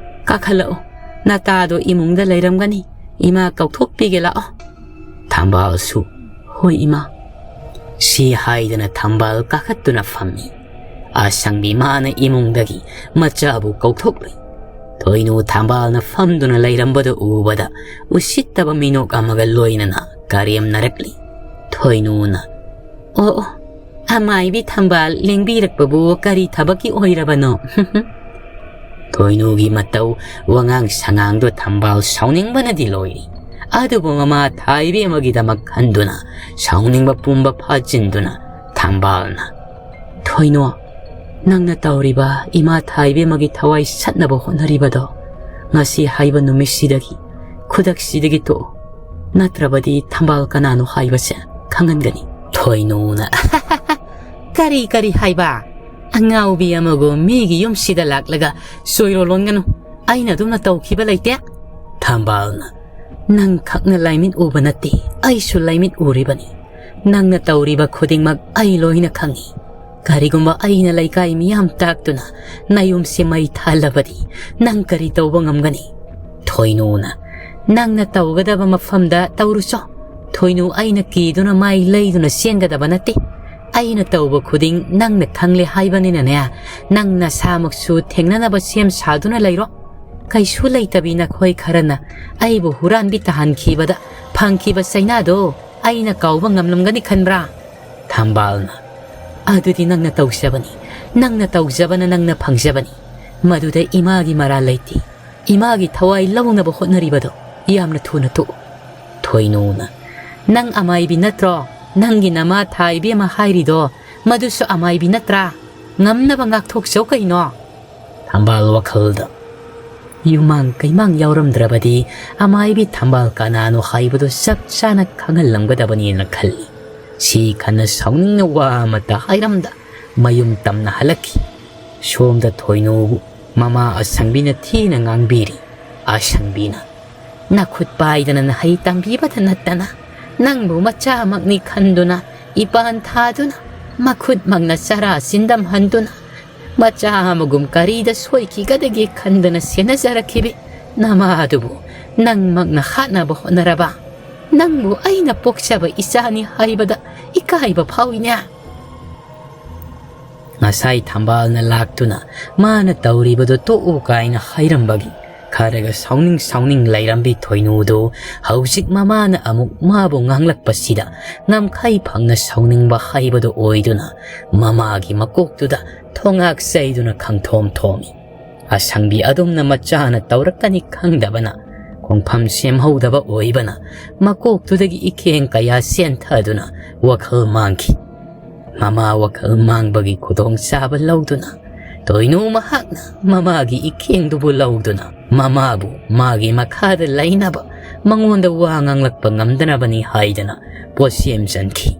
ꯀꯥꯈꯠꯂꯛꯎ, ꯅꯇꯥꯗꯣ ꯏꯃꯨꯡꯗ ꯂꯩꯔꯝꯒꯅꯤ꯫ ꯏꯃꯥ ꯀꯧꯊꯣꯛꯄꯤꯒꯦ ꯂꯥꯛꯑꯣ꯫" ꯊꯝꯕꯥꯜꯁꯨ, "ꯍꯣꯏ ꯏꯃꯥ꯫" ꯁꯤ ꯍꯥꯏꯗꯅ ꯊꯝꯕꯥꯜ ꯀꯥꯈꯠꯇꯨꯅ ꯐꯝꯃꯤ꯫ ꯑꯁꯪꯕꯤ ꯃꯥꯅ ꯏꯃꯨꯡꯗꯒꯤ ꯃꯆꯥꯕꯨ ꯀꯧꯊꯣꯛꯂꯨꯏ꯫ ꯊꯣꯏꯅꯨ ꯊꯝꯕꯥꯜꯅ ꯐꯝꯗꯨꯅ ꯂꯩꯔꯝꯕꯗꯨ ꯎꯕꯗ ꯎꯁꯤꯠꯇꯕ ꯃꯤꯅꯣꯛ ꯑꯃꯒ ꯂꯣꯏꯅꯅ ꯀꯔꯦꯝꯅꯔꯛꯂꯤ꯫ ꯊꯣꯏꯅꯨꯅ, "ꯑꯣ, ꯑꯣ, ꯑꯃꯥꯏꯕꯤ ꯊꯝꯕꯥꯜ ꯂꯦꯡꯕꯤꯔꯛꯄꯕꯨ ꯀꯔꯤ ꯊꯕꯛꯀꯤ ꯑꯣꯏꯔꯕꯅꯣ?" ꯊꯣꯏꯅꯨꯒꯤ ꯃꯇꯧ ꯋꯥꯉꯥꯡ ꯁꯉꯥꯡꯗꯣ ꯊꯝꯕꯥꯜ ꯁꯥꯎꯅꯤꯡꯕꯅꯗꯤ ꯂꯣꯏꯔꯤ꯫ ꯑꯗꯨꯕꯨ ꯃꯃꯥ ꯊꯥꯏꯕꯤ ꯑꯃꯒꯤꯗꯃꯛ ꯈꯟꯗꯨꯅ ꯁꯥꯎꯅꯤꯡꯕ ꯄꯨꯝꯕ ꯐꯥꯖꯤꯟꯗꯨꯅ ꯊꯝꯕꯥꯜꯅ, "ꯊꯣꯏꯅꯨ, ꯅꯪꯅ ꯇꯧꯔꯤꯕ ꯏꯃꯥ ꯊꯥꯏꯕꯤ ꯑꯃꯒꯤ ꯊꯋꯥꯏ ꯁꯠꯅꯕ ꯍꯣꯠꯅꯔꯤꯕꯗꯣ ꯉꯁꯤ ꯍꯥꯏꯕ ꯅꯨꯃꯤꯠꯁꯤꯗꯒꯤ, ꯈꯨꯗꯛꯁꯤꯗꯒꯤ ꯇꯣꯛꯎ꯫ ꯅꯠꯇ꯭ꯔꯕꯗꯤ ꯊꯝꯕꯥꯜ ꯀꯅꯥꯅꯣ ꯍꯥꯏꯕꯁꯦ ꯈꯪꯍꯟꯒꯅꯤ꯫" ꯊꯣꯏꯅꯨꯅ, "ꯀꯔꯤ ꯀꯔꯤ ꯍꯥꯏꯕ? ꯑꯉꯥꯎꯕꯤ ꯑꯃꯒꯨꯝ ꯃꯤꯒꯤ ꯌꯨꯝꯁꯤꯗ ꯂꯥꯛꯂꯒ ꯆꯣꯏꯔꯣ ꯂꯣꯟꯒꯅꯨ꯫ ꯑꯩꯅ ꯑꯗꯨꯝꯅ ꯇꯧꯈꯤꯕ ꯂꯩꯇꯦ꯫" ꯊꯝꯕꯥꯜꯅ, "ꯅꯪ ꯈꯛꯅ ꯂꯥꯏꯃꯤꯠ ꯎꯕ ꯅꯠꯇꯦ, ꯑꯩꯁꯨ ꯂꯥꯏꯃꯤꯠ ꯎꯔꯤꯕꯅꯤ꯫ ꯅꯪꯅ ꯇꯧꯔꯤꯕ ꯈꯨꯗꯤꯡꯃꯛ ꯑꯩ ꯂꯣꯏꯅ ꯈꯪꯏ꯫ ꯀꯔꯤꯒꯨꯝꯕ ꯑꯩꯅ ꯂꯩꯀꯥꯏ ꯃꯤꯌꯥꯝ ꯇꯥꯛꯇꯨꯅ ꯅꯌꯨꯝꯁꯤ ꯃꯩ ꯊꯥꯜꯂꯕꯗꯤ ꯅꯪ ꯀꯔꯤ ꯇꯧꯕ ꯉꯝꯒꯅꯤ?" ꯊꯣꯏꯅꯨꯅ, "ꯅꯪꯅ ꯇꯧꯒꯗꯕ ꯃꯐꯝꯗ ꯇꯧꯔꯨꯆꯣ꯫ ꯊꯣꯏꯅꯨ ꯑꯩꯅ ꯀꯤꯗꯨꯅ ꯃꯥꯏ ꯂꯩꯗꯨꯅ ꯆꯦꯟꯒꯗꯕ ꯅꯠꯇꯦ꯫ ꯑꯩꯅ ꯇꯧꯕ ꯈꯨꯗꯤꯡ ꯅꯪꯅ ꯈꯪꯂꯦ ꯍꯥꯏꯕꯅꯤꯅꯅꯦ, ꯅꯪ ꯅꯁꯥꯃꯛꯁꯨ ꯊꯦꯡꯅꯅꯕ ꯁꯦꯝ ꯁꯥꯗꯨꯅ ꯂꯩꯔꯣ꯫ ꯀꯩꯁꯨ ꯂꯩꯇꯕꯤ ꯅꯈꯣꯏ ꯈꯔꯅ ꯑꯩꯕꯨ ꯍꯨꯔꯥꯟꯕꯤ ꯇꯥꯍꯟꯈꯤꯕꯗ ꯐꯪꯈꯤꯕ ꯆꯩꯅꯥꯗꯣ ꯑꯩꯅ ꯀꯥꯎꯕ ꯉꯝꯂꯝꯒꯅꯤ ꯈꯟꯕ꯭ꯔꯥ?" ꯊꯝꯕꯥꯜꯅ, "ꯑꯗꯨꯗꯤ ꯅꯪꯅ ꯇꯧꯖꯕꯅꯤ꯫ ꯅꯪꯅ ꯇꯧꯖꯕꯅ ꯅꯪꯅ ꯐꯪꯖꯕꯅꯤ꯫ ꯃꯗꯨꯗ ꯏꯃꯥꯒꯤ ꯃꯔꯥꯜ ꯂꯩꯇꯦ꯫ ꯏꯃꯥꯒꯤ ꯊꯋꯥꯏ ꯂꯧꯅꯕ ꯍꯣꯠꯅꯔꯤꯕꯗꯣ ꯌꯥꯝꯅ ꯊꯨꯅ ꯇꯣꯛꯎ꯫" ꯊꯣꯏꯅꯨꯅ, "ꯅꯪ ꯑꯃꯥꯏꯕꯤ ꯅꯠꯇ꯭ꯔꯣ? ꯅꯪꯒꯤ ꯅꯃꯥ ꯊꯥ ꯏꯕꯦꯝꯃ ꯍꯥꯏꯔꯤꯗꯣ, ꯃꯗꯨꯁꯨ ꯑꯃꯥꯏꯕꯤ ꯅꯠꯇ꯭ꯔꯥ? ꯉꯝꯅꯕ ꯉꯥꯛꯊꯣꯛꯆꯧ ꯀꯩꯅꯣ?" ꯊꯝꯕꯥꯜ ꯋꯥꯈꯜꯗ, ꯌꯨꯃꯥꯡ ꯀꯩꯃꯥꯡ ꯌꯥꯎꯔꯝꯗ꯭ꯔꯕꯗꯤ ꯑꯃꯥꯏꯕꯤ ꯊꯝꯕꯥꯜ ꯀꯅꯥꯅꯣ ꯍꯥꯏꯕꯗꯨ ꯆꯞ ꯆꯥꯅ ꯈꯪꯍꯜꯂꯝꯒꯗꯕꯅꯦꯅ ꯈꯜꯂꯤ꯫ ꯁꯤ ꯈꯟꯅ ꯁꯥꯎꯅꯤꯡꯅ ꯋꯥ ꯑꯃꯠꯇ ꯍꯥꯏꯔꯝꯗ ꯃꯌꯨꯝ ꯇꯝꯅ ꯍꯜꯂꯛꯈꯤ꯫ ꯁꯣꯝꯗ ꯊꯣꯏꯅꯨꯕꯨ ꯃꯃꯥ ꯑꯁꯪꯕꯤꯅ ꯊꯤꯅ ꯉꯥꯡꯕꯤꯔꯤ꯫ ꯑꯁꯪꯕꯤꯅ, "ꯅꯈꯨꯠ ꯄꯥꯏꯗꯅ ꯅꯍꯩ ꯇꯝꯕꯤꯕꯗ ꯅꯠꯇꯅ ꯅꯪꯕꯨ ꯃꯆꯥꯃꯛꯅꯤ ꯈꯟꯗꯨꯅ ꯏꯄꯥꯟ ꯊꯥꯗꯨꯅ ꯃꯈꯨꯠꯃꯛꯅ ꯆꯔꯥ ꯆꯤꯟꯗꯝꯍꯟꯗꯨꯅ ꯃꯆꯥ ꯑꯃꯒꯨꯝ ꯀꯔꯤꯗ ꯁꯣꯏꯈꯤꯒꯗꯒꯦ ꯈꯟꯗꯅ ꯁꯦꯟꯅꯖꯔꯛꯈꯤꯕꯤ ꯅꯃꯥꯗꯨꯕꯨ ꯅꯪꯃꯛꯅ ꯍꯥꯠꯅꯕ ꯍꯣꯠꯅꯔꯕ? ꯅꯪꯕꯨ ꯑꯩꯅ ꯄꯣꯛꯆꯕ ꯏꯆꯥꯅꯤ ꯍꯥꯏꯕꯗ ꯏꯀꯥꯏꯕ ꯐꯥꯎꯏꯅꯦ?" ꯉꯁꯥꯏ ꯊꯝꯕꯥꯜꯅ ꯂꯥꯛꯇꯨꯅ ꯃꯥꯅ ꯇꯧꯔꯤꯕꯗꯨ ꯇꯣꯛꯎ ꯀꯥꯏꯅ ꯍꯥꯏꯔꯝꯕꯒꯤ ꯈꯔꯒ ꯁꯥꯎꯅꯤꯡ ꯁꯥꯎꯅꯤꯡ ꯂꯩꯔꯝꯕꯤ ꯊꯣꯏꯅꯨꯗꯨ ꯍꯧꯖꯤꯛ ꯃꯃꯥꯅ ꯑꯃꯨꯛ ꯃꯥꯕꯨ ꯉꯥꯡꯂꯛꯄꯁꯤꯗ ꯉꯝꯈꯩ ꯐꯪꯅ ꯁꯥꯎꯅꯤꯡꯕ ꯍꯥꯏꯕꯗꯨ ꯑꯣꯏꯗꯨꯅ ꯃꯃꯥꯒꯤ ꯃꯀꯣꯛꯇꯨꯗ ꯊꯣꯉꯥꯛ ꯆꯩꯗꯨꯅ ꯈꯪꯊꯣꯝ ꯊꯣꯝꯃꯤ꯫ ꯑꯁꯪꯕꯤ ꯑꯗꯨꯝꯅ ꯃꯆꯥꯅ ꯇꯧꯔꯛꯀꯅꯤ ꯈꯪꯗꯕꯅ, ꯈꯣꯡꯐꯝ ꯁꯦꯝꯍꯧꯗꯕ ꯑꯣꯏꯕꯅ, ꯃꯀꯣꯛꯇꯨꯗꯒꯤ ꯏꯈꯦꯡ ꯀꯌꯥ ꯆꯦꯟꯊꯗꯨꯅ ꯋꯥꯈꯜ ꯃꯥꯡꯈꯤ꯫ ꯃꯃꯥ ꯋꯥꯈꯜ ꯃꯥꯡꯕꯒꯤ ꯈꯨꯗꯣꯡꯆꯥꯕ ꯂꯧꯗꯨꯅ, ꯇꯣꯏꯅꯨ ꯃꯍꯥꯛꯅ ꯃꯃꯥꯒꯤ ꯏꯈꯦꯡꯗꯨꯕꯨ ꯂꯧꯗꯨꯅ, ꯃꯃꯥꯕꯨ ꯃꯥꯒꯤ ꯃꯈꯥꯗ ꯂꯩꯅꯕ, ꯃꯉꯣꯟꯗ ꯋꯥ ꯉꯥꯡꯂꯛꯄ ꯉꯝꯗꯅꯕꯅꯤ ꯍꯥꯏꯗꯅ ꯄꯣꯠꯁꯦꯝ ꯆꯟꯈꯤ꯫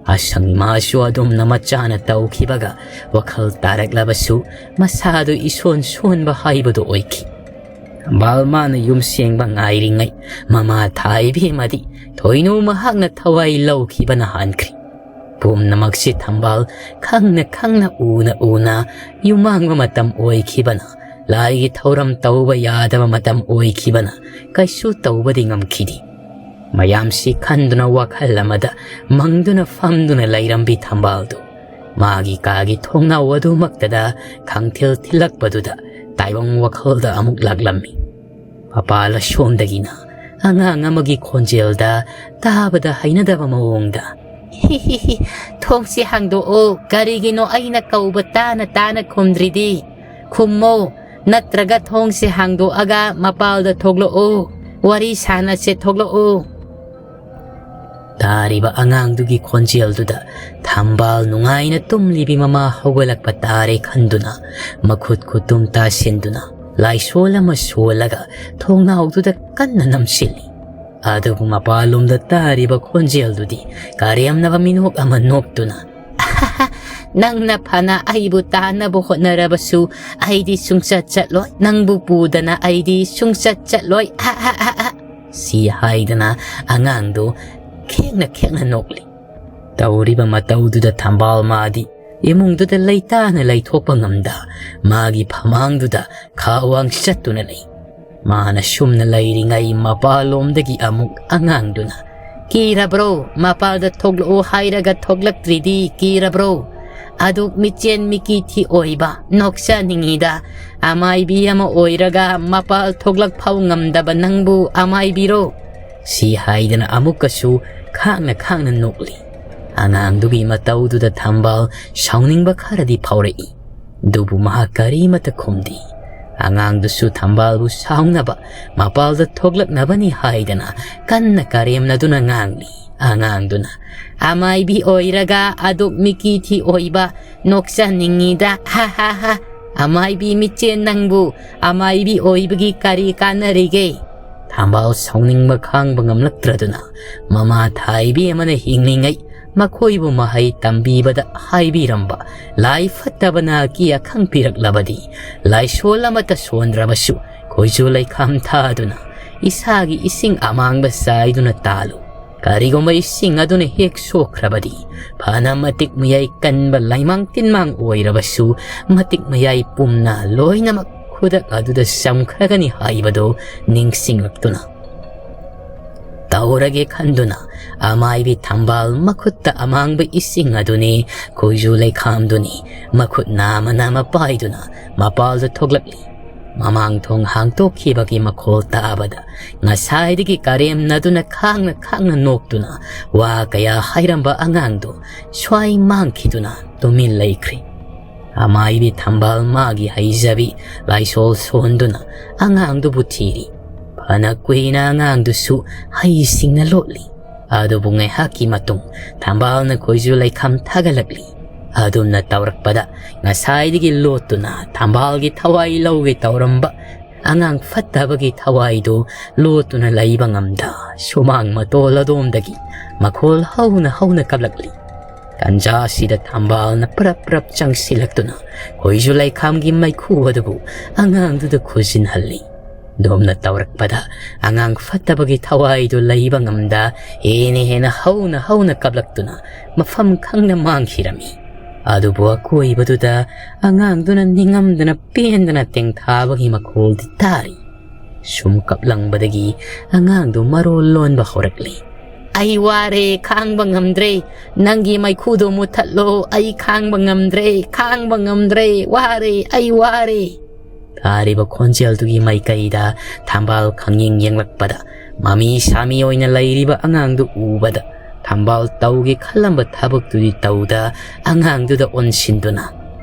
ꯑꯁꯪ ꯃꯥꯁꯨ ꯑꯗꯨꯝꯅ ꯃꯆꯥꯅ ꯇꯧꯈꯤꯕꯒ ꯋꯥꯈꯜ ꯇꯥꯔꯛꯂꯕꯁꯨ, ꯃꯁꯥꯗꯨ ꯏꯁꯣꯟ ꯁꯣꯟꯕ ꯍꯥꯏꯕꯗꯨ ꯑꯣꯏꯈꯤ꯫ ꯊꯝꯕꯥꯜ ꯃꯥꯅ ꯌꯨꯝ ꯁꯦꯡꯕ ꯉꯥꯏꯔꯤꯉꯩ, ꯃꯃꯥ ꯊꯥꯏꯕꯤ ꯑꯃꯗꯤ ꯊꯣꯏꯅꯨ ꯃꯍꯥꯛꯅ ꯊꯋꯥꯏ ꯂꯧꯈꯤꯕꯅ ꯍꯥꯟꯈ꯭ꯔꯦ꯫ ꯄꯨꯝꯅꯃꯛꯁꯤ ꯊꯝꯕꯥꯜ ꯈꯪꯅ ꯈꯪꯅ, ꯎꯅ ꯎꯅ ꯌꯨꯝꯃꯥꯡꯕ ꯃꯇꯝ ꯑꯣꯏꯈꯤꯕꯅ, ꯂꯥꯏꯒꯤ ꯊꯧꯔꯝ ꯇꯧꯕ ꯌꯥꯗꯕ ꯃꯇꯝ ꯑꯣꯏꯈꯤꯕꯅ ꯀꯩꯁꯨ ꯇꯧꯕꯗꯤ ꯉꯝꯈꯤꯗꯦ꯫ ꯃꯌꯥꯝꯁꯤ ꯈꯟꯗꯨꯅ ꯋꯥꯈꯜ ꯑꯃꯗ ꯃꯪꯗꯨꯅ ꯐꯝꯗꯨꯅ ꯂꯩꯔꯝꯕꯤ ꯊꯝꯕꯥꯜꯗꯨ ꯃꯥꯒꯤ ꯀꯥꯒꯤ ꯊꯣꯡꯅꯥꯎ ꯑꯗꯨꯃꯛꯇꯗ ꯈꯪꯊꯤꯜ ꯊꯤꯜꯂꯛꯄꯗꯨꯗ ꯇꯥꯏꯕꯪ ꯋꯥꯈꯜꯗ ꯑꯃꯨꯛ ꯂꯥꯛꯂꯝꯃꯤ꯫ ꯃꯄꯥꯜ ꯑꯁꯣꯝꯗꯒꯤꯅ ꯑꯉꯥꯡ ꯑꯃꯒꯤ ꯈꯣꯟꯖꯦꯜꯗ ꯇꯥꯕꯗ ꯍꯩꯅꯗꯕ ꯃꯑꯣꯡꯗ, "ꯍꯤ ꯍꯤ ꯍꯤ, ꯊꯣꯡꯁꯦ ꯍꯥꯡꯗꯣꯛꯑꯣ, ꯀꯔꯤꯒꯤꯅꯣ ꯑꯩꯅ ꯀꯧꯕ ꯇꯥꯅ ꯇꯥꯅ ꯈꯨꯝꯗ꯭ꯔꯤꯗꯤ? ꯈꯨꯝꯃꯣ, ꯅꯠꯇ꯭ꯔꯒ ꯊꯣꯡꯁꯦ ꯍꯥꯡꯗꯣꯛꯑꯒ ꯃꯄꯥꯜꯗ ꯊꯣꯛꯂꯛꯑꯣ, ꯋꯥꯔꯤ ꯁꯥꯟꯅꯁꯦ, ꯊꯣꯛꯂꯛꯑꯣ꯫" ꯇꯥꯔꯤꯕ ꯑꯉꯥꯡꯗꯨꯒꯤ ꯈꯣꯟꯖꯦꯜꯗꯨꯗ ꯊꯝꯕꯥꯜ ꯅꯨꯡꯉꯥꯏꯅ ꯇꯨꯝꯂꯤꯕꯤ ꯃꯃꯥ ꯍꯧꯒꯠꯂꯛꯄ ꯇꯥꯔꯦ ꯈꯟꯗꯨꯅ ꯃꯈꯨꯠ ꯈꯨꯠꯇꯨꯝ ꯇꯥꯁꯤꯟꯗꯨꯅ, ꯂꯥꯏꯁꯣꯜ ꯑꯃ ꯁꯣꯜꯂꯒ ꯊꯣꯡꯅꯥꯎꯗꯨꯗ ꯀꯟꯅ ꯅꯝꯁꯤꯜꯂꯤ꯫ ꯑꯗꯨꯕꯨ ꯃꯄꯥꯟꯂꯣꯝꯗ ꯇꯥꯔꯤꯕ ꯈꯣꯟꯖꯦꯜꯗꯨꯗꯤ ꯀꯔꯦꯝꯅꯕ ꯃꯤꯅꯣꯛ ꯑꯃ ꯅꯣꯛꯇꯨꯅ, "ꯅꯪꯅ ꯐꯅ ꯑꯩꯕꯨ ꯇꯥꯟꯅꯕ ꯍꯣꯠꯅꯔꯕꯁꯨ ꯑꯩꯗꯤ ꯁꯨꯡꯆꯠ ꯆꯠꯂꯣꯏ꯫ ꯅꯪꯕꯨ ꯄꯨꯗꯅ ꯑꯩꯗꯤ ꯁꯨꯡꯆꯠ ꯆꯠꯂꯣꯏ꯫ ꯁꯤ ꯍꯥꯏꯗꯅ ꯑꯉꯥꯡꯗꯨ ꯈꯦꯡꯅ ꯈꯦꯡꯅ ꯅꯣꯛꯂꯤ꯫ ꯇꯧꯔꯤꯕ ꯃꯇꯧꯗꯨꯗ ꯊꯝꯕꯥꯜ ꯃꯥꯗꯤ ꯏꯃꯨꯡꯗꯨꯗ ꯂꯩꯇꯥꯅ ꯂꯩꯊꯣꯛꯄ ꯉꯝꯗ ꯃꯥꯒꯤ ꯐꯃꯥꯡꯗꯨꯗ ꯈꯥꯋꯥꯡ ꯆꯠꯇꯨꯅ ꯂꯩ꯫ ꯃꯥꯅ ꯁꯨꯝꯅ ꯂꯩꯔꯤꯉꯩ ꯃꯄꯥꯜꯂꯣꯝꯗꯒꯤ ꯑꯃꯨꯛ ꯑꯉꯥꯡꯗꯨꯅ, "ꯀꯤꯔꯕ꯭ꯔꯣ? ꯃꯄꯥꯜꯗ ꯊꯣꯛꯂꯛꯑꯣ ꯍꯥꯏꯔꯒ ꯊꯣꯛꯂꯛꯇ꯭ꯔꯤꯗꯤ ꯀꯤꯔꯕ꯭ꯔꯣ? ꯑꯗꯨꯛ ꯃꯤꯆꯦꯟ ꯃꯤꯀꯤꯊꯤ ꯑꯣꯏꯕ, ꯅꯣꯛꯆꯅꯤꯡꯉꯤꯗ, ꯑꯃꯥꯏꯕꯤ ꯑꯃ ꯑꯣꯏꯔꯒ ꯃꯄꯥꯜ ꯊꯣꯛꯂꯛ ꯐꯥꯎ ꯉꯝꯗꯕ ꯅꯪꯕꯨ ꯑꯃꯥꯏꯕꯤꯔꯣ?" ꯁꯤ ꯍꯥꯏꯗꯅ ꯑꯃꯨꯛꯀꯁꯨ ꯈꯥꯡꯅ ꯈꯥꯡꯅ ꯅꯣꯛꯂꯤ꯫ ꯑꯉꯥꯡꯗꯨꯒꯤ ꯃꯇꯧꯗꯨꯗ ꯊꯝꯕꯥꯜ ꯁꯥꯎꯅꯤꯡꯕ ꯈꯔꯗꯤ ꯐꯥꯎꯔꯛꯏ꯫ ꯑꯗꯨꯕꯨ ꯃꯍꯥꯛ ꯀꯔꯤꯃꯠꯇ ꯈꯨꯝꯗꯦ꯫ ꯑꯉꯥꯡꯗꯨꯁꯨ ꯊꯝꯕꯥꯜꯕꯨ ꯁꯥꯎꯅꯕ, ꯃꯄꯥꯜꯗ ꯊꯣꯛꯂꯛꯅꯕꯅꯤ ꯍꯥꯏꯗꯅ ꯀꯟꯅ ꯀꯔꯦꯝꯅꯗꯨꯅ ꯉꯥꯡꯂꯤ꯫ ꯑꯉꯥꯡꯗꯨꯅ, "ꯑꯃꯥꯏꯕꯤ ꯑꯣꯏꯔꯒ ꯑꯗꯨꯛ ꯃꯤꯀꯤꯊꯤ ꯑꯣꯏꯕ, ꯅꯣꯛꯆꯅꯤꯡꯉꯤꯗ, ꯍꯥ ꯍꯥ ꯍꯥ꯫ ꯑꯃꯥꯏꯕꯤ ꯃꯤꯆꯦꯟ ꯅꯪꯕꯨ ꯑꯃꯥꯏꯕꯤ ꯑꯣꯏꯕꯒꯤ ꯀꯔꯤ ꯀꯥꯟꯅꯔꯤꯒꯦ?" ꯊꯝꯕꯥꯜ ꯁꯥꯎꯅꯤꯡꯕ ꯈꯥꯡꯕ ꯉꯝꯂꯛꯇ꯭ꯔꯗꯨꯅ ꯃꯃꯥ ꯊꯥꯏꯕꯤ ꯑꯃꯅ ꯍꯤꯡꯂꯤꯉꯩ ꯃꯈꯣꯏꯕꯨ ꯃꯍꯩ ꯇꯝꯕꯤꯕꯗ ꯍꯥꯏꯕꯤꯔꯝꯕ ꯂꯥꯏ ꯐꯠꯇꯕꯅ ꯑꯀꯤ ꯑꯈꯪ ꯄꯤꯔꯛꯂꯕꯗꯤ ꯂꯥꯏꯁꯣꯜ ꯑꯃꯠꯇ ꯁꯣꯟꯗ꯭ꯔꯕꯁꯨ ꯈꯣꯏꯖꯨ ꯂꯩꯈꯥꯝ ꯊꯥꯗꯨꯅ ꯏꯁꯥꯒꯤ ꯏꯁꯤꯡ ꯑꯃꯥꯡꯕ ꯆꯥꯏꯗꯨꯅ ꯇꯥꯜꯂꯨ꯫ ꯀꯔꯤꯒꯨꯝꯕ ꯏꯁꯤꯡ ꯑꯗꯨꯅ ꯍꯦꯛ ꯁꯣꯛꯈ꯭ꯔꯕꯗꯤ ꯐꯅ ꯃꯇꯤꯛ ꯃꯌꯥꯏ ꯀꯟꯕ ꯂꯥꯏꯃꯥꯡ ꯇꯤꯟꯃꯥꯡ ꯑꯣꯏꯔꯕꯁꯨ ꯃꯇꯤꯛ ꯃꯌꯥꯏ ꯄꯨꯝꯅ ꯂꯣꯏꯅꯃꯛ ꯈꯨꯗꯛ ꯑꯗꯨꯗ ꯆꯝꯈ꯭ꯔꯒꯅꯤ ꯍꯥꯏꯕꯗꯨ ꯅꯤꯡꯁꯤꯡꯂꯛꯇꯨꯅ ꯇꯧꯔꯒꯦ ꯈꯟꯗꯨꯅ ꯑꯃꯥꯏꯕꯤ ꯊꯝꯕꯥꯜ ꯃꯈꯨꯠꯇ ꯑꯃꯥꯡꯕ ꯏꯁꯤꯡ ꯑꯗꯨꯅꯤ, ꯈꯣꯏꯖꯨ ꯂꯩꯈꯥꯝꯗꯨꯅꯤ ꯃꯈꯨꯠ ꯅꯥꯝꯃ ꯅꯥꯝꯃ ꯄꯥꯏꯗꯨꯅ ꯃꯄꯥꯜꯗ ꯊꯣꯛꯂꯛꯂꯤ꯫ ꯃꯃꯥꯡ ꯊꯣꯡ ꯍꯥꯡꯇꯣꯛꯈꯤꯕꯒꯤ ꯃꯈꯣꯜ ꯇꯥꯕꯗ ꯉꯁꯥꯏꯗꯒꯤ ꯀꯔꯦꯝꯅꯗꯨꯅ ꯈꯥꯡꯅ ꯈꯥꯡꯅ ꯅꯣꯛꯇꯨꯅ ꯋꯥ ꯀꯌꯥ ꯍꯥꯏꯔꯝꯕ ꯑꯉꯥꯡꯗꯨ ꯁ꯭ꯋꯥꯏ ꯃꯥꯡꯈꯤꯗꯨꯅ ꯇꯨꯃꯤꯟ ꯂꯩꯈ꯭ꯔꯦ꯫ ꯑꯃꯥꯏꯕꯤ ꯊꯝꯕꯥꯜ ꯃꯥꯒꯤ ꯍꯩꯖꯕꯤ ꯂꯥꯏꯁꯣꯜ ꯁꯣꯟꯗꯨꯅ ꯑꯉꯥꯡꯗꯨꯕꯨ ꯊꯤꯔꯤ꯫ ꯐꯅ ꯀꯨꯏꯅ ꯑꯉꯥꯡꯗꯨꯁꯨ ꯍꯩꯁꯤꯡꯅ ꯂꯣꯠꯂꯤ꯫ ꯑꯗꯨꯕꯨ ꯉꯥꯏꯍꯥꯛꯀꯤ ꯃꯇꯨꯡ ꯊꯝꯕꯥꯜꯅ ꯈꯣꯏꯖꯨ ꯂꯩꯈꯥꯝ ꯊꯥꯒꯠꯂꯛꯂꯤ꯫ ꯑꯗꯨꯝꯅ ꯇꯧꯔꯛꯄꯗ ꯉꯁꯥꯏꯗꯒꯤ ꯂꯣꯠꯇꯨꯅ ꯊꯝꯕꯥꯜꯒꯤ ꯊꯋꯥꯏ ꯂꯧꯒꯦ ꯇꯧꯔꯝꯕ ꯑꯉꯥꯡ ꯐꯠꯇꯕꯒꯤ ꯊꯋꯥꯏꯗꯨ ꯂꯣꯠꯇꯨꯅ ꯂꯩꯕ ꯉꯝꯗ ꯁꯨꯃꯥꯡ ꯃꯇꯣꯜ ꯑꯗꯣꯝꯗꯒꯤ ꯃꯈꯣꯜ ꯍꯧꯅ ꯍꯧꯅ ꯀꯞꯂꯛꯂꯤ꯫ ꯇꯟꯖꯥ ꯑꯁꯤꯗ ꯊꯝꯕꯥꯜꯅ ꯄ꯭ꯔꯞ ꯄ꯭ꯔꯞ ꯆꯪꯁꯤꯜꯂꯛꯇꯨꯅ ꯈꯣꯏꯖꯨ ꯂꯩꯈꯥꯝꯒꯤ ꯃꯩꯈꯨ ꯑꯗꯨꯕꯨ ꯑꯉꯥꯡꯗꯨꯗ ꯈꯨꯖꯤꯟꯍꯜꯂꯤ꯫ ꯑꯗꯨꯝꯅ ꯇꯧꯔꯛꯄꯗ ꯑꯉꯥꯡ ꯐꯠꯇꯕꯒꯤ ꯊꯋꯥꯏꯗꯨ ꯂꯩꯕ ꯉꯝꯗ ꯍꯦꯟꯅ ꯍꯦꯟꯅ ꯍꯧꯅ ꯍꯧꯅ ꯀꯞꯂꯛꯇꯨꯅ ꯃꯐꯝ ꯈꯪꯅ ꯃꯥꯡꯈꯤꯔꯝꯃꯤ꯫ ꯑꯗꯨꯕꯨ ꯑꯀꯣꯏꯕꯗꯨꯗ ꯑꯉꯥꯡꯗꯨꯅ ꯅꯤꯡꯉꯝꯗꯅ ꯄꯦꯟꯗꯅ ꯇꯦꯡꯊꯥꯕꯒꯤ ꯃꯈꯣꯜꯗꯤ ꯇꯥꯔꯤ꯫ ꯁꯨꯝ ꯀꯞꯂꯝꯕꯗꯒꯤ ꯑꯉꯥꯡꯗꯨ ꯃꯔꯣꯜ ꯂꯣꯟꯕ ꯍꯧꯔꯛꯂꯤ꯫ "ꯑꯩ ꯋꯥꯔꯦ, ꯈꯥꯡꯕ ꯉꯝꯗ꯭ꯔꯦ꯫ ꯅꯪꯒꯤ ꯃꯩꯈꯨꯗꯣ ꯃꯨꯊꯠꯂꯣ꯫ ꯑꯩ ꯈꯥꯡꯕ ꯉꯝꯗ꯭ꯔꯦ, ꯈꯥꯡꯕ ꯉꯝꯗ꯭ꯔꯦ꯫ ꯋꯥꯔꯦ, ꯑꯩ ꯋꯥꯔꯦ꯫" ꯇꯥꯔꯤꯕ ꯈꯣꯟꯖꯦꯜꯗꯨꯒꯤ ꯃꯥꯏꯀꯩꯗ ꯊꯝꯕꯥꯜ ꯈꯪꯌꯦꯡ ꯌꯦꯡꯂꯛꯄꯗ, ꯃꯃꯤ ꯁꯥꯃꯤ ꯑꯣꯏꯅ ꯂꯩꯔꯤꯕ ꯑꯉꯥꯡꯗꯨ ꯎꯕꯗ, ꯊꯝꯕꯥꯜ ꯇꯧꯒꯦ ꯈꯜꯂꯝꯕ ꯊꯕꯛꯇꯨꯗꯤ ꯇꯧꯗ ꯑꯉꯥꯡꯗꯨꯗ ꯑꯣꯟꯁꯤꯟꯗꯨꯅ,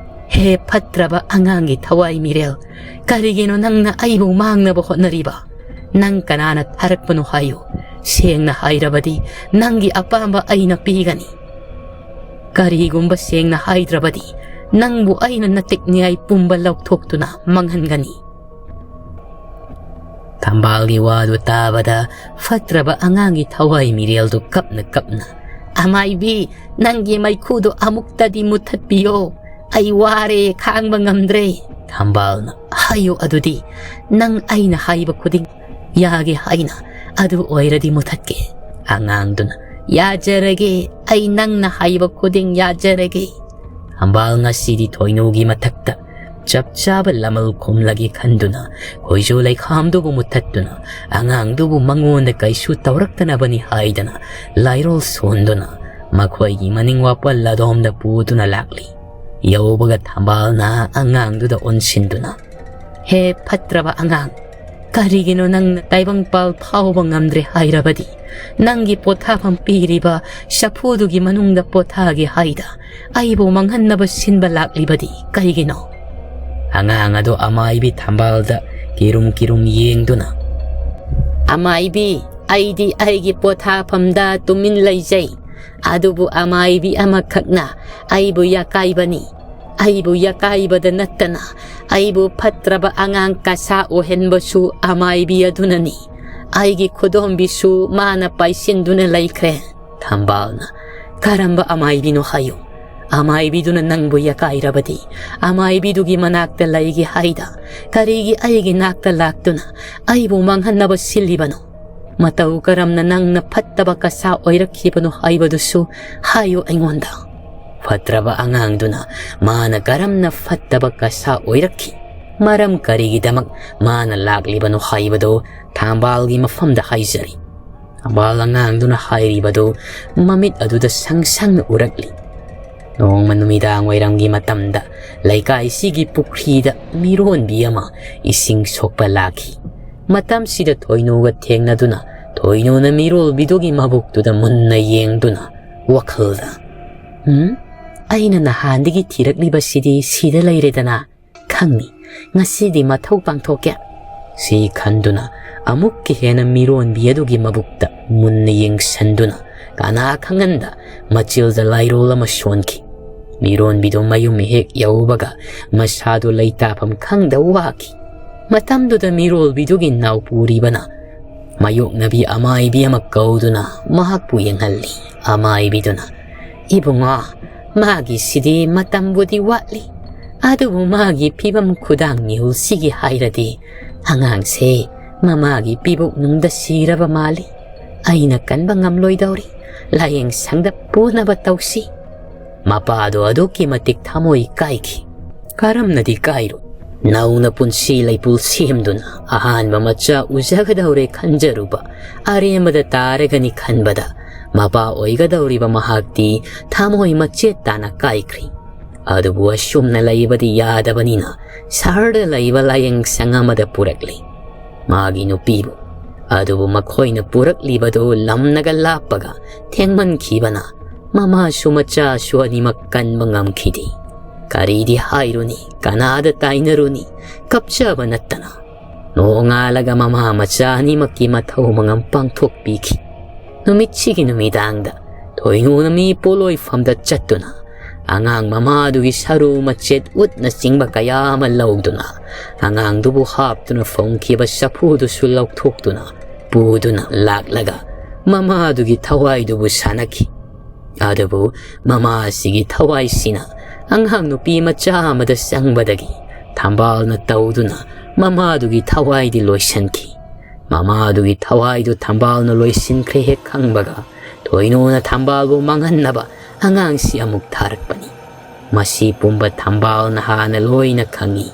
"ꯍꯦ ꯐꯠꯇ꯭ꯔꯕ ꯑꯉꯥꯡꯒꯤ ꯊꯋꯥꯏ ꯃꯤꯔꯦꯜ, ꯀꯔꯤꯒꯤꯅꯣ ꯅꯪꯅ ꯑꯩꯕꯨ ꯃꯥꯡꯅꯕ ꯍꯣꯠꯅꯔꯤꯕ? ꯅꯪ ꯀꯅꯥꯅ ꯊꯥꯔꯛꯄꯅꯣ ꯍꯥꯏꯌꯨ꯫ ꯁꯦꯡꯅ ꯍꯥꯏꯔꯕꯗꯤ ꯅꯪꯒꯤ ꯑꯄꯥꯝꯕ ꯑꯩꯅ ꯄꯤꯒꯅꯤ꯫ ꯀꯔꯤꯒꯨꯝꯕ ꯁꯦꯡꯅ ꯍꯥꯏꯗ꯭ꯔꯕꯗꯤ ꯅꯪꯕꯨ ꯑꯩꯅ ꯅꯇꯤꯛ ꯅꯤꯌꯥꯏ ꯄꯨꯝꯕ ꯂꯧꯊꯣꯛꯇꯨꯅ ꯃꯥꯡꯍꯟꯒꯅꯤ꯫" ꯊꯝꯕꯥꯜꯒꯤ ꯋꯥꯗꯨ ꯇꯥꯕꯗ ꯐꯠꯇ꯭ꯔꯕ ꯑꯉꯥꯡꯒꯤ ꯊꯋꯥꯏ ꯃꯤꯔꯦꯜꯗꯨ ꯀꯞꯅ ꯀꯞꯅ, "ꯑꯃꯥꯏꯕꯤ, ꯅꯪꯒꯤ ꯃꯩꯈꯨꯗꯨ ꯑꯃꯨꯛꯇꯗꯤ ꯃꯨꯊꯠꯄꯤꯌꯣ꯫ ꯑꯩ ꯋꯥꯔꯦ, ꯈꯥꯡꯕ ꯉꯝꯗ꯭ꯔꯦ꯫" ꯊꯝꯕꯥꯜꯅ, "ꯍꯥꯏꯌꯨ ꯑꯗꯨꯗꯤ, ꯅꯪ ꯑꯩꯅ ꯍꯥꯏꯕ ꯈꯨꯗꯤꯡ ꯌꯥꯒꯦ ꯍꯥꯏꯅ꯫ ꯑꯗꯨ ꯑꯣꯏꯔꯗꯤ ꯃꯨꯊꯠꯀꯦ꯫" ꯑꯉꯥꯡꯗꯨꯅ, "ꯌꯥꯖꯔꯒꯦ, ꯑꯩ ꯅꯪꯅ ꯍꯥꯏꯕ ꯈꯨꯗꯤꯡ ꯌꯥꯖꯔꯒꯦ꯫" ꯊꯝꯕꯥꯜ ꯉꯁꯤꯗꯤ ꯊꯣꯏꯅꯨꯒꯤ ꯃꯊꯛꯇ ꯆꯞ ꯆꯥꯕ ꯂꯃꯜ ꯈꯨꯝꯂꯒꯦ ꯈꯟꯗꯨꯅ ꯈꯣꯏꯖꯨ ꯂꯩꯈꯥꯝꯗꯨꯕꯨ ꯃꯨꯊꯠꯇꯨꯅ ꯑꯉꯥꯡꯗꯨꯕꯨ ꯃꯉꯣꯟꯗ ꯀꯩꯁꯨ ꯇꯧꯔꯛꯇꯅꯕꯅꯤ ꯍꯥꯏꯗꯅ ꯂꯥꯏꯔꯣꯜ ꯁꯣꯟꯗꯨꯅ ꯃꯈꯣꯏꯒꯤ ꯃꯅꯤꯡ ꯋꯥꯄꯜ ꯑꯗꯣꯝꯗ ꯄꯨꯗꯨꯅ ꯂꯥꯛꯂꯤ꯫ ꯌꯧꯕꯒ ꯊꯝꯕꯥꯜꯅ ꯑꯉꯥꯡꯗꯨꯗ ꯑꯣꯟꯁꯤꯟꯗꯨꯅ, "ꯍꯦ ꯐꯠꯇ꯭ꯔꯕ ꯑꯉꯥꯡ, ꯀꯔꯤꯒꯤꯅꯣ ꯅꯪꯅ ꯇꯥꯏꯕꯪꯄꯥꯜ ꯐꯥꯎꯕ ꯉꯝꯗ꯭ꯔꯦ ꯍꯥꯏꯔꯕꯗꯤ? ꯅꯪꯒꯤ ꯄꯣꯊꯥꯐꯝ ꯄꯤꯔꯤꯕ ꯆꯐꯨꯗꯨꯒꯤ ꯃꯅꯨꯡꯗ ꯄꯣꯊꯥꯒꯦ ꯍꯥꯏꯗ ꯑꯩꯕꯨ ꯃꯥꯡꯍꯟꯅꯕ ꯁꯤꯟꯕ ꯂꯥꯛꯂꯤꯕꯗꯤ ꯀꯔꯤꯒꯤꯅꯣ?" ꯑꯉꯥꯡ ꯑꯗꯨ ꯑꯃꯥꯏꯕꯤ ꯊꯝꯕꯥꯜꯗ ꯀꯤꯔꯨꯝ ꯀꯤꯔꯨꯝ ꯌꯦꯡꯗꯨꯅ, "ꯑꯃꯥꯏꯕꯤ, ꯑꯩꯗꯤ ꯑꯩꯒꯤ ꯄꯣꯊꯥꯐꯝꯗ ꯇꯨꯃꯤꯟ ꯂꯩꯖꯩ꯫ ꯑꯗꯨꯕꯨ ꯑꯃꯥꯏꯕꯤ ꯑꯃꯈꯛꯅ ꯑꯩꯕꯨ ꯌꯥꯀꯥꯏꯕꯅꯤ꯫ ꯑꯩꯕꯨ ꯌꯥꯀꯥꯏꯕꯗ ꯅꯠꯇꯅ ꯑꯩꯕꯨ ꯐꯠꯇ꯭ꯔꯕ ꯑꯉꯥꯡ ꯀꯁꯥ ꯑꯣꯏꯍꯟꯕꯁꯨ ꯑꯃꯥꯏꯕꯤ ꯑꯗꯨꯅꯅꯤ꯫ ꯑꯩꯒꯤ ꯈꯨꯗꯣꯝꯕꯤꯁꯨ ꯃꯥꯅ ꯄꯥꯏꯁꯤꯟꯗꯨꯅ ꯂꯩꯈ꯭ꯔꯦ꯫ ꯊꯝꯕꯥꯜꯅ, "ꯀꯔꯝꯕ ꯑꯃꯥꯏꯕꯤꯅꯣ ꯍꯥꯏꯌꯨ? ꯑꯃꯥꯏꯕꯤꯗꯨꯅ ꯅꯪꯕꯨ ꯌꯥꯀꯥꯏꯔꯕꯗꯤ, ꯑꯃꯥꯏꯕꯤꯗꯨꯒꯤ ꯃꯅꯥꯛꯇ ꯂꯩꯒꯦ ꯍꯥꯏꯗ ꯀꯔꯤꯒꯤ ꯑꯩꯒꯤ ꯅꯥꯛꯇ ꯂꯥꯛꯇꯨꯅ ꯑꯩꯕꯨ ꯃꯥꯡꯍꯟꯅꯕ ꯁꯤꯜꯂꯤꯕꯅꯣ? ꯃꯇꯧ ꯀꯔꯝꯅ ꯅꯪꯅ ꯐꯠꯇꯕ ꯀꯁꯥ ꯑꯣꯏꯔꯛꯈꯤꯕꯅꯣ ꯍꯥꯏꯕꯗꯨꯁꯨ ꯍꯥꯏꯌꯨ ꯑꯩꯉꯣꯟꯗ꯫" ꯐꯠꯇ꯭ꯔꯕ ꯑꯉꯥꯡꯗꯨꯅ ꯃꯥꯅ ꯀꯔꯝꯅ ꯐꯠꯇꯕ ꯀꯁꯥ ꯑꯣꯏꯔꯛꯈꯤ, ꯃꯔꯝ ꯀꯔꯤꯒꯤꯗꯃꯛ ꯃꯥꯅ ꯂꯥꯛꯂꯤꯕꯅꯣ ꯍꯥꯏꯕꯗꯨ ꯊꯝꯕꯥꯜꯒꯤ ꯃꯐꯝꯗ ꯍꯥꯏꯖꯔꯤ꯫ ꯊꯝꯕꯥꯜ ꯑꯉꯥꯡꯗꯨꯅ ꯍꯥꯏꯔꯤꯕꯗꯨ ꯃꯃꯤꯠ ꯑꯗꯨꯗ ꯁꯪ ꯁꯪꯅ ꯎꯔꯛꯂꯤ꯫ ꯅꯣꯡꯃ ꯅꯨꯃꯤꯗꯥꯡ ꯋꯥꯏꯔꯝꯒꯤ ꯃꯇꯝꯗ ꯂꯩꯀꯥꯏꯁꯤꯒꯤ ꯄꯨꯈ꯭ꯔꯤꯗ ꯃꯤꯔꯣꯟꯕꯤ ꯑꯃ ꯏꯁꯤꯡ ꯁꯣꯛꯄ ꯂꯥꯛꯈꯤ꯫ ꯃꯇꯝꯁꯤꯗ ꯊꯣꯏꯅꯨꯒ ꯊꯦꯡꯅꯗꯨꯅ ꯊꯣꯏꯅꯨꯅ ꯃꯤꯔꯣꯜꯕꯤꯗꯨꯒꯤ ꯃꯕꯨꯛꯇꯨꯗ ꯃꯨꯟꯅ ꯌꯦꯡꯗꯨꯅ ꯋꯥꯈꯜꯗ, "ꯎꯝ? ꯑꯩꯅ ꯅꯍꯥꯟꯗꯒꯤ ꯊꯤꯔꯛꯂꯤꯕꯁꯤꯗꯤ ꯁꯤꯗ ꯂꯩꯔꯦꯗꯅ꯫ ꯈꯪꯅꯤ, ꯉꯁꯤꯗꯤ ꯃꯊꯧ ꯄꯥꯡꯊꯣꯛꯀꯦ꯫" ꯁꯤ ꯈꯟꯗꯨꯅ ꯑꯃꯨꯛꯀ ꯍꯦꯟꯅ ꯃꯤꯔꯣꯟꯕꯤ ꯑꯗꯨꯒꯤ ꯃꯕꯨꯛꯇ ꯃꯨꯟꯅ ꯌꯦꯡꯁꯟꯗꯨꯅ ꯀꯅꯥ ꯈꯪꯍꯟꯗ ꯃꯆꯤꯜꯗ ꯂꯥꯏꯔꯣꯜ ꯑꯃ ꯁꯣꯟꯈꯤ꯫ ꯃꯤꯔꯣꯟꯕꯤꯗꯨ ꯃꯌꯨꯝ ꯍꯦꯛ ꯌꯧꯕꯒ ꯃꯁꯥꯗꯨ ꯂꯩꯇꯥꯐꯝ ꯈꯪꯗ ꯋꯥꯈꯤ꯫ ꯃꯇꯝꯗꯨꯗ ꯃꯤꯔꯣꯜꯕꯤꯗꯨꯒꯤ ꯅꯥꯎꯄꯨꯔꯤꯕꯅ ꯃꯥꯌꯣꯛꯅꯕꯤ ꯑꯃꯥꯏꯕꯤ ꯑꯃ ꯀꯧꯗꯨꯅ ꯃꯍꯥꯛꯄꯨ ꯌꯦꯡꯍꯜꯂꯤ꯫ ꯑꯃꯥꯏꯕꯤꯗꯨꯅ, "ꯏꯕꯨꯡꯉꯣ, ꯃꯥꯒꯤꯁꯤꯗꯤ ꯃꯇꯝꯕꯨꯗꯤ ꯋꯥꯠꯂꯤ, ꯑꯗꯨꯕꯨ ꯃꯥꯒꯤ ꯐꯤꯕꯝ ꯈꯨꯗꯥꯡ ꯅꯤꯍꯨꯜꯁꯤꯒꯤ ꯍꯥꯏꯔꯗꯤ ꯑꯉꯥꯡꯁꯦ ꯃꯃꯥꯒꯤ ꯄꯤꯕꯨꯛꯅꯨꯡꯗ ꯁꯤꯔꯕ ꯃꯥꯜꯂꯤ꯫ ꯑꯩꯅ ꯀꯟꯕ ꯉꯝꯂꯣꯏꯗꯧꯔꯤ꯫ ꯂꯥꯏꯌꯦꯡ ꯁꯪꯗ ꯄꯨꯅꯕ ꯇꯧꯁꯤ꯫" ꯃꯄꯥꯗꯣ ꯑꯗꯨꯛꯀꯤ ꯃꯇꯤꯛ ꯊꯃꯣꯏ ꯀꯥꯏꯈꯤ꯫ ꯀꯔꯝꯅꯗꯤ ꯀꯥꯏꯔꯣꯏ? ꯅꯧꯅ ꯄꯨꯟꯁꯤ ꯂꯩꯄꯨꯜ ꯁꯦꯝꯗꯨꯅ ꯑꯍꯥꯟꯕ ꯃꯆꯥ ꯎꯖꯒꯗꯧꯔꯦ ꯈꯟꯖꯔꯨꯕ, ꯑꯔꯦꯝꯕꯗ ꯇꯥꯔꯒꯅꯤ ꯈꯟꯕꯗ ꯃꯄꯥ ꯑꯣꯏꯒꯗꯧꯔꯤꯕ ꯃꯍꯥꯛꯇꯤ ꯊꯃꯣꯏ ꯃꯆꯦꯠ ꯇꯥꯅ ꯀꯥꯏꯈ꯭ꯔꯤ꯫ ꯑꯗꯨꯕꯨ ꯑꯁꯨꯝꯅ ꯂꯩꯕꯗꯤ ꯌꯥꯗꯕꯅꯤꯅ ꯁꯍꯔꯗ ꯂꯩꯕ ꯂꯥꯏꯌꯦꯡ ꯁꯪ ꯑꯃꯗ ꯄꯨꯔꯛꯂꯤ꯫ ꯃꯥꯒꯤ ꯅꯨꯄꯤꯕꯨ꯫ ꯑꯗꯨꯕꯨ ꯃꯈꯣꯏꯅ ꯄꯨꯔꯛꯂꯤꯕꯗꯨ ꯂꯝꯅꯒ ꯂꯥꯞꯄꯒ ꯊꯦꯡꯃꯟꯈꯤꯕꯅ ꯃꯃꯥꯁꯨ ꯃꯆꯥꯁꯨ ꯑꯅꯤꯃꯛ ꯀꯟꯕ ꯉꯝꯈꯤꯗꯦ꯫ ꯀꯔꯤꯗꯤ ꯍꯥꯏꯔꯨꯅꯤ, ꯀꯅꯥꯗ ꯇꯥꯏꯅꯔꯨꯅꯤ, ꯀꯞꯆꯕ ꯅꯠꯇꯅ꯫ ꯅꯣꯡꯉꯥꯜꯂꯒ ꯃꯃꯥ ꯃꯆꯥ ꯑꯅꯤꯃꯛꯀꯤ ꯃꯊꯧ ꯃꯉꯝ ꯄꯥꯡꯊꯣꯛꯄꯤꯈꯤ꯫ ꯅꯨꯃꯤꯠꯁꯤꯒꯤ ꯅꯨꯃꯤꯗꯥꯡꯗ ꯊꯣꯏꯅꯨꯅ ꯃꯤ ꯄꯣꯠꯂꯣꯏꯐꯝꯗ ꯆꯠꯇꯨꯅ ꯑꯉꯥꯡ ꯃꯃꯥꯗꯨꯒꯤ ꯁꯔꯨ ꯃꯆꯦꯠ, ꯎꯠꯅꯆꯤꯡꯕ ꯀꯌꯥ ꯑꯃ ꯂꯧꯗꯨꯅ ꯑꯉꯥꯡꯗꯨꯕꯨ ꯍꯥꯞꯇꯨꯅ ꯐꯪꯈꯤꯕ ꯆꯐꯨꯗꯨꯁꯨ ꯂꯧꯊꯣꯛꯇꯨꯅ ꯄꯨꯗꯨꯅ ꯂꯥꯛꯂꯒ ꯃꯃꯥꯗꯨꯒꯤ ꯊꯋꯥꯏꯗꯨꯕꯨ ꯁꯥꯟꯅꯈꯤ꯫ ꯑꯗꯨꯕꯨ ꯃꯃꯥꯁꯤꯒꯤ ꯊꯋꯥꯏꯁꯤꯅ ꯑꯉꯥꯡ ꯅꯨꯄꯤ ꯃꯆꯥ ꯑꯃꯗ ꯆꯪꯕꯗꯒꯤ ꯊꯝꯕꯥꯜꯅ ꯇꯧꯗꯨꯅ ꯃꯃꯥꯗꯨꯒꯤ ꯊꯋꯥꯏꯗꯤ ꯂꯣꯏꯁꯤꯟꯈꯤ꯫ ꯃꯃꯥꯗꯨꯒꯤ ꯊꯋꯥꯏꯗꯨ ꯊꯝꯕꯥꯜꯅ ꯂꯣꯏꯁꯤꯟꯈ꯭ꯔꯦ ꯍꯦꯛ ꯈꯪꯕꯒ ꯊꯣꯏꯅꯨꯅ ꯊꯝꯕꯥꯜꯕꯨ ꯃꯥꯡꯍꯟꯅꯕ ꯑꯉꯥꯡꯁꯤ ꯑꯃꯨꯛ ꯊꯥꯔꯛꯄꯅꯤ꯫ ꯃꯁꯤ ꯄꯨꯝꯕ ꯊꯝꯕꯥꯜꯅ ꯍꯥꯟꯅ ꯂꯣꯏꯅ ꯈꯪꯏ꯫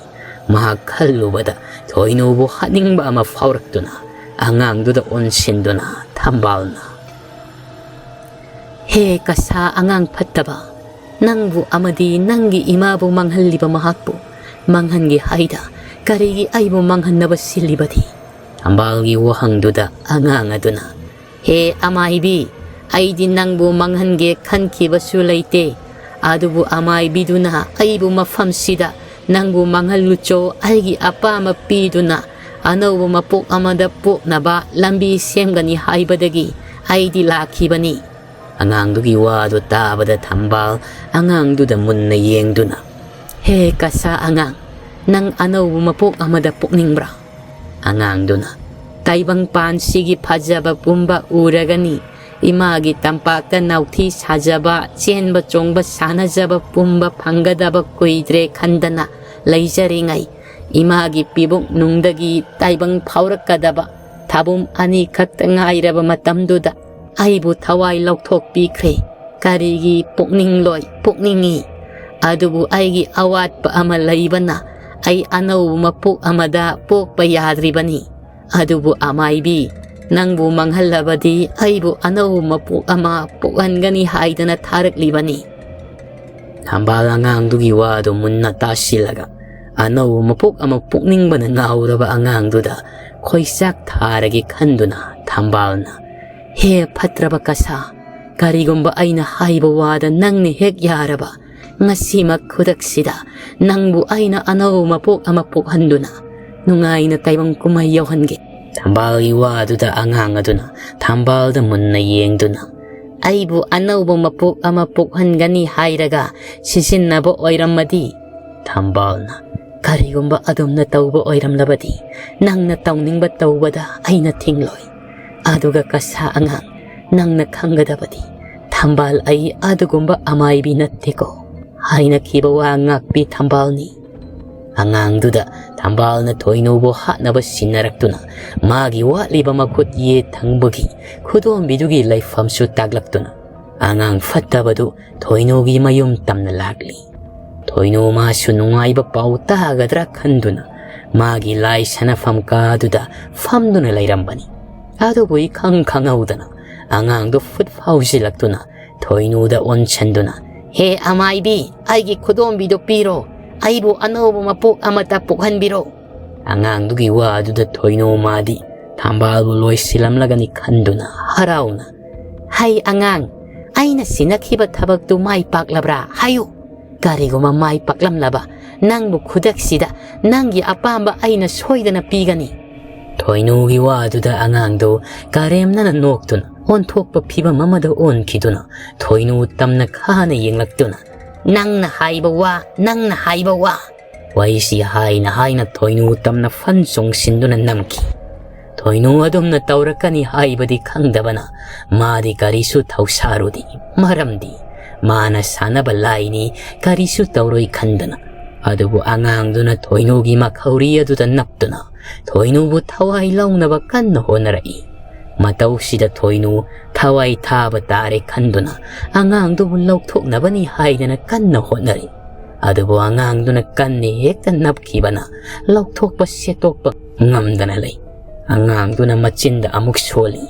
ꯃꯍꯥꯛ ꯈꯜꯂꯨꯕꯗ ꯊꯣꯏꯅꯨꯕꯨ ꯍꯥꯠꯅꯤꯡꯕ ꯑꯃ ꯐꯥꯎꯔꯛꯇꯨꯅ ꯑꯉꯥꯡꯗꯨꯗ ꯑꯣꯟꯁꯤꯟꯗꯨꯅ ꯊꯝꯕꯥꯜꯅ, "ꯍꯦ ꯀꯁꯥ ꯑꯉꯥꯡ ꯐꯠꯇꯕ, ꯅꯪꯕꯨ ꯑꯃꯗꯤ ꯅꯪꯒꯤ ꯏꯃꯥꯕꯨ ꯃꯥꯡꯍꯜꯂꯤꯕ ꯃꯍꯥꯛꯄꯨ ꯃꯥꯡꯍꯟꯒꯦ ꯍꯥꯏꯗ ꯀꯔꯤꯒꯤ ꯑꯩꯕꯨ ꯃꯥꯡꯍꯟꯅꯕ ꯁꯤꯜꯂꯤꯕꯗꯤ?" ꯊꯝꯕꯥꯜꯒꯤ ꯋꯥꯍꯪꯗꯨꯗ ꯑꯉꯥꯡ ꯑꯗꯨꯅ, "ꯍꯦ ꯑꯃꯥꯏꯕꯤ, ꯑꯩꯗꯤ ꯅꯪꯕꯨ ꯃꯥꯡꯍꯟꯒꯦ ꯈꯟꯈꯤꯕꯁꯨ ꯂꯩꯇꯦ꯫ ꯑꯗꯨꯕꯨ ꯑꯃꯥꯏꯕꯤꯗꯨꯅ ꯑꯩꯕꯨ ꯃꯐꯝꯁꯤꯗ ꯅꯪꯕꯨ ꯃꯥꯡꯍꯜꯂꯨꯆꯣ, ꯑꯩꯒꯤ ꯑꯄꯥꯝꯕ ꯄꯤꯗꯨꯅ ꯑꯅꯧꯕ ꯃꯄꯣꯛ ꯑꯃꯗ ꯄꯣꯛꯅꯕ ꯂꯝꯕꯤ ꯁꯦꯝꯒꯅꯤ ꯍꯥꯏꯕꯗꯒꯤ ꯑꯩꯗꯤ ꯂꯥꯛꯈꯤꯕꯅꯤ꯫" ꯑꯉꯥꯡꯗꯨꯒꯤ ꯋꯥꯗꯨ ꯇꯥꯕꯗ ꯊꯝꯕꯥꯜ ꯑꯉꯥꯡꯗꯨꯗ ꯃꯨꯟꯅ ꯌꯦꯡꯗꯨꯅ, "ꯍꯦ ꯀꯁꯥ ꯑꯉꯥꯡ, ꯅꯪ ꯑꯅꯧꯕ ꯃꯄꯣꯛ ꯑꯃꯗ ꯄꯣꯛꯅꯤꯡꯕ꯭ꯔꯥ?" ꯑꯉꯥꯡꯗꯨꯅ, "ꯇꯥꯏꯕꯪ ꯄꯥꯟꯁꯤꯒꯤ ꯐꯖꯕ ꯄꯨꯝꯕ ꯎꯔꯒꯅꯤ꯫ ꯏꯃꯥꯒꯤ ꯇꯝꯄꯥꯛꯇ ꯅꯥꯎꯊꯤ ꯁꯥꯖꯕ, ꯆꯦꯟꯕ ꯆꯣꯡꯕ ꯁꯥꯟꯅꯖꯕ ꯄꯨꯝꯕ ꯐꯪꯒꯗꯕ ꯀꯨꯏꯗ꯭ꯔꯦ ꯈꯟꯗꯅ ꯂꯩꯖꯔꯤꯉꯩ, ꯏꯃꯥꯒꯤ ꯄꯤꯕꯨꯛ ꯅꯨꯡꯗꯒꯤ ꯇꯥꯏꯕꯪ ꯐꯥꯎꯔꯛꯀꯗꯕ ꯊꯥꯕꯨꯝ ꯑꯅꯤꯈꯛꯇ ꯉꯥꯏꯔꯕ ꯃꯇꯝꯗꯨꯗ ꯑꯩꯕꯨ ꯊꯋꯥꯏ ꯂꯧꯊꯣꯛꯄꯤꯈ꯭ꯔꯦ꯫ ꯀꯔꯤꯒꯤ ꯄꯣꯛꯅꯤꯡꯂꯣꯏ? ꯄꯣꯛꯅꯤꯡꯏ꯫ ꯑꯗꯨꯕꯨ ꯑꯩꯒꯤ ꯑꯋꯥꯠꯄ ꯑꯃ ꯂꯩꯕꯅ ꯑꯩ ꯑꯅꯧꯕ ꯃꯄꯣꯛ ꯑꯃꯗ ꯄꯣꯛꯄ ꯌꯥꯗ꯭ꯔꯤꯕꯅꯤ꯫ ꯑꯗꯨꯕꯨ ꯑꯃꯥꯏꯕꯤ, ꯅꯪꯕꯨ ꯃꯥꯡꯍꯜꯂꯕꯗꯤ ꯑꯩꯕꯨ ꯑꯅꯧꯕ ꯃꯄꯣꯛ ꯑꯃ ꯄꯣꯛꯍꯟꯒꯅꯤ ꯍꯥꯏꯗꯅ ꯊꯥꯔꯛꯂꯤꯕꯅꯤ꯫" ꯊꯝꯕꯥꯜ ꯑꯉꯥꯡꯗꯨꯒꯤ ꯋꯥꯗꯨ ꯃꯨꯟꯅ ꯇꯥꯁꯤꯜꯂꯒ ꯑꯅꯧꯕ ꯃꯄꯣꯛ ꯑꯃ ꯄꯣꯛꯅꯤꯡꯕꯅ ꯉꯥꯎꯔꯕ ꯑꯉꯥꯡꯗꯨꯗ ꯈꯣꯏꯆꯥꯛ ꯊꯥꯔꯒꯦ ꯈꯟꯗꯨꯅ ꯊꯝꯕꯥꯜꯅ, "ꯍꯦ ꯐꯠꯇ꯭ꯔꯕ ꯀꯁꯥ, ꯀꯔꯤꯒꯨꯝꯕ ꯑꯩꯅ ꯍꯥꯏꯕ ꯋꯥꯗ ꯅꯪꯅ ꯍꯦꯛ ꯌꯥꯔꯕ, ꯉꯁꯤꯃꯛ ꯈꯨꯗꯛꯁꯤꯗ ꯅꯪꯕꯨ ꯑꯩꯅ ꯑꯅꯧꯕ ꯃꯄꯣꯛ ꯑꯃ ꯄꯣꯛꯍꯟꯗꯨꯅ ꯅꯨꯡꯉꯥꯏꯅ ꯇꯥꯏꯕꯪ ꯀꯨꯝꯍꯩ ꯌꯧꯍꯟꯒꯦ꯫" ꯊꯝꯕꯥꯜꯒꯤ ꯋꯥꯗꯨꯗ ꯑꯉꯥꯡ ꯑꯗꯨꯅ ꯊꯝꯕꯥꯜꯗ ꯃꯨꯟꯅ ꯌꯦꯡꯗꯨꯅ, ꯑꯩꯕꯨ ꯑꯅꯧꯕ ꯃꯄꯣꯛ ꯑꯃ ꯄꯣꯛꯍꯟꯒꯅꯤ ꯍꯥꯏꯔꯒ ꯁꯤꯖꯤꯟꯅꯕ ꯑꯣꯏꯔꯝꯃꯗꯤ? ꯊꯝꯕꯥꯜꯅ, ꯀꯔꯤꯒꯨꯝꯕ ꯑꯗꯨꯝꯅ ꯇꯧꯕ ꯑꯣꯏꯔꯝꯂꯕꯗꯤ, ꯅꯪꯅ ꯇꯧꯅꯤꯡꯕ ꯇꯧꯕꯗ ꯑꯩꯅ ꯊꯤꯡꯂꯣꯏ꯫ ꯑꯗꯨꯒ ꯀꯁꯥ ꯑꯉꯥꯡ, ꯅꯪꯅ ꯈꯪꯒꯗꯕꯗꯤ, ꯊꯝꯕꯥꯜ ꯑꯩ ꯑꯗꯨꯒꯨꯝꯕ ꯑꯃꯥꯏꯕꯤ ꯅꯠꯇꯦꯀꯣ꯫ ꯍꯥꯏꯅꯈꯤꯕ ꯋꯥ ꯉꯥꯛꯄꯤ ꯊꯝꯕꯥꯜꯅꯤ꯫ ꯑꯉꯥꯡꯗꯨꯗ ꯊꯝꯕꯥꯜꯅ ꯊꯣꯏꯅꯨꯕꯨ ꯍꯥꯠꯅꯕ ꯁꯤꯟꯅꯔꯛꯇꯨꯅ, ꯃꯥꯒꯤ ꯋꯥꯠꯂꯤꯕ ꯃꯈꯨꯠ ꯌꯦꯠ ꯊꯪꯕꯒꯤ ꯈꯨꯗꯣꯝꯕꯤꯗꯨꯒꯤ ꯂꯩꯐꯝꯁꯨ ꯇꯥꯛꯂꯛꯇꯨꯅ, ꯑꯉꯥꯡ ꯐꯠꯇꯕꯗꯨ ꯊꯣꯏꯅꯨꯒꯤ ꯃꯌꯨꯝ ꯇꯝꯅ ꯂꯥꯛꯂꯤ꯫ ꯊꯣꯏꯅꯨ ꯃꯥꯁꯨ ꯅꯨꯡꯉꯥꯏꯕ ꯄꯥꯎ ꯇꯥꯒꯗ꯭ꯔꯥ ꯈꯟꯗꯨꯅ, ꯃꯥꯒꯤ ꯂꯥꯏ ꯁꯥꯟꯅꯐꯝ ꯀꯥꯗꯨꯗ ꯐꯝꯗꯨꯅ ꯂꯩꯔꯝꯕꯅꯤ꯫ ꯑꯗꯨꯕꯨ ꯏꯈꯪ ꯈꯪꯍꯧꯗꯅ ꯑꯉꯥꯡꯗꯨ ꯐꯨꯠ ꯐꯥꯎꯖꯤꯜꯂꯛꯇꯨꯅ ꯊꯣꯏꯅꯨꯗ ꯑꯣꯟꯁꯟꯗꯨꯅ, "ꯍꯦ ꯑꯃꯥꯏꯕꯤ, ꯑꯩꯒꯤ ꯈꯨꯗꯣꯝꯕꯤꯗꯨ ꯄꯤꯔꯣ, ꯑꯩꯕꯨ ꯑꯅꯧꯕ ꯃꯄꯣꯛ ꯑꯃꯇ ꯄꯣꯛꯍꯟꯕꯤꯔꯣ"꯫ ꯑꯉꯥꯡꯗꯨꯒꯤ ꯋꯥ ꯑꯗꯨꯗ ꯊꯣꯏꯅꯨ ꯃꯥꯗꯤ ꯊꯝꯕꯥꯜꯕꯨ ꯂꯣꯏꯁꯤꯜꯂꯝꯂꯒꯅꯤ ꯈꯟꯗꯨꯅ ꯍꯔꯥꯎꯅ, "ꯍꯩ ꯑꯉꯥꯡ, ꯑꯩꯅ ꯁꯤꯟꯅꯈꯤꯕ ꯊꯕꯛꯇꯨ ꯃꯥꯏ ꯄꯥꯛꯂꯕ꯭ꯔꯥ ꯍꯥꯏꯌꯨ꯫ ꯀꯔꯤꯒꯨꯝꯕ ꯃꯥꯏ ꯄꯥꯛꯂꯝꯂꯕ, ꯅꯪꯕꯨ ꯈꯨꯗꯛꯁꯤꯗ ꯅꯪꯒꯤ ꯑꯄꯥꯝꯕ ꯑꯩꯅ ꯁꯣꯏꯗꯅ ꯄꯤꯒꯅꯤ"꯫ ꯊꯣꯏꯅꯨꯒꯤ ꯋꯥꯗꯨꯗ ꯑꯉꯥꯡꯗꯨ ꯀꯔꯦꯝꯅꯅ ꯅꯣꯛꯇꯨꯅ ꯑꯣꯟꯊꯣꯛꯄ ꯐꯤꯕꯝ ꯑꯃꯗ ꯑꯣꯟꯈꯤꯗꯨꯅ, ꯊꯣꯏꯅꯨ ꯇꯝꯅ ꯈꯥꯅ ꯌꯦꯡꯂꯛꯇꯨꯅ, "ꯅꯪꯅ ꯍꯥꯏꯕ ꯋꯥ, ꯅꯪꯅ ꯍꯥꯏꯕ ꯋꯥ"꯫ ꯋꯥꯍꯩꯁꯤ ꯍꯥꯏꯅ ꯍꯥꯏꯅ ꯊꯣꯏꯅꯨ ꯇꯝꯅ ꯐꯟ ꯆꯣꯡꯁꯤꯟꯗꯨꯅ ꯅꯝꯈꯤ꯫ ꯊꯣꯏꯅꯨ ꯑꯗꯨꯝꯅ ꯇꯧꯔꯛꯀꯅꯤ ꯍꯥꯏꯕꯗꯤ ꯈꯪꯗꯕꯅ ꯃꯥꯗꯤ ꯀꯔꯤꯁꯨ ꯊꯧꯁꯥꯔꯨꯗꯦ, ꯃꯔꯝꯗꯤ ꯃꯥꯅ ꯁꯥꯟꯅꯕ ꯂꯥꯏꯅꯤ, ꯀꯔꯤꯁꯨ ꯇꯧꯔꯣꯏ ꯈꯟꯗꯅ꯫ ꯑꯗꯨꯕꯨ ꯑꯉꯥꯡꯗꯨꯅ ꯊꯣꯏꯅꯨꯒꯤ ꯃꯈꯧꯔꯤ ꯑꯗꯨꯗ ꯅꯞꯇꯨꯅ ꯊꯣꯏꯅꯨꯕꯨ ꯊꯋꯥꯏ ꯂꯧꯅꯕ ꯀꯟꯅ ꯍꯣꯠꯅꯔꯛꯏ꯫ ꯃꯇꯧꯁꯤꯗ ꯊꯣꯏꯅꯨ ꯊꯋꯥꯏ ꯊꯥꯕ ꯇꯥꯔꯦ ꯈꯟꯗꯨꯅ ꯑꯉꯥꯡꯗꯨꯕꯨ ꯂꯧꯊꯣꯛꯅꯕꯅꯤ ꯍꯥꯏꯗꯅ ꯀꯟꯅ ꯍꯣꯠꯅꯔꯤ꯫ ꯑꯗꯨꯕꯨ ꯑꯉꯥꯡꯗꯨꯅ ꯀꯟꯅ ꯍꯦꯛꯇ ꯅꯞꯈꯤꯕꯅ ꯂꯧꯊꯣꯛꯄ ꯁꯦꯠꯇꯣꯛꯄ ꯉꯝꯗꯅ ꯂꯩ꯫ ꯑꯉꯥꯡꯗꯨꯅ ꯃꯆꯤꯟꯗ ꯑꯃꯨꯛ ꯁꯣꯜꯂꯤ,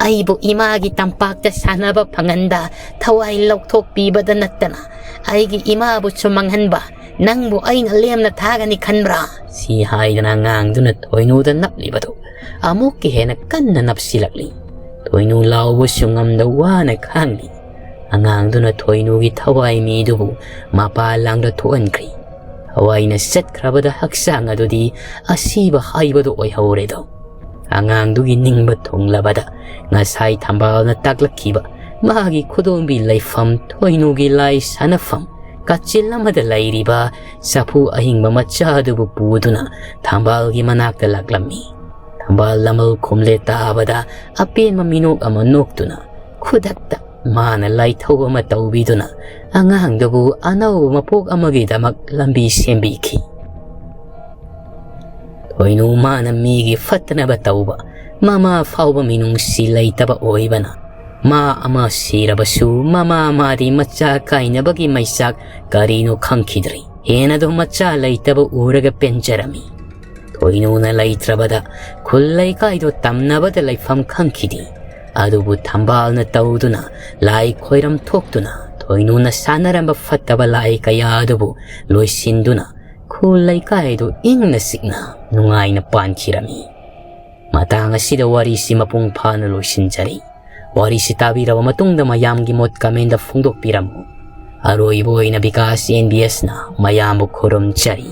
"ꯑꯩꯕꯨ ꯏꯃꯥꯒꯤ ꯇꯝꯄꯥꯛꯇ ꯁꯥꯟꯅꯕ ꯐꯪꯍꯟꯕ, ꯊꯋꯥꯏ ꯂꯧꯊꯣꯛꯄꯤꯕꯗ ꯅꯠꯇꯅ ꯑꯩꯒꯤ ꯏꯃꯥꯕꯨꯁꯨ ꯃꯥꯡꯍꯟꯕ ꯅꯪꯕꯨ ꯑꯩꯅ ꯂꯦꯝꯅ ꯊꯥꯒꯅꯤ ꯈꯟꯕ꯭ꯔꯥ?" ꯁꯤ ꯍꯥꯏꯗꯅ ꯑꯉꯥꯡꯗꯨꯅ ꯊꯣꯏꯅꯨꯗ ꯅꯞꯂꯤꯕꯗꯨ ꯑꯃꯨꯛꯀ ꯍꯦꯟꯅ ꯀꯟꯅ ꯅꯞꯁꯤꯜꯂꯛꯂꯤ꯫ ꯊꯣꯏꯅꯨ ꯂꯥꯎꯕꯁꯨ ꯉꯝꯗ ꯋꯥꯅ ꯈꯥꯡꯂꯤ꯫ ꯑꯉꯥꯡꯗꯨꯅ ꯊꯣꯏꯅꯨꯒꯤ ꯊꯋꯥꯏ ꯃꯤꯗꯨꯕꯨ ꯃꯄꯥ ꯂꯥꯡꯗ ꯊꯣꯛꯍꯟꯈ꯭ꯔꯤ꯫ ꯊꯋꯥꯏꯅ ꯆꯠꯈ꯭ꯔꯕꯗ ꯍꯛꯆꯥꯡ ꯑꯗꯨꯗꯤ ꯑꯁꯤꯕ ꯍꯥꯏꯕꯗꯨ ꯑꯣꯏꯍꯧꯔꯦꯗꯣ꯫ ꯑꯉꯥꯡꯗꯨꯒꯤ ꯅꯤꯡꯕ ꯊꯨꯡꯂꯕꯗ ꯉꯁꯥꯏ ꯊꯝꯕꯥꯜꯅ ꯇꯥꯛꯂꯛꯈꯤꯕ ꯃꯥꯒꯤ ꯈꯨꯗꯣꯝꯕꯤ ꯂꯩꯐꯝ ꯊꯣꯏꯅꯨꯒꯤ ꯂꯥꯏ ꯁꯥꯟꯅꯐꯝ ꯀꯥꯆꯤꯜ ꯑꯃꯗ ꯂꯩꯔꯤꯕ ꯆꯐꯨ ꯑꯍꯤꯡꯕ ꯃꯆꯥ ꯑꯗꯨꯕꯨ ꯄꯨꯗꯨꯅ ꯊꯝꯕꯥꯜꯒꯤ ꯃꯅꯥꯛꯇ ꯂꯥꯛꯂꯝꯃꯤ꯫ ꯊꯝꯕꯥꯜ ꯂꯃꯜ ꯈꯨꯝꯂꯦ ꯇꯥꯕꯗ ꯑꯄꯦꯟꯕ ꯃꯤꯅꯣꯛ ꯑꯃ ꯅꯣꯛꯇꯨꯅ ꯈꯨꯗꯛꯇ ꯃꯥꯅ ꯂꯥꯏꯊꯧ ꯑꯃ ꯇꯧꯕꯤꯗꯨꯅ ꯑꯉꯥꯡꯗꯨꯕꯨ ꯑꯅꯧꯕ ꯃꯄꯣꯛ ꯑꯃꯒꯤꯗꯃꯛ ꯂꯝꯕꯤ ꯁꯦꯝꯕꯤꯈꯤ꯫ ꯊꯣꯏꯅꯨ ꯃꯥꯅ ꯃꯤꯒꯤ ꯐꯠꯇꯅꯕ ꯇꯧꯕ, ꯃꯃꯥ ꯐꯥꯎꯕ ꯃꯤꯅꯨꯡꯁꯤ ꯂꯩꯇꯕ ꯑꯣꯏꯕꯅ, ꯃꯥ ꯑꯃ ꯁꯤꯔꯕꯁꯨ ꯃꯃꯥ ꯃꯥꯗꯤ ꯃꯆꯥ ꯀꯥꯏꯅꯕꯒꯤ ꯃꯩꯆꯥꯛ ꯀꯔꯤꯅꯣ ꯈꯪꯈꯤꯗ꯭ꯔꯤ꯫ ꯍꯦꯟꯅꯗꯨ ꯃꯆꯥ ꯂꯩꯇꯕ ꯎꯔꯒ ꯄꯦꯟꯖꯔꯝꯃꯤ꯫ ꯊꯣꯏꯅꯨꯅ ꯂꯩꯇ꯭ꯔꯕꯗ ꯈꯨꯜ ꯂꯩꯀꯥꯏꯗꯣ ꯇꯝꯅꯕꯗ ꯂꯩꯐꯝ ꯈꯪꯈꯤꯗꯦ꯫ ꯑꯗꯨꯕꯨ ꯊꯝꯕꯥꯜꯅ ꯇꯧꯗꯨꯅ ꯂꯥꯏ ꯈꯣꯏꯔꯝ ꯊꯣꯛꯇꯨꯅ ꯊꯣꯏꯅꯨꯅ ꯁꯥꯟꯅꯔꯝꯕ ꯐꯠꯇꯕ ꯂꯥꯏ ꯀꯌꯥ ꯑꯗꯨꯕꯨ ꯂꯣꯏꯁꯤꯟꯗꯨꯅ ꯈꯨꯜ ꯂꯩꯀꯥꯏꯗꯨ ꯏꯪꯅ ꯆꯤꯛꯅ ꯅꯨꯡꯉꯥꯏꯅ ꯄꯥꯟꯈꯤꯔꯝꯃꯤ꯫ ꯃꯇꯥꯡ ꯑꯁꯤꯗ ꯋꯥꯔꯤꯁꯤ ꯃꯄꯨꯡ ꯐꯥꯅ ꯂꯣꯏꯁꯤꯟꯖꯔꯤ꯫ ꯋꯥꯔꯤꯁꯤ ꯇꯥꯕꯤꯔꯕ ꯃꯇꯨꯡꯗ ꯃꯌꯥꯝꯒꯤ ꯃꯣꯠ comment ꯐꯣꯡꯗꯣꯛꯄꯤꯔꯝꯃꯨ꯫ ꯑꯔꯣꯏꯕ ꯑꯣꯏꯅ ꯕꯤꯀꯥꯁ NBS ꯅ ꯃꯌꯥꯝꯕꯨ ꯈꯨꯔꯨꯝꯖꯔꯤ꯫